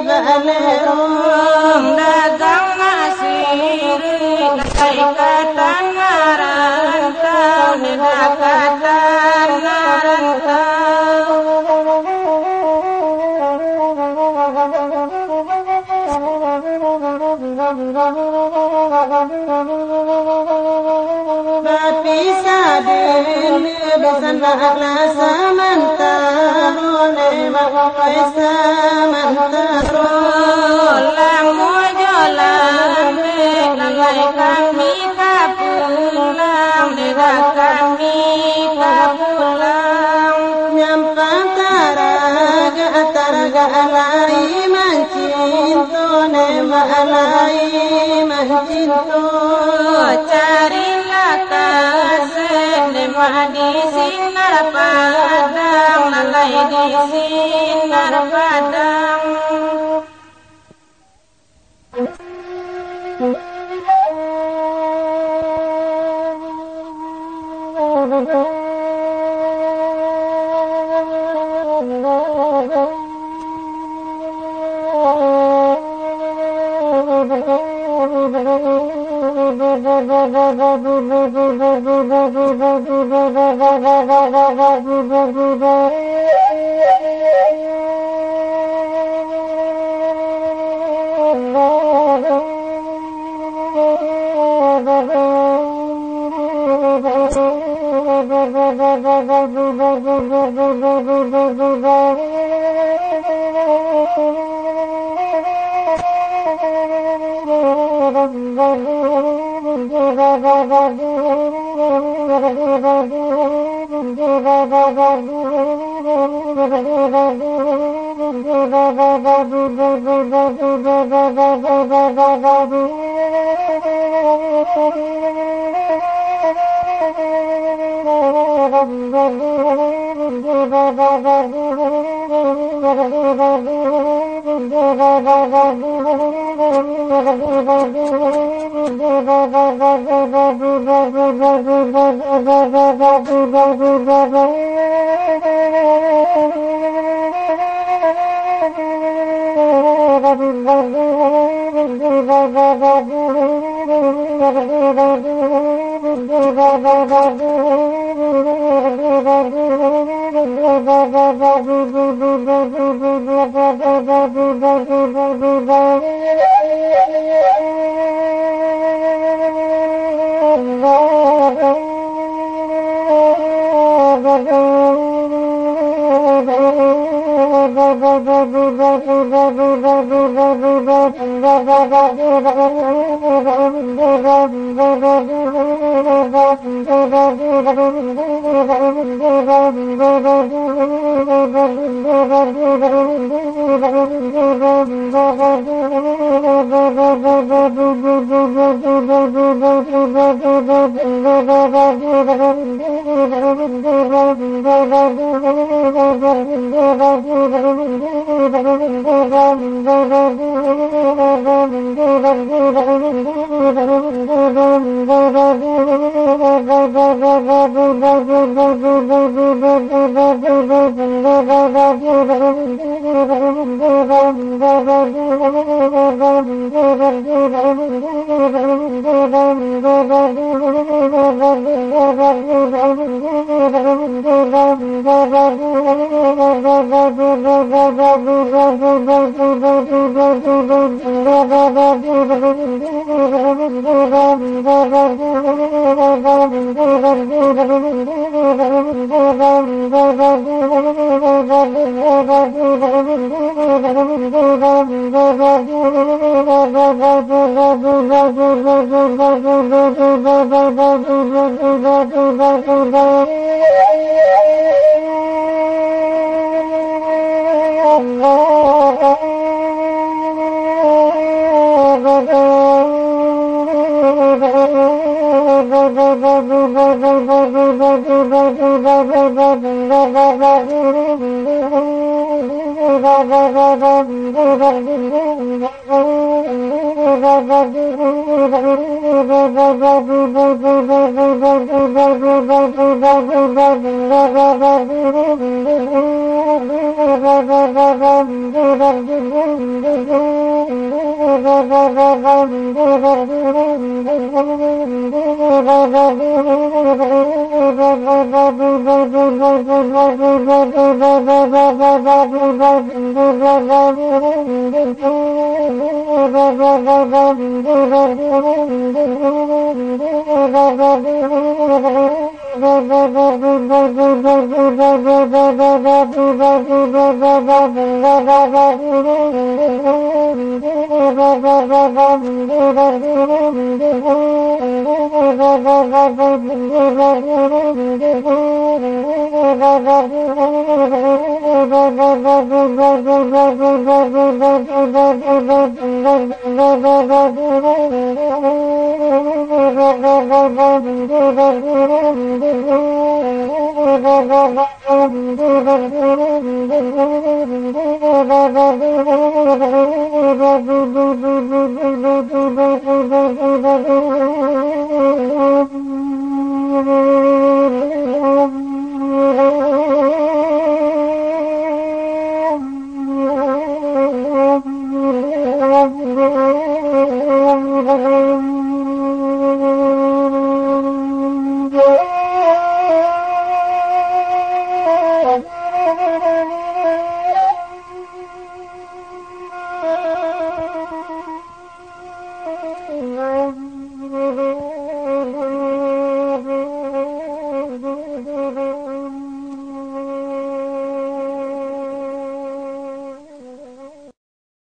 balero. Dagang nasi, lai ka tanah rantau, lai ka tanah rantau. Bapisah dulu, basandak lah samantaro, lewat lah samantaro. Lamo jo lambek, lai kami ka pulang, lai kami ka pulang. Nyampang taragak, taragak lai mancinto, nembak lai mancinto. Carilah kasek, nembak di sinar padang, lai di sinar padang.